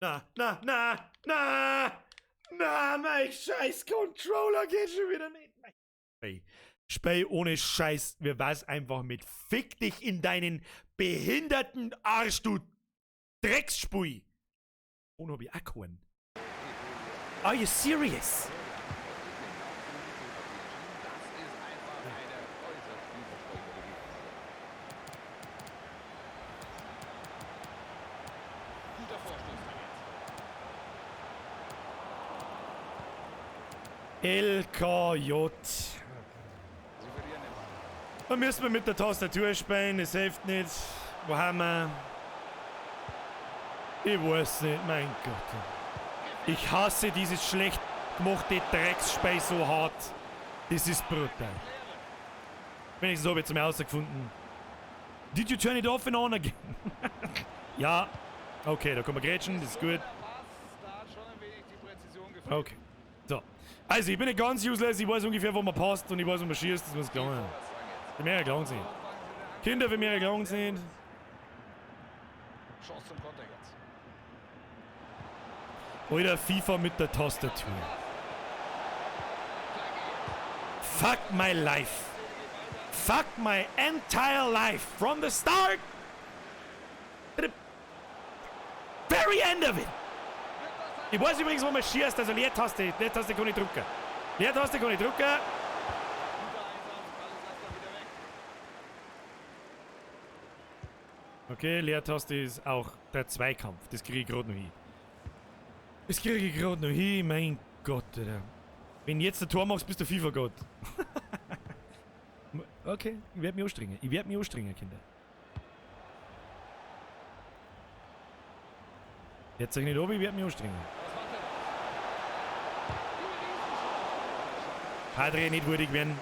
Na, na, na, na, na, mein scheiß Controller geht schon wieder nicht. Spey, Spey ohne Scheiß, wir war's einfach mit Fick dich in deinen behinderten Arsch, du Drecksspui. Ohne hab ich auch keinen. Are you serious? LKJ. Da müssen wir mit der Tastatur spielen, das hilft nicht. Wo haben wir? Ich weiß nicht, mein Gott. Ich hasse dieses schlecht gemachte Drecksspiel so hart. Das ist brutal. Wenigstens habe ich jetzt mal herausgefunden. Did you turn it off and on again? Ja. Okay, da kann man grätschen, das ist gut. Okay. So. Also, ich bin nicht ganz useless, ich weiß ungefähr, wo man passt und ich weiß, wo man schießt, das muss klar sein. Für mehrere gelangen sind. Kinder für mehrere gelangen sind. Chance zum Konter jetzt. Alter, FIFA mit der Tastatur. Fuck my life. Fuck my entire life. From the start to the very end of it. Ich weiß übrigens, wo man schießt, also Leertaste. Leertaste kann ich drücken. Leertaste kann ich drücken. Okay, Leertaste ist auch der Zweikampf. Das kriege ich gerade noch hin. Das kriege ich gerade noch hin, mein Gott, Alter. Wenn jetzt der Tor machst, bist du FIFA-Gott. Okay, ich werde mich anstrengen. Ich werde mich anstrengen, Kinder. Jetzt sag ich nicht ob, ich werde mich anstrengen. Padre, nicht würdig werden.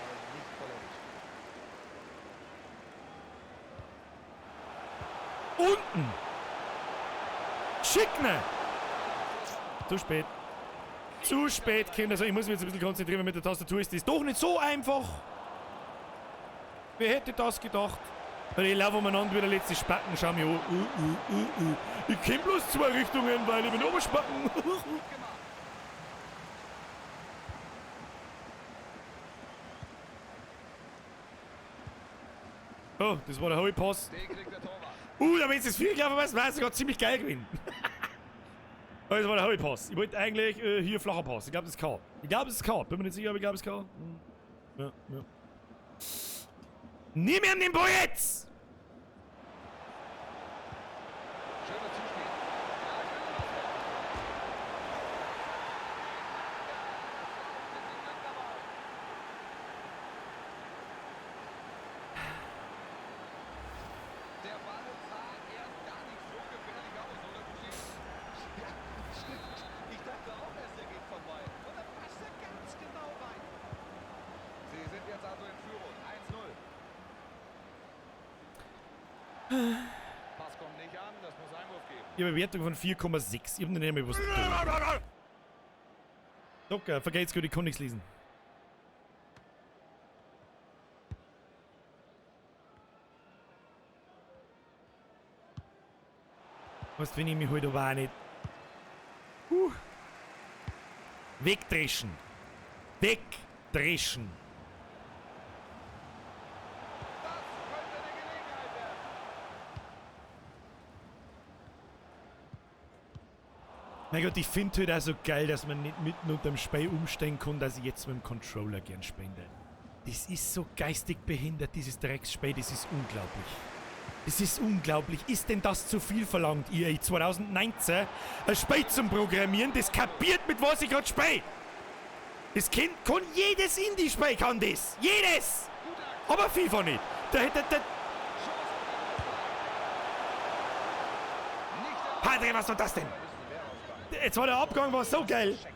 Unten! Schickner! Zu spät. Zu spät, Kinder. So, ich muss mich jetzt ein bisschen konzentrieren, weil mit der Tastatur ist das doch nicht so einfach. Wer hätte das gedacht? Weil ich laufe umeinander wie der letzte Spacken. Schau mich an. Ich kenn bloß zwei Richtungen, weil ich bin Oberspacken. Oh, das war der Holy Pass. Da wenn es das 4 gelaufen ist, war es sogar ziemlich geil gewesen. Oh, das war der Holy Pass. Ich wollte eigentlich hier flacher Pass. Ich glaube, das ist K. Ich glaube, es ist K. Bin mir nicht sicher, aber ich glaube, es ist K. Ja, ja. Nimm ihm den Ball jetzt! Der Ball sah erst gar nicht so gefährlich aus, oder Buschi? Ja, stimmt. Ich dachte auch erst, er geht vorbei. Und dann passt er ganz genau rein. Sie sind jetzt also in Führung. 1-0. Pass kommt nicht an, das muss Einwurf geben. Ich habe eine Wertung von 4,6. Ich hab nicht mehr was zu tun. Docker, vergeht's gut, ich kann nichts lesen. Weißt, wenn ich mich halt aber auch nicht... Wegdreschen. Wegdreschen. Das könnte eine Gelegenheit werden. Mein Gott, ich finde halt auch so geil, dass man nicht mitten unterm Spiel umsteigen kann, dass ich jetzt mit dem Controller gern spende. Das ist so geistig behindert, dieses Drecksspiel, das ist unglaublich. Das ist unglaublich. Ist denn das zu viel verlangt, EA 2019? Ein Spiel zum Programmieren, das kapiert, mit was ich gerade spiele. Das Kind kann jedes Indie-Spiel, kann das. Jedes! Aber FIFA nicht. Da hätte der... Padre, was war das denn? Jetzt war der Abgang war so geil. Ich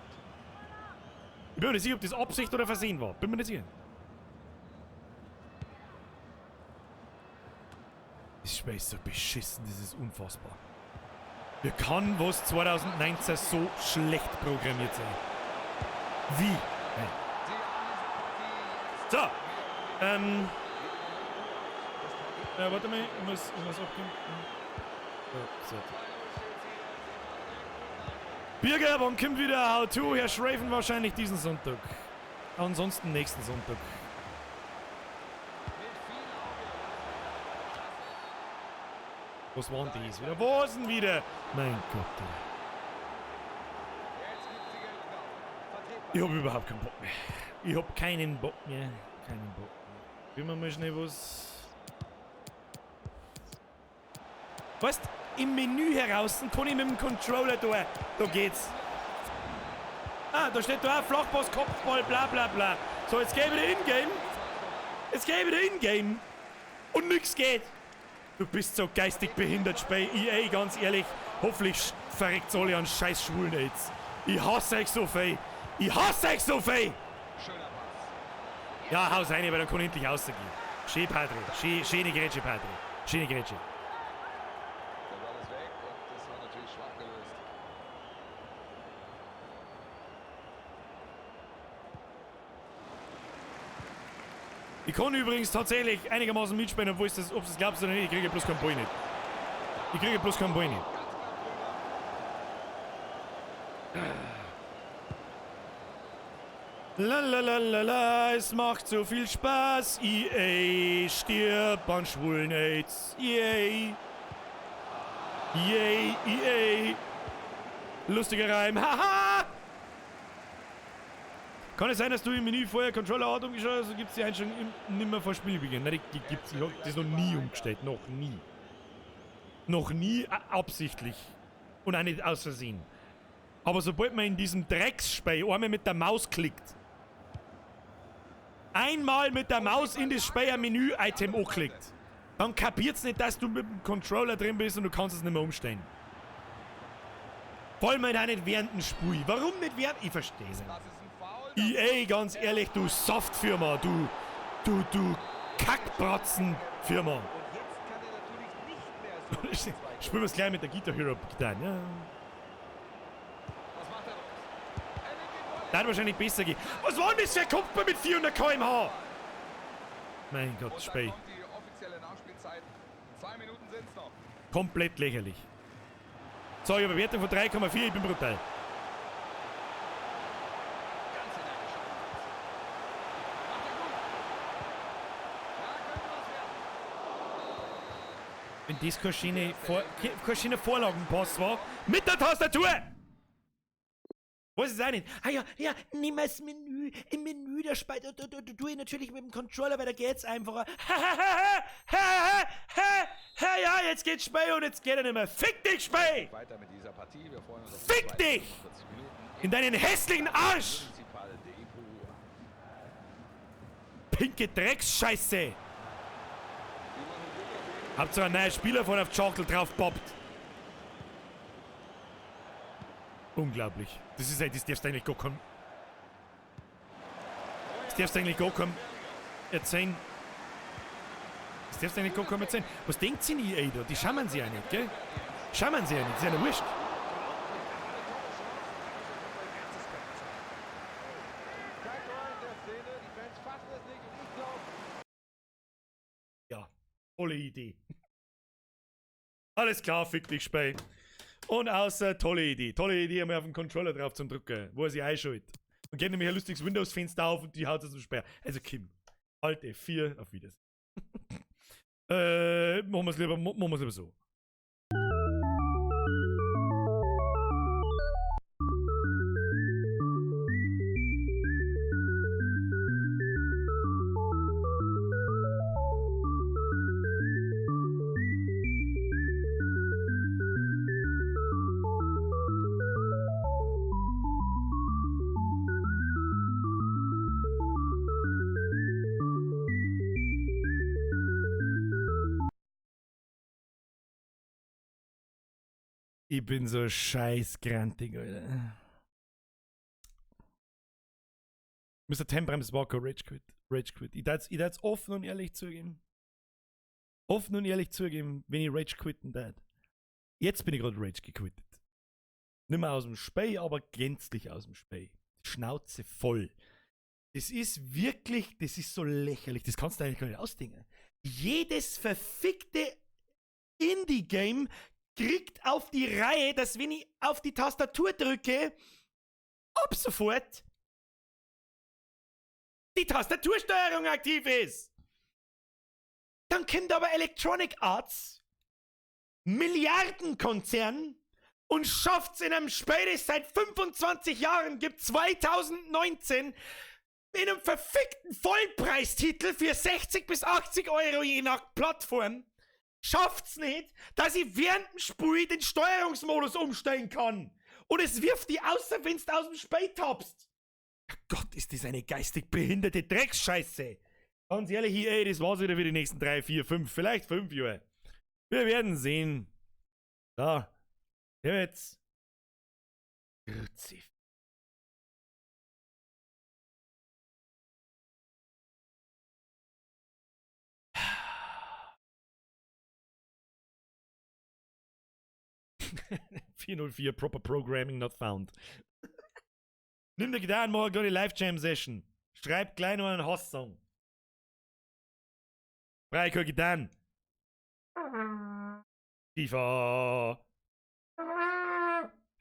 bin mir nicht sicher, ob das Absicht oder Versehen war. Bin mir nicht sicher. Das Spiel ist so beschissen, das ist unfassbar. Wie kann was 2019 so schlecht programmiert sein? Wie? Hey. So. Ja, warte mal, ich muss abgeben. So. Birger, wann kommt wieder How To? Herr Schraven wahrscheinlich diesen Sonntag. Ansonsten nächsten Sonntag. Was waren die wieder? Wo sind wieder? Mein Gott. Ich hab überhaupt keinen Bock mehr. Ich hab keinen Bock mehr. Keinen Bock mehr. Will man mal schnell was... Weißt, im Menü heraus kann ich mit dem Controller da. Da geht's. Ah, da steht da auch Flachpass, Kopfball, bla bla bla. So, jetzt geh ich wieder in-game. Jetzt geh ich wieder in-game. Und nix geht. Du bist so geistig behindert, Spey. EA, ganz ehrlich. Hoffentlich verreckt's alle an scheiß schwulen AIDS. Ich hasse euch so viel. Ich hasse euch so viel. Ja, haus rein, weil dann kann ich endlich rausgehen. Schön, Padre. Schön, schöne Grätsche, Padre. Schöne Grätsche. Der Ball ist weg und das war natürlich schwach gelöst. Ich kann übrigens tatsächlich einigermaßen mitspielen, obwohl es das, ob du es glaubst oder nicht, ich kriege bloß keinen Ball nicht. Ich kriege bloß keinen Ball nicht. La la la la la, es macht so viel Spaß. EA stirb an schwulen AIDS. EA. Yay, EA. Lustiger Reim. Haha! Kann es sein, dass du im Menü vorher Controller Art umgeschaut hast, so gibt es die Einstellung nimmer vor Spielbeginn? Nein, die gibt's. Ich hab das noch nie umgestellt. Noch nie. Noch nie absichtlich. Und auch nicht aus Versehen. Aber sobald man in diesem Drecksspiel einmal mit der Maus klickt, einmal mit der Maus in das Speichermenü-Item anklickt, dann kapiert's nicht, dass du mit dem Controller drin bist und du kannst es nicht mehr umstellen. Vor allem auch nicht während dem Spiel. Warum nicht während? Ich verstehe es nicht. EA, ganz ehrlich, du Softfirma, du Kackbratzenfirma. Spielen wir es gleich mit der Guitar Hero Gitarre, ja. Da hat wahrscheinlich besser gehen. Was war denn das für ein Kopfball mit 400 km/h? Mein Gott, Spey. Komplett lächerlich. So, ich habe eine Bewertung von 3,4, ich bin brutal. Wenn das keine schöne Vorlagenpass war, mit der Tastatur! Weiß es auch nicht. Ah ja, ja, nimm das Menü. Im Menü, da tue ich natürlich mit dem Controller, weil da geht's einfacher. Ha, ja, jetzt geht's Spey und jetzt geht er nicht mehr. Fick dich, Spey! Weiter mit dieser Partie. Wir freuen uns auf Fick dich! In deinen hässlichen Arsch! Pinke Drecksscheiße! Habt ihr einen neuen Spieler von auf die Schachtel drauf poppt? Unglaublich. Das ist das darfst du eigentlich gar keinem. Das darfst du eigentlich gar keinem erzählen. Das darfst du eigentlich gar keinem erzählen. Was denkt sie denn EA da? Die schauen sie ja nicht, gell? Schauen sie ja nicht, das ist ja wurscht. Ja, tolle Idee. Alles klar, fick dich, Spey. Und außer, tolle Idee. Tolle Idee, einmal auf den Controller drauf zum Drücken, wo er sich einschaltet. Und geht nämlich ein lustiges Windows-Fenster auf und die haut es zum Sperr. Also Kim, Alt F4, auf Wiedersehen. Machen wir es lieber, machen wir's lieber so. Ich bin so scheißgrantig, Alter. Mr. Temprams Walker, Rage Quit. Rage Quit. Ich darf's offen und ehrlich zugeben. Offen und ehrlich zugeben, wenn ich Rage quitten darf. Jetzt bin ich gerade Rage gequittet. Nicht mehr aus dem Spey, aber gänzlich aus dem Spey. Schnauze voll. Das ist wirklich, das ist so lächerlich. Das kannst du eigentlich gar nicht ausdenken. Jedes verfickte Indie-Game kriegt auf die Reihe, dass wenn ich auf die Tastatur drücke, ab sofort die Tastatursteuerung aktiv ist. Dann kommt aber Electronic Arts, Milliardenkonzern, und schafft's in einem Spiel, das es seit 25 Jahren gibt, 2019, in einem verfickten Vollpreistitel für 60 bis 80 Euro je nach Plattform, schafft's nicht, dass ich während dem Spiel den Steuerungsmodus umstellen kann. Und es wirft die außer, wenn's du aus dem Spiel tappst. Ja Gott, ist das eine geistig behinderte Drecksscheiße. Ganz ehrlich, ey, das war's wieder für die nächsten 3, 4, 5, vielleicht 5 Jahre. Wir werden sehen. Da. Jetzt. Grüezi. 404, proper programming not found. Nimm dir Gitarre, mach eine kleine Live-Jam-Session. Schreib gleich noch einen Hass-Song. Brei, keine Gitarre. FIFA.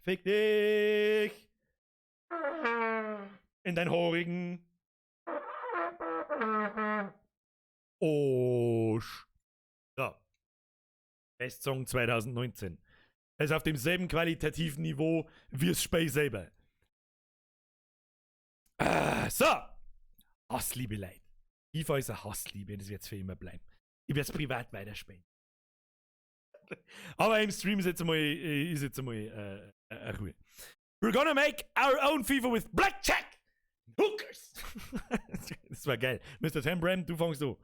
Fick dich. In dein Horigen. Osch. So. Best Song 2019. Er ist auf demselben qualitativen Niveau wie das Spiel selber. So. Hassliebe, Leid. FIFA ist eine Hassliebe, das wird's für immer bleiben. Ich werd's privat weiterspielen. Aber im Stream ist jetzt einmal Ruhe. We're gonna make our own FIFA with Blackjack Hookers. Das war geil. Mr. Tambram, du fängst an.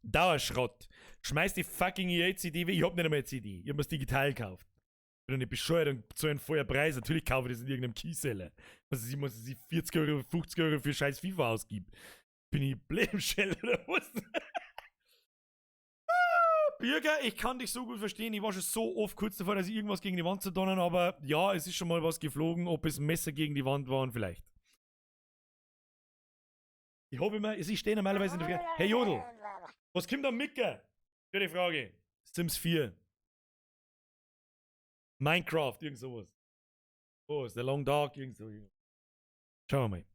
Dauerschrott. Schmeiß die fucking EA-CD weg. Ich hab nicht einmal eine CD. Ich hab mir's digital gekauft. Ich bin doch nicht bescheuert und zahle einen vollen Preis. Natürlich kaufe ich das in irgendeinem Keyseller. Was ich, muss ich 40 Euro, 50 Euro für scheiß FIFA ausgib. Bin ich Blämschell oder was? Bürger, ich kann dich so gut verstehen. Ich war schon so oft kurz davor, dass ich irgendwas gegen die Wand zu donnern, aber ja, es ist schon mal was geflogen, ob es Messer gegen die Wand waren, vielleicht. Ich hab immer, ich stehe normalerweise in der Frage, hey Jodl, was kommt da Micke? Gute Frage. Sims 4. Minecraft, irgend sowas. Oh, ist der Long Dark, irgend so. Schauen wir mal.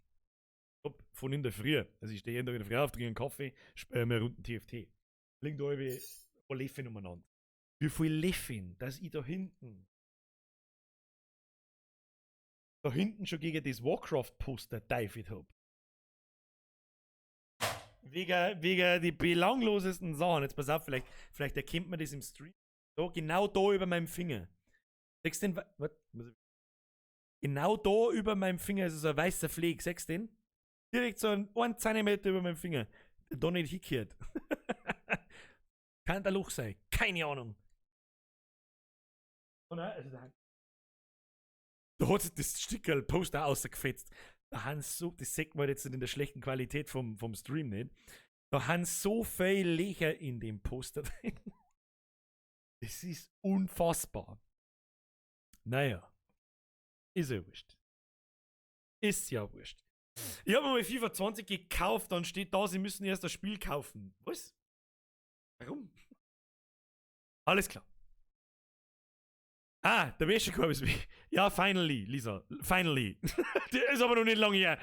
Hopp, von in der Früh. Also ich stehe jeden Tag in der Früh auf, trinke einen Kaffee, spiele mir Runden TFT. Liegen da irgendwie ein paar Löffel umeinander. Wie viel Löffel, dass ich da hinten schon gegen das Warcraft-Poster teifelt hab. Wegen die belanglosesten Sachen. Jetzt pass auf, vielleicht erkennt man das im Stream. Da, genau da über meinem Finger. Siehst du den? Warte, muss ich- Genau da über meinem Finger ist so ein weißer Fleck. Siehst du den? Direkt so ein Zentimeter über meinem Finger. Der da nicht hingehört. Kann der Loch sein. Keine Ahnung. Oh nein, also da, da hat sich das Stickerl Poster rausgefetzt. Da haben so, das sieht man jetzt in der schlechten Qualität vom Stream nicht. Da haben so viele Löcher in dem Poster drin. Das ist unfassbar. Naja. Ist ja wurscht. Ist ja wurscht. Ich hab mir mal FIFA 20 gekauft, dann steht da, sie müssen erst das Spiel kaufen. Was? Warum? Alles klar. Ah, der Wäschekorb ist weg. Ja, finally, Lisa. Finally. Der ist aber noch nicht lange her.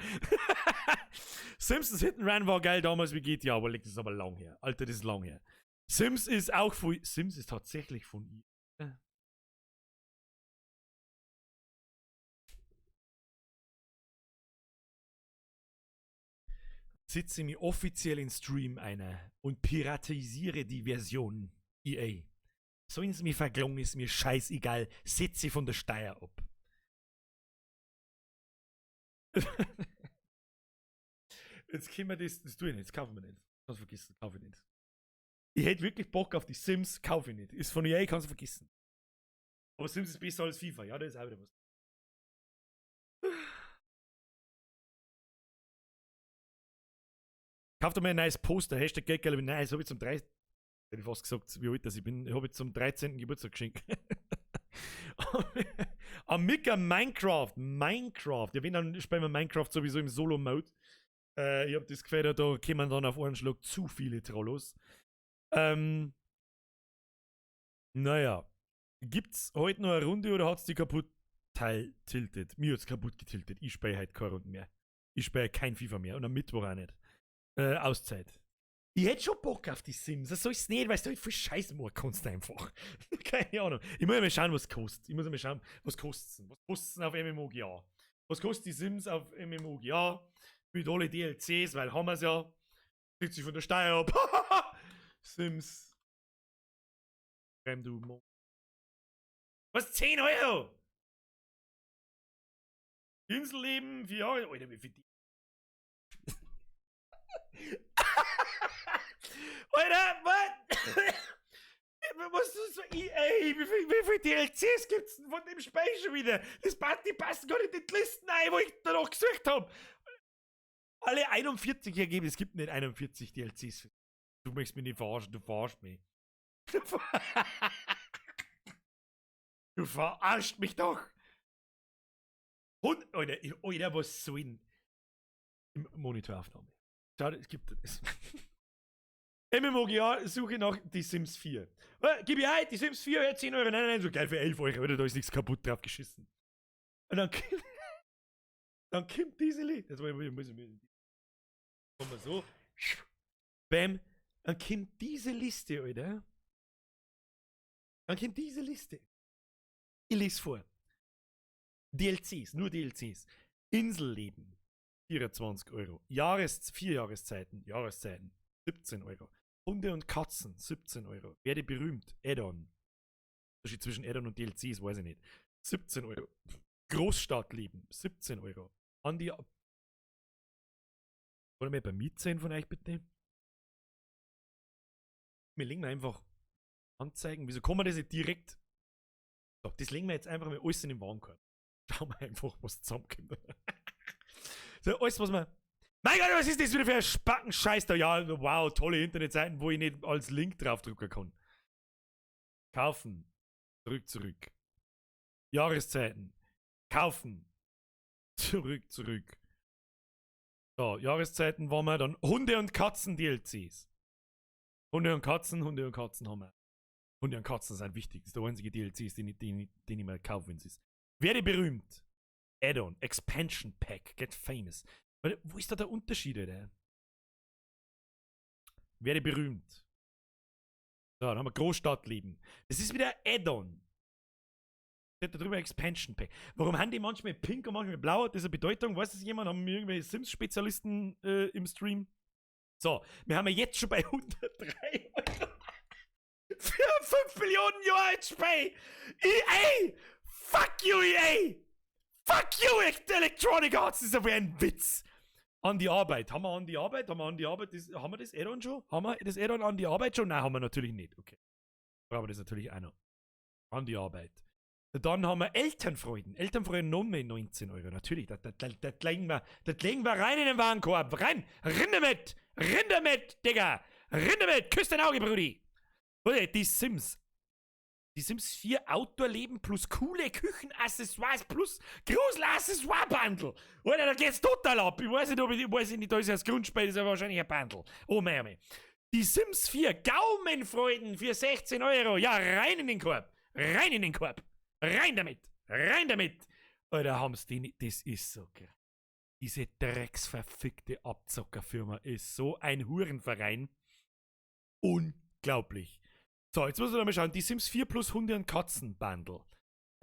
Simpsons Hit and Run war geil damals wie GTA, aber das ist aber lang her. Alter, das ist lang her. Sims ist auch von. Sims ist tatsächlich von ihr. Sitze mir offiziell in Stream einer und piratisiere die Version EA. Sollen sie mich verklongen, ist mir scheißegal. Setze von der Steuer ab. Jetzt können wir das, das tue ich nicht, das kaufen wir nicht. Kannst vergessen, kaufe ich nicht. Ich hätte wirklich Bock auf die Sims, kaufe ich nicht. Ist von EA, kannst du vergessen. Aber Sims ist besser als FIFA, ja, da ist auch wieder was. Kauft mir ein neues Poster, Hashtag Geldgeil, nein, das habe ich zum 13. Hätte ich fast gesagt, wie alt das ich bin, habe ich zum 13. Geburtstag geschenkt. Amiga Minecraft, Minecraft. Ja, wenn, dann spielen wir Minecraft sowieso im Solo-Mode. Ich hab das Gefühl, da kommen dann auf einen Schlag zu viele Trollos. Naja. Gibt's heute noch eine Runde oder hat's die kaputt tiltet? Mir hat's kaputt getiltet. Ich spiele heute keine Runde mehr. Ich spiele kein FIFA mehr und am Mittwoch auch nicht. Auszeit. Ich hätte schon Bock auf die Sims. Das soll's nicht, weil du halt viel Scheiß machen kannst einfach. Keine Ahnung. Ich muss ja mal schauen, was kostet. Ich muss ja mal schauen, was kostet's denn? Was kostet's denn auf MMOGA? Was kostet die Sims auf MMOGA? Mit alle DLCs, weil haben wir's ja. Kriegt sich von der Steuer ab. Sims. Du Mo. Was? 10 Euro? Inselleben, 4 Jahre. Alter, wie viel die. Alter, was? Was ist so EA? Wie viel DLCs gibt's denn von dem Spiel schon wieder? Das passt, die passen gar nicht in die Listen ein, wo ich danach gesucht hab. Alle 41 ergeben, es gibt nicht 41 DLCs. Du möchtest mich nicht verarschen, du verarschst mich. Du verarscht mich doch! Und, Alter, Alter, was soll denn? Monitoraufnahme. Schau, es gibt es. MMOGA, suche nach Die Sims 4. Gib ich ein, Die Sims 4, ja, 10 Euro, nein, nein, so geil für 11 Euro, oder da ist nichts kaputt drauf geschissen. Und dann, dann kommt diese Lied. Jetzt muss ich, machen wir so. Bam. Dann kommt diese Liste, Alter. Dann kommt diese Liste. Ich lese vor. DLCs, nur DLCs. Inselleben, 24 Euro. 4 Jahreszeiten, Jahreszeiten, 17 Euro. Hunde und Katzen, 17 Euro. Werde berühmt, Add-on. Unterschied zwischen Add-on und DLCs, weiß ich nicht. 17 Euro. Großstadtleben, 17 Euro. An die. Wollen wir bei Miet sein von euch bitte? Wir legen einfach Anzeigen. Wieso kann man das nicht direkt? So, das legen wir jetzt einfach mal alles in den Warenkorb. Schauen wir einfach, was zusammenkommt. So, alles, was wir. Mein Gott, was ist das wieder für ein Spackenscheiß da? Ja, wow, tolle Internetseiten, wo ich nicht als Link draufdrücken kann. Kaufen. Zurück, zurück. Jahreszeiten. Kaufen. Zurück, zurück. So, Jahreszeiten waren wir dann. Hunde und Katzen DLCs. Hunde und Katzen haben wir. Hunde und Katzen sind wichtig. Das ist der einzige DLC, den ich mal kaufe, wenn es ist. Werde berühmt. Add-on. Expansion Pack. Get famous. Warte, wo ist da der Unterschied, Alter? Werde berühmt. So, dann haben wir Großstadtleben. Das ist wieder Add-on. Steht da drüber Expansion Pack. Warum haben die manchmal pink und manchmal blau? Hat das eine Bedeutung? Weiß das jemand? Haben wir irgendwelche Sims-Spezialisten im Stream? So, wir haben ja jetzt schon bei 103 Euro. Für 5 Millionen Jahre alt Spiel! EA! Fuck you, EA! Fuck you, Electronic Arts! Das ist aber ein Witz! An die Arbeit. Haben wir an die Arbeit? Haben wir an die Arbeit? Haben wir das Add-on schon? Haben wir das Add-on an die Arbeit schon? Nein, haben wir natürlich nicht. Okay. Brauchen wir das natürlich auch noch. An die Arbeit. Dann haben wir Elternfreuden. Elternfreuden noch mehr 19 Euro. Natürlich, da legen wir rein in den Warenkorb. Rein! Rinde damit! Rinde damit, Digga! Rinde damit! Küss dein Auge, Brudi! Die Sims. Die Sims 4 Outdoor-Leben plus coole Küchenaccessoires plus Grusel-Accessoire-Bundle. Alter, da geht's total ab. Ich weiß nicht, ob ich, weiß nicht, da ist ja das Grundspiel, ist ja wahrscheinlich ein Bundle. Oh, mei, mei. Die Sims 4 Gaumenfreuden für 16 Euro. Ja, rein in den Korb. Rein in den Korb. Rein damit! Rein damit! Alter, haben's die nicht. Das ist so krass. Diese drecksverfickte Abzockerfirma ist so ein Hurenverein. Unglaublich. So, jetzt muss man mal schauen. Die Sims 4 plus Hunde und Katzen Bundle.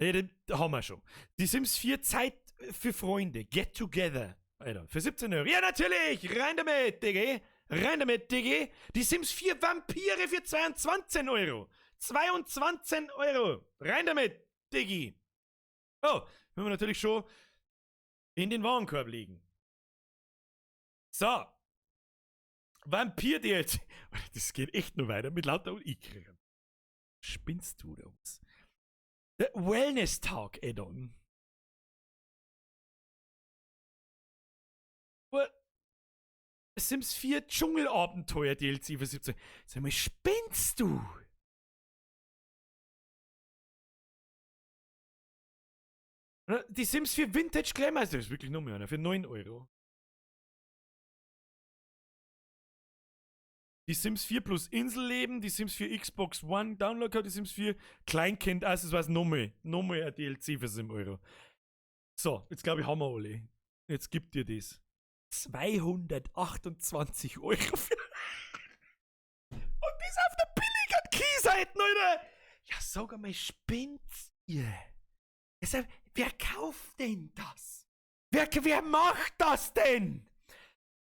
Den haben wir schon. Die Sims 4 Zeit für Freunde. Get Together. Alter, für 17 Euro. Ja, natürlich! Rein damit, Diggi! Rein damit, Diggi! Die Sims 4 Vampire für 22 Euro. 22 Euro. Rein damit, Diggi! Oh, müssen wir natürlich schon in den Warenkorb legen. So. Vampir DLC. Das geht echt nur weiter mit lauter Ich. Spinnst du oder was? Der Wellness Talk Add-on. What? Sims 4 Dschungelabenteuer DLC für 17. Sag mal, spinnst du? Die Sims 4 Vintage Glamour, das ist wirklich nur mehr einer, für 9 Euro. Die Sims 4 plus Inselleben, die Sims 4 Xbox One Download Code, die Sims 4 Kleinkind Accessoires, nochmal ein DLC für 7 Euro. So, jetzt glaube ich, haben wir alle. Jetzt gibt dir das. 228 Euro für. Und das auf der billigen Key-Seite, Alter! Ja, sag einmal, spinnt's ihr? Also, wer kauft denn das? Wer macht das denn?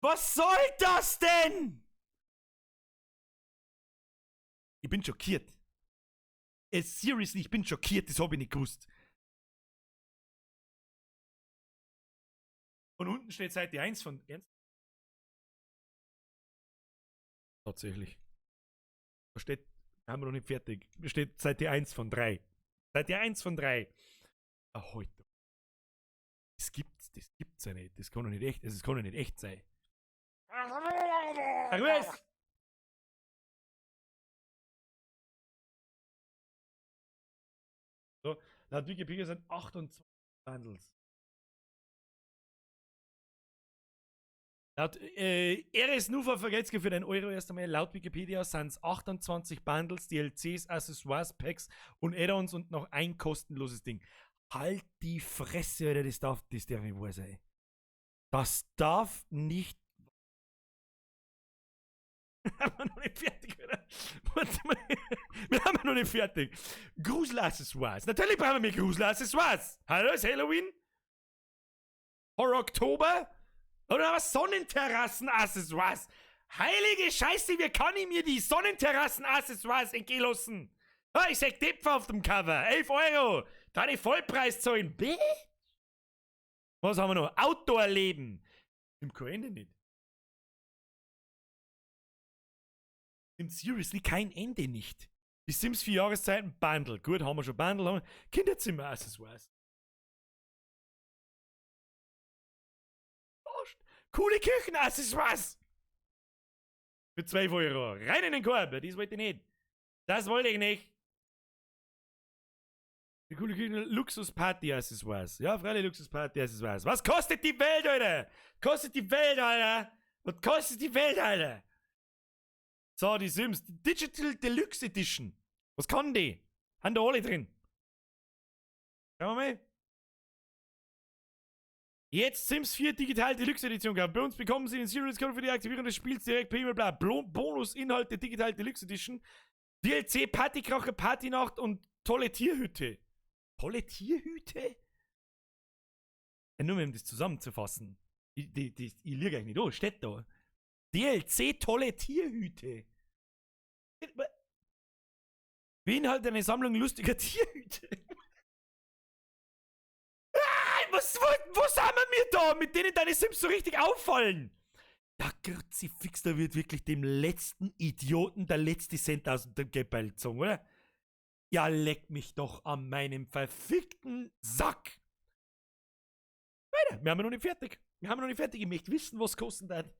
Was soll das denn? Ich bin schockiert. Seriously, ich bin schockiert, das hab ich nicht gewusst. Und unten steht Seite 1 von. Ernst? Tatsächlich. Da steht, haben wir noch nicht fertig. Da steht Seite 1 von 3. Seite 1 von 3. Ah, heute. Das gibt's ja nicht. Das kann doch nicht echt, das kann doch nicht echt sein. Ach, was? So, laut Wikipedia sind 28 Bundles. Laut RS Nufa vergeht's für den Euro erst einmal. Laut Wikipedia sind es 28 Bundles, DLCs, Accessoires, Packs und Add-ons und noch ein kostenloses Ding. Halt die Fresse, Alter, das darf nicht wahr sein. Das darf nicht. Haben wir noch nicht fertig, oder? Warte mal. Wir haben noch nicht fertig. Grusel-Accessoires. Natürlich brauchen wir Grusel-Accessoires. Hallo, ist Halloween? Horror Oktober? Oder was? Sonnenterrassen-Accessoires. Heilige Scheiße, wie kann ich mir die Sonnenterrassen-Accessoires entgehen lassen? Ah, ich seh Depfer auf dem Cover. 11 Euro. Da die Vollpreis zahlen. Bitch. Was haben wir noch? Outdoor-Leben. Nimmt kein Ende nicht. Nimmt seriously kein Ende nicht. Die Sims 4 Jahreszeiten Bundle. Gut, haben wir schon Bundle. Haben wir. Kinderzimmer-Accessoires. Coole Küchen-Accessoires. Für 12 Euro. Rein in den Korb. Das wollte ich nicht. Das wollte ich nicht. Die coole Küchen Luxus-Party-Accessoires. Ja, freilich Luxus-Party-Accessoires. Was kostet die Welt, Alter? Kostet die Welt, Alter? Was kostet die Welt, Alter? So, die Sims. Digital Deluxe Edition. Was kann die? Haben da alle drin. Schauen wir mal. Jetzt Sims 4 Digital Deluxe Edition gehabt. Bei uns bekommen Sie den Serious Code für die Aktivierung des Spiels direkt per E-Mail. Bla. Bonusinhalte Digital Deluxe Edition. DLC Partykracher, Partynacht und tolle Tierhütte. Tolle Tierhüte? Ja, nur um das zusammenzufassen. Ich liege eigentlich nicht da, steht da. DLC tolle Tierhüte. Beinhaltet eine Sammlung lustiger Tierhüte. Was haben wir da, mit denen deine Sims so richtig auffallen? Der Kruzifix, da wird wirklich dem letzten Idioten der letzte Cent aus dem Geldbeutel gezogen, oder? Ja, leck mich doch an meinem verfickten Sack. Weiter, wir haben noch nicht fertig. Wir haben noch nicht fertig. Ich möchte wissen, was kosten wird.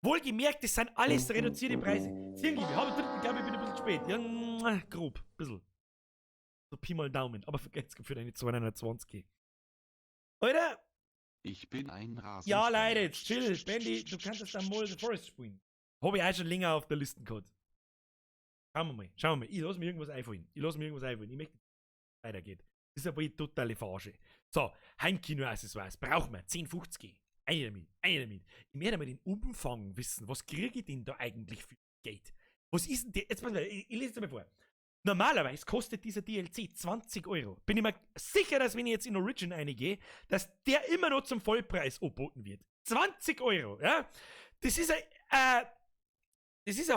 Wohlgemerkt, das sind alles reduzierte Preise. Zirngi, wir haben dritten, glaube ich, bin ein bisschen spät. Ja, grob, ein bisschen. So Pi mal Daumen, aber vergesst für deine 229. Alter! Ich bin ein Rasen. Ja, Leute, chill, Bendy, du kannst das dann mal The Forest spielen. Hab ich auch schon länger auf der Liste gehabt. Schauen wir mal, schauen wir mal. Ich lass mir irgendwas einfallen. Ich möchte, dass es weitergeht. Das ist aber die totale Verarsche. So, Heimkino-Accessoires brauchen wir. 10,50. Einer damit, einer damit. Ich möchte mal den Umfang wissen. Was kriege ich denn da eigentlich für Geld? Was ist denn der? Jetzt pass mal, ich lese es mal vor. Normalerweise kostet dieser DLC 20 Euro. Bin ich mir sicher, dass wenn ich jetzt in Origin reingehe, dass der immer noch zum Vollpreis angeboten wird. 20 Euro, ja? Das ist ein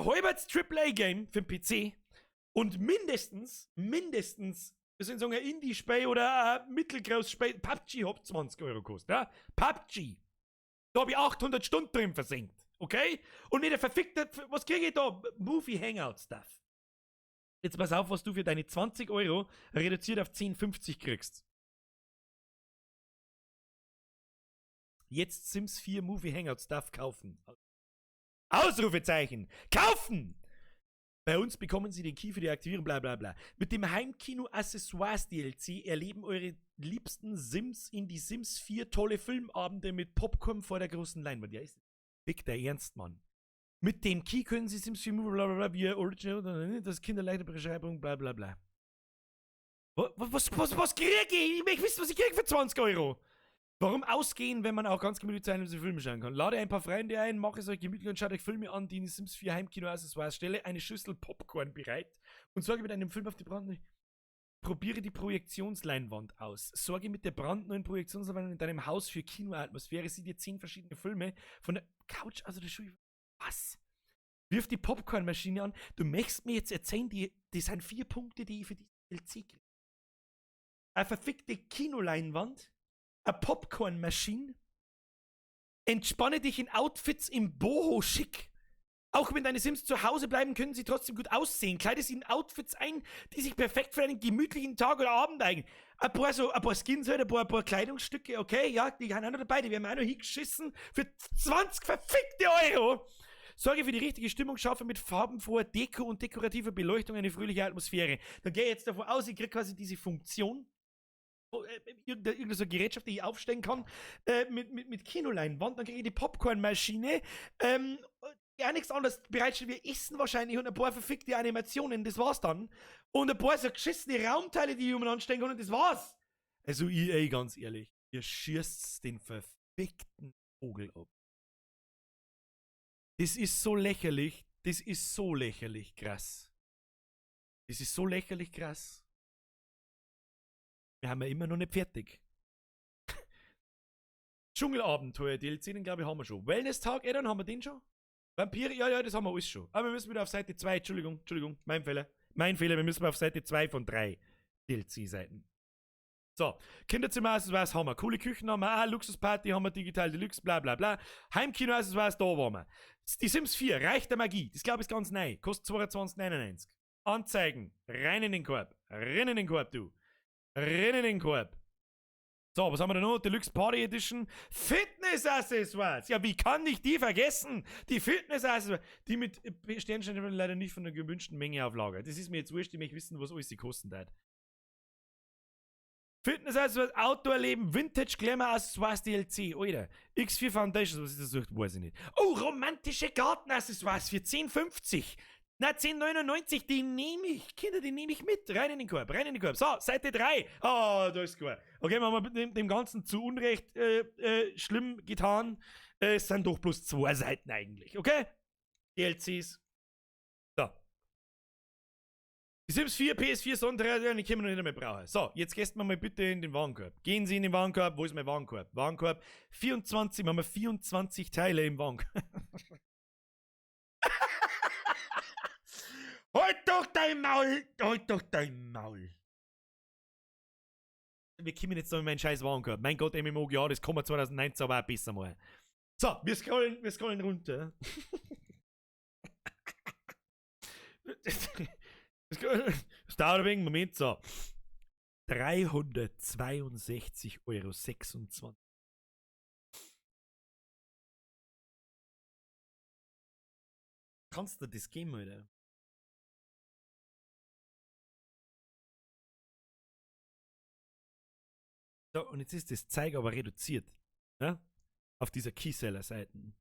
halbes Triple-A-Game für den PC und mindestens, wir sind sagen, ein Indie-Spiel oder ein mittelgroßes Spiel, PUBG hat 20 Euro gekostet, ja? PUBG. Da hab ich 800 Stunden drin versenkt, okay? Und mit der verfickten, was krieg ich da? Movie Hangout Stuff. Jetzt pass auf, was du für deine 20 Euro reduziert auf 10,50 kriegst. Jetzt Sims 4 Movie Hangout Stuff kaufen. Ausrufezeichen! Kaufen! Bei uns bekommen Sie den Key für die Aktivierung, bla bla bla. Mit dem Heimkino Accessoires DLC erleben eure liebsten Sims in die Sims 4 tolle Filmabende mit Popcorn vor der großen Leinwand. Ja, ist Big der Ernst, Mann. Mit dem Key können Sie Sims 4 Movie, bla bla bla, via Original, das kinderleichte Beschreibung, bla bla bla. Was krieg ich? Ich möchte wissen, was ich krieg für 20 Euro. Warum ausgehen, wenn man auch ganz gemütlich zu einem Filme schauen kann? Lade ein paar Freunde ein, mache es euch gemütlich und schaut euch Filme an, die in Sims 4 Heimkino Accessoires. Stelle eine Schüssel Popcorn bereit und sorge mit einem Film auf die brandneue. Probiere die Projektionsleinwand aus. Sorge mit der brandneuen Projektionsleinwand in deinem Haus für Kinoatmosphäre. Sieh dir 10 verschiedene Filme von der Couch, also der Schule. Was? Wirf die Popcornmaschine an. Du möchtest mir jetzt erzählen, die sind 4 Punkte, die ich für die DLC kriege. Eine verfickte Kinoleinwand. Eine Popcornmaschine. Entspanne dich in Outfits im Boho-Schick. Auch wenn deine Sims zu Hause bleiben, können sie trotzdem gut aussehen. Kleide sie in Outfits ein, die sich perfekt für einen gemütlichen Tag oder Abend eignen. Ein paar Skins, halt, ein paar Kleidungsstücke, okay, ja, die sind auch noch dabei, die werden auch noch hingeschissen für 20 verfickte Euro. Sorge für die richtige Stimmung, schaffe mit farbenfroher Deko und dekorativer Beleuchtung eine fröhliche Atmosphäre. Dann gehe ich jetzt davon aus, ich krieg quasi diese Funktion, irgendeine so Gerätschaft, die ich aufstellen kann, mit Kinoleinwand, dann kriege ich die Popcornmaschine, ja, nichts anderes bereitstellen wir Essen wahrscheinlich und ein paar verfickte Animationen, das war's dann. Und ein paar so geschissene Raumteile, die ich umeinander stellen kann und das war's. Also EA, ganz ehrlich, ihr schießt den verfickten Vogel ab. Das ist so lächerlich, das ist so lächerlich krass. Das ist so lächerlich krass. Wir haben ja immer noch nicht fertig. Dschungelabenteuer DLC, den glaube ich haben wir schon. Wellness-Tag, dann haben wir den schon? Vampire, ja, das haben wir alles schon. Aber wir müssen wieder auf Seite 2, Entschuldigung, mein Fehler. Mein Fehler, wir müssen auf Seite 2 von 3 DLC-Seiten. So, Kinderzimmer-Accessoires haben wir, coole Küchen haben wir, Luxusparty haben wir, Digital Deluxe, bla bla bla. Heimkino-Accessoires, da waren wir. Die Sims 4, Reich der Magie, das glaube ich ist ganz neu, kostet 22,99. Anzeigen, rein in den Korb, rein in den Korb, du. Rein in den Korb. So, was haben wir da noch? Deluxe Party Edition. Fitness-Accessoires. Ja, wie kann ich die vergessen? Die Fitness-Accessoires. Die mit Sternchen leider nicht von der gewünschten Menge auf Lager. Das ist mir jetzt wurscht, ich möchte wissen, was alles sie kosten hat. Fitness-Accessoires, Outdoor-Leben, Vintage Glamour Accessoires DLC. Alter. X4 Foundations, was ist das? Weiß ich nicht. Oh, romantische Garten-Accessoires für 10,50. Na, 10,99, die nehme ich. Kinder, die nehme ich mit. Rein in den Korb, rein in den Korb. So, Seite 3. Oh, da ist klar. Okay, wir haben dem Ganzen zu Unrecht schlimm getan. Es sind doch bloß 2 Seiten eigentlich, okay? DLCs. So. Die Sims 4, PS4, Sonderreihe, die können wir noch nicht mehr brauchen. So, jetzt gehst du mal bitte in den Warenkorb. Gehen Sie in den Warenkorb. Wo ist mein Warenkorb? Warenkorb. 24, wir haben 24 Teile im Warenkorb. Halt doch dein Maul! Halt doch dein Maul! Wir kommen jetzt noch in meinen scheiß Warenkorb. Mein Gott, MMO, ja, das kommen wir 2019 aber auch besser mal. So, wir scrollen runter. Das dauert ein wenig, Moment, so. 362,26 Euro. Kannst du das geben, Alter? So, und jetzt ist das Zeug aber reduziert. Ja? Auf dieser Keyseller-Seite.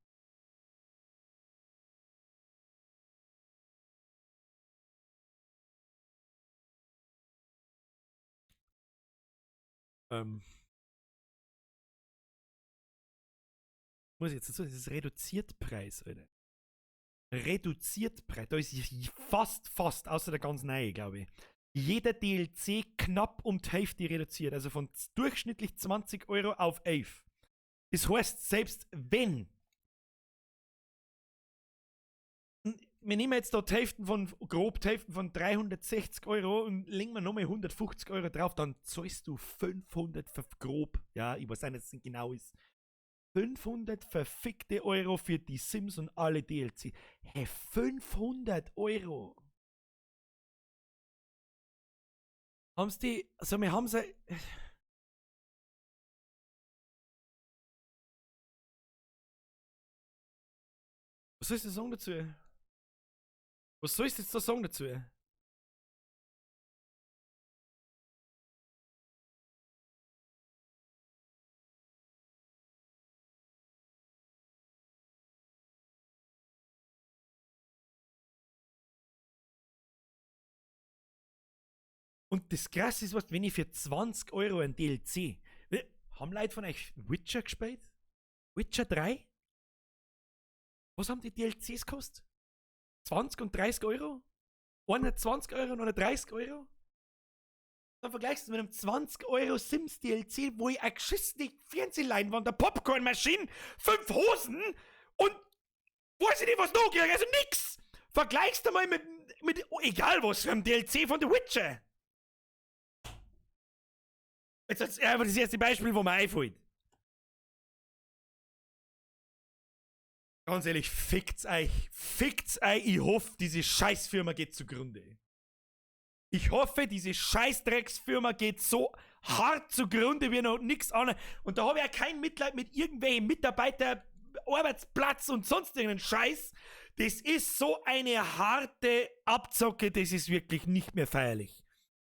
Muss ich jetzt dazu, das ist Reduziertpreis, Alter. Reduziertpreis. Da ist fast, außer der ganz neue, glaube ich. Jeder DLC knapp um die Hälfte reduziert. Also von durchschnittlich 20 Euro auf 11. Das heißt, selbst wenn wir nehmen jetzt da die Hälfte von, grob die Hälfte von 360 Euro und legen wir nochmal 150 Euro drauf, dann zahlst du 500 grob, ja, ich weiß nicht, dass es nicht genau ist, 500 verfickte Euro für die Sims und alle DLC. Hä, 500 Euro? Haben's die, also wir haben's ja, was soll ich denn sagen dazu? Was soll ich jetzt da sagen dazu? Und das Krasse ist, was, wenn ich für 20 Euro ein DLC. Haben Leute von euch Witcher gespielt? Witcher 3? Was haben die DLCs gekostet? 20 und 30 Euro? 120 Euro und 130 Euro? Dann vergleichst du mit einem 20 Euro Sims DLC, wo ich eine geschissene Fernsehleinwand, eine Popcornmaschine, 5 Hosen und weiß ich nicht, was noch krieg, also nix! Vergleichst du mal mit egal was für einem DLC von The Witcher. Jetzt ist einfach das erste Beispiel, wo mir einfällt. Ganz ehrlich, fickt's euch. Fickt's euch. Ich hoffe, diese Scheißfirma geht zugrunde. Ich hoffe, diese Scheißdrecksfirma geht so hart zugrunde wie noch nix anderes. Und da habe ich auch kein Mitleid mit irgendwelchen Mitarbeiter, Arbeitsplatz und sonst irgendeinen Scheiß. Das ist so eine harte Abzocke, das ist wirklich nicht mehr feierlich.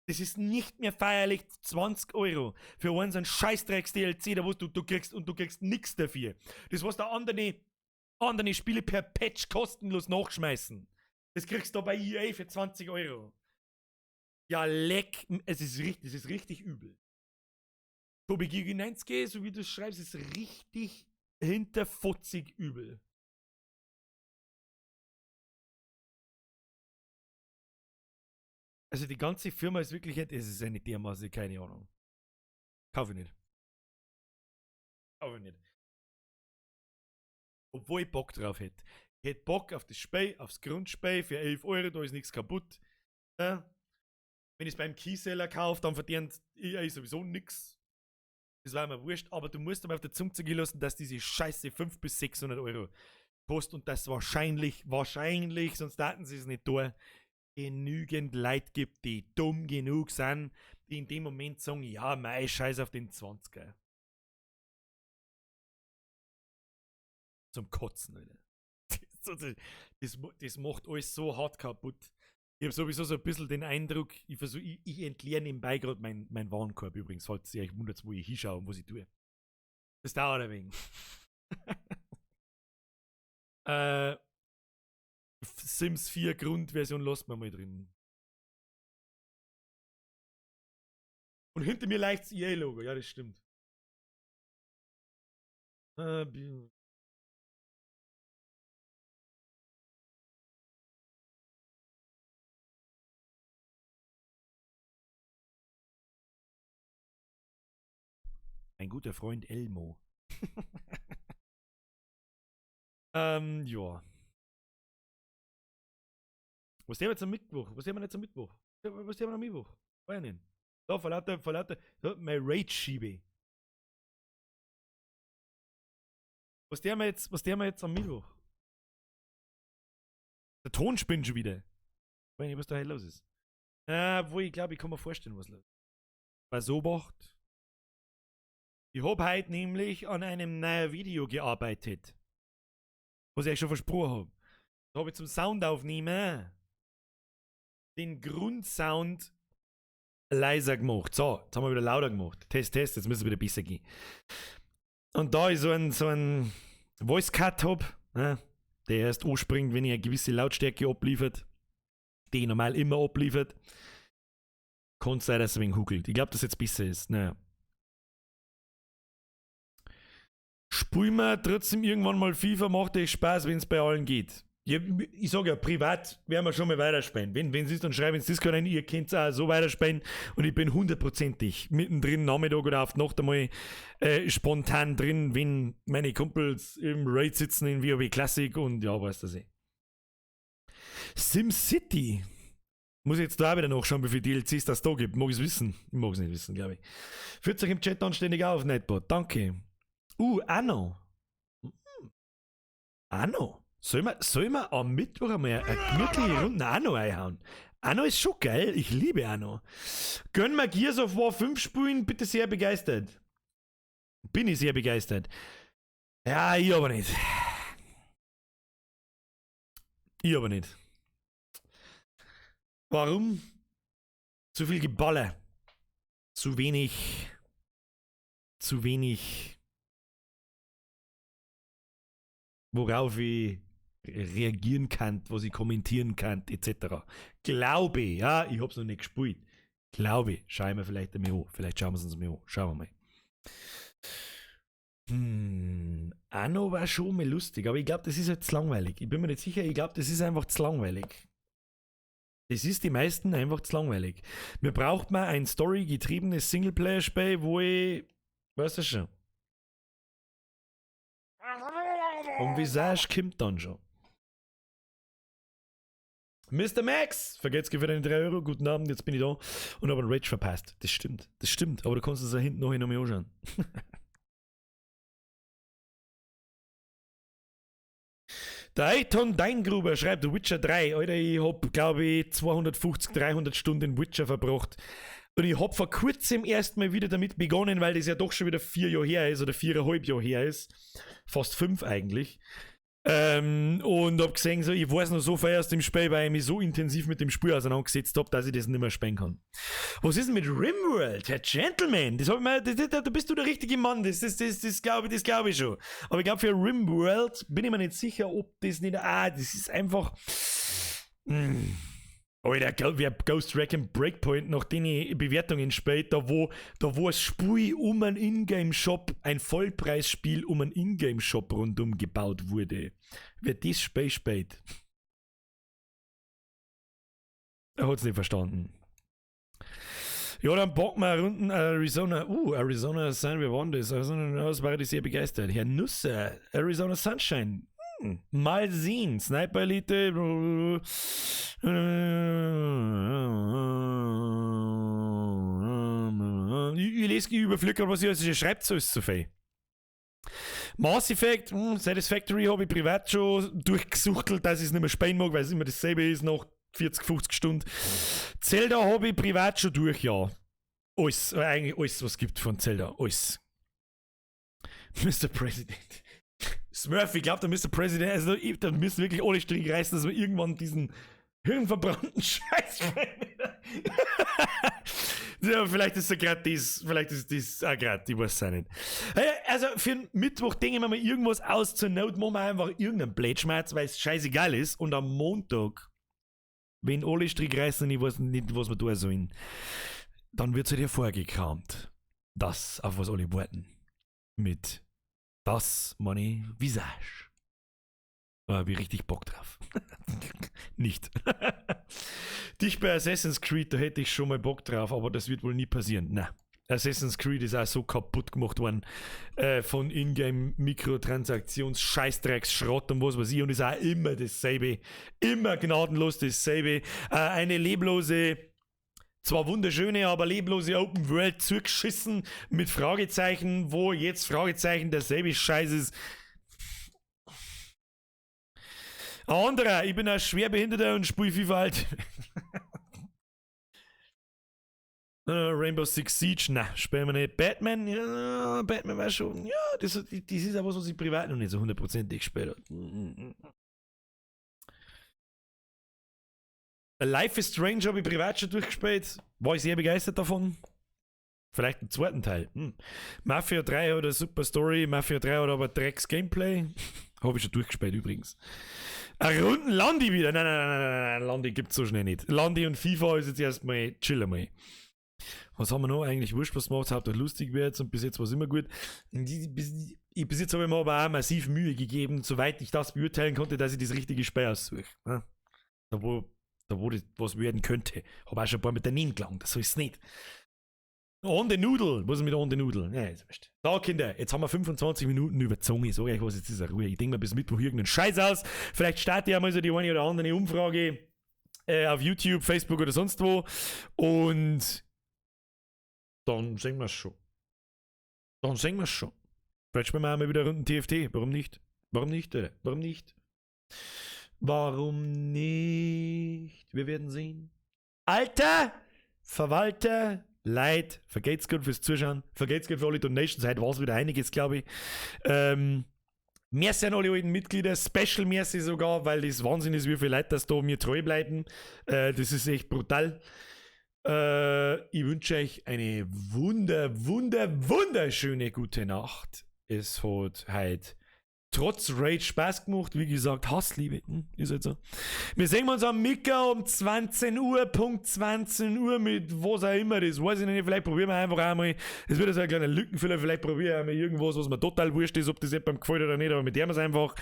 Das ist nicht mehr feierlich, 20 Euro für einen so einen Scheißdrecks-DLC, da wo du kriegst und du kriegst nix dafür. Das, was da andere Spiele per Patch kostenlos nachschmeißen. Das kriegst du bei EA für 20 Euro. Ja, leck, es ist richtig, es ist richtig übel. Tobi Gigi 90, so wie du es schreibst, ist richtig hinterfotzig übel. Also die ganze Firma ist wirklich, es ist eine dermaßen, keine Ahnung. Kaufe ich nicht. Kaufe ich nicht. Obwohl ich Bock drauf hätte. Ich hätte Bock auf das Spiel, aufs Grundspiel für 11 Euro, da ist nichts kaputt. Ja. Wenn ich's beim Keyseller kaufe, dann verdient EA sowieso nix. Das war mir wurscht, aber du musst aber auf der Zunge zergehen lassen, dass diese Scheiße 500 bis 600 Euro kostet und das wahrscheinlich, sonst taten sie es nicht da, genügend Leute gibt, die dumm genug sind, die in dem Moment sagen, ja, mei, scheiß auf den 20er. Zum Kotzen, Alter. Das macht alles so hart kaputt. Ich hab sowieso so ein bisschen den Eindruck, ich versuch, ich entleere nebenbei grad mein Warenkorb übrigens, falls ihr euch wundert, wo ich hinschaue und was ich tue. Das dauert ein wenig. Sims 4 Grundversion lassen wir mal drin. Und hinter mir leicht das E A-Logo, ja, das stimmt. Mein guter Freund Elmo. Ja. Was sehen wir jetzt am Mittwoch? Was sehen wir jetzt am Mittwoch? Was sehen wir am Mittwoch? Weiß ich nicht. Da, vor lauter, da, mein Rage-Schiebe. Was sehen wir jetzt, was sehen wir jetzt am Mittwoch? Der Ton spinnt schon wieder. Ich weiß nicht, was da heute los ist. Obwohl, ich glaube, ich kann mir vorstellen, was los ist. Bei Obacht. Ich hab heute nämlich an einem neuen Video gearbeitet. Was ich euch schon versprochen hab. Da hab ich zum Sound aufnehmen den Grundsound leiser gemacht. So, jetzt haben wir wieder lauter gemacht. Test, Test, jetzt müssen wir wieder besser gehen. Und da ich so ein Voice Cut hab, ne, der erst anspringt, wenn ich eine gewisse Lautstärke abliefert, die ich normal immer abliefert, kann es sein, dass es ein wenig huckelt. Ich glaub, dass es jetzt besser ist. Naja. Spielen wir trotzdem irgendwann mal FIFA, macht echt Spaß, wenn es bei allen geht. Ja, ich sag ja, privat werden wir schon mal weiterspielen. Wenn es ist, dann schreibe ins Discord rein, ihr könnt auch so weiterspielen. Und ich bin hundertprozentig mittendrin, Nachmittag oder auf die Nacht einmal spontan drin, wenn meine Kumpels im Raid sitzen in WoW Classic und ja, weißt du eh. SimCity. Muss ich jetzt da auch wieder nachschauen, wie viele DLCs das da gibt. Mag ich's wissen? Ich mag's nicht wissen, glaube ich. Führt sich im Chat anständig auf, Nightbot. Danke. Anno. Anno. Soll man am Mittwoch einmal eine gemütliche Runde Anno einhauen? Anno ist schon geil. Ich liebe Anno. Gönn mir Gears of War 5 spielen, bitte sehr begeistert. Bin ich sehr begeistert. Ja, ich aber nicht. Ich aber nicht. Warum? Zu viel Geballer. Zu wenig. Zu wenig. Worauf ich reagieren kann, was ich kommentieren kann, et cetera. Glaube, ja, ich hab's noch nicht gespielt. Glaube, schau ich mir vielleicht einmal an. Vielleicht schauen wir es uns mal an. Schauen wir mal. Anno war schon mal lustig, aber ich glaub, das ist halt zu langweilig. Ich bin mir nicht sicher, ich glaub, das ist einfach zu langweilig. Das ist die meisten einfach zu langweilig. Mir braucht man ein storygetriebenes Singleplayer-Spiel, wo ich, weißt du schon. Und Visage kommt dann schon. Mr. Max, vergelt's für deine 3 Euro. Guten Abend, jetzt bin ich da und hab einen Rage verpasst. Das stimmt, das stimmt. Aber du kannst es ja hinten noch einmal anschauen. Der Eiton Deingruber schreibt Witcher 3. Alter, ich hab, glaub ich, 250, 300 Stunden Witcher verbracht. Und ich hab vor kurzem erstmal wieder damit begonnen, weil das ja doch schon wieder 4 Jahre her ist oder 4,5 Jahre her ist. Fast 5 eigentlich. Und hab gesehen, so, ich weiß noch so viel aus dem Spiel, weil ich mich so intensiv mit dem Spiel auseinandergesetzt hab, dass ich das nicht mehr spielen kann. Was ist denn mit Rimworld, Herr Gentleman? Das hab ich mir, das, das, da bist du der richtige Mann, das glaub ich, das glaub ich schon. Aber ich glaub, für Rimworld bin ich mir nicht sicher, ob das nicht. Ah, das ist einfach. Alter, glaub, wer Ghost Recon Breakpoint nach den Bewertungen spielt, da wo ein Spiel um einen Ingame-Shop, ein Vollpreisspiel um einen Ingame-Shop rundum gebaut wurde. Wer das Spiel spielt, er hat's nicht verstanden. Ja, dann packen wir runden Arizona, Arizona Sun, wir waren das. Arizona, das war ich sehr begeistert. Herr Nusser, Arizona Sunshine. Mal sehen. Sniper Elite. Ich lese, ich überfliege, was ihr alles schreibt, so ist es zu viel. Mass Effect, Satisfactory habe ich privat schon durchgesuchtelt, dass ich es nicht mehr spielen mag, weil es immer dasselbe ist nach 40, 50 Stunden. Zelda habe ich privat schon durch, ja. Alles, eigentlich alles, was es gibt von Zelda. Alles. Mr. President. Smurf, ich glaub, da Mr. President, also da müssen wirklich alle Stricke reißen, dass wir irgendwann diesen hirnverbrannten Scheiß Ja, vielleicht ist ja grad das, vielleicht ist das auch grad, ich weiß es auch nicht. Also für den Mittwoch denke ich mir mal irgendwas aus, zur Not machen wir einfach irgendeinen Blödschmerz, weil es scheißegal ist. Und am Montag, wenn alle Stricke reißen und ich weiß nicht, was wir tun sollen, dann wird's halt hervorgekramt. Das, auf was alle warten. Mit das, meine Visage. Da hab ich richtig Bock drauf. Nicht. Dich bei Assassin's Creed, da hätte ich schon mal Bock drauf, aber das wird wohl nie passieren. Na, Assassin's Creed ist auch so kaputt gemacht worden von Ingame, Mikrotransaktions, Scheißdrecks, Schrott und was weiß ich und ist auch immer dasselbe. Immer gnadenlos dasselbe. Eine leblose, zwar wunderschöne, aber leblose Open World zugeschissen mit Fragezeichen, wo jetzt Fragezeichen derselbe Scheiß ist. Ein anderer, ich bin ein Schwerbehinderter und spiele FIFA halt. Rainbow Six Siege, na, spielen wir nicht. Batman, ja, Batman war schon, ja, das ist aber was, was ich privat noch nicht so hundertprozentig gespielt habe. Life is Strange habe ich privat schon durchgespielt. War ich sehr begeistert davon. Vielleicht einen zweiten Teil. Mafia 3 hat eine super Story, Mafia 3 hat aber Drecks Gameplay. Habe ich schon durchgespielt übrigens. Eine Runden Landi wieder. Nein, nein, nein, nein, nein, Landi gibt's so schnell nicht. Landi und FIFA ist jetzt erstmal chill einmal. Was haben wir noch? Eigentlich wurscht, was macht, Hauptsache lustig wird's und bis jetzt war es immer gut. Bis jetzt habe ich mir aber auch massiv Mühe gegeben, soweit ich das beurteilen konnte, dass ich das richtige Spiel aussuche. Ne? Da wo das was werden könnte. Habe auch schon ein paar mit daneben gelangt, das so ist es nicht. On the Noodle. Was ist mit On the Noodle? Ja, ist wurscht. So, Kinder, jetzt haben wir 25 Minuten überzogen. Ich sage euch was, jetzt ist eine Ruhe. Ich denke mal bis Mittwoch irgendeinen Scheiß aus. Vielleicht starte ich einmal so die eine oder andere Umfrage auf YouTube, Facebook oder sonst wo. Und dann sehen wir es schon. Dann sehen wir es schon. Vielleicht spielen wir auch mal wieder Runden TFT. Warum nicht? Warum nicht, Alter? Warum nicht? Warum nicht? Wir werden sehen. Alter Verwalter, Leid, vergelt's Gott fürs Zuschauen, vergelt's Gott für alle Donations. Heute war es wieder einiges, glaube ich. Merci an alle alten Mitglieder, Special Merci sogar, weil das Wahnsinn ist, wie viele Leute das da mir treu bleiben. Das ist echt brutal. Ich wünsche euch eine wunder, wunder, wunderschöne gute Nacht. Es hat heute trotz Rage Spaß gemacht. Wie gesagt, Hassliebe. Ist halt so. Wir sehen uns am Mittwoch um 20 Uhr, Punkt 20 Uhr mit was auch immer. Das weiß ich nicht. Vielleicht probieren wir einfach einmal. Es wird so ein kleiner Lückenfüller. Vielleicht probieren wir einmal irgendwas, was mir total wurscht ist, ob das jemandem gefällt oder nicht. Aber mit dem ist einfach.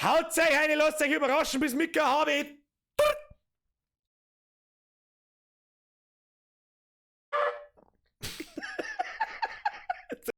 Haut euch eine, lasst euch überraschen. Bis Mittwoch, habe.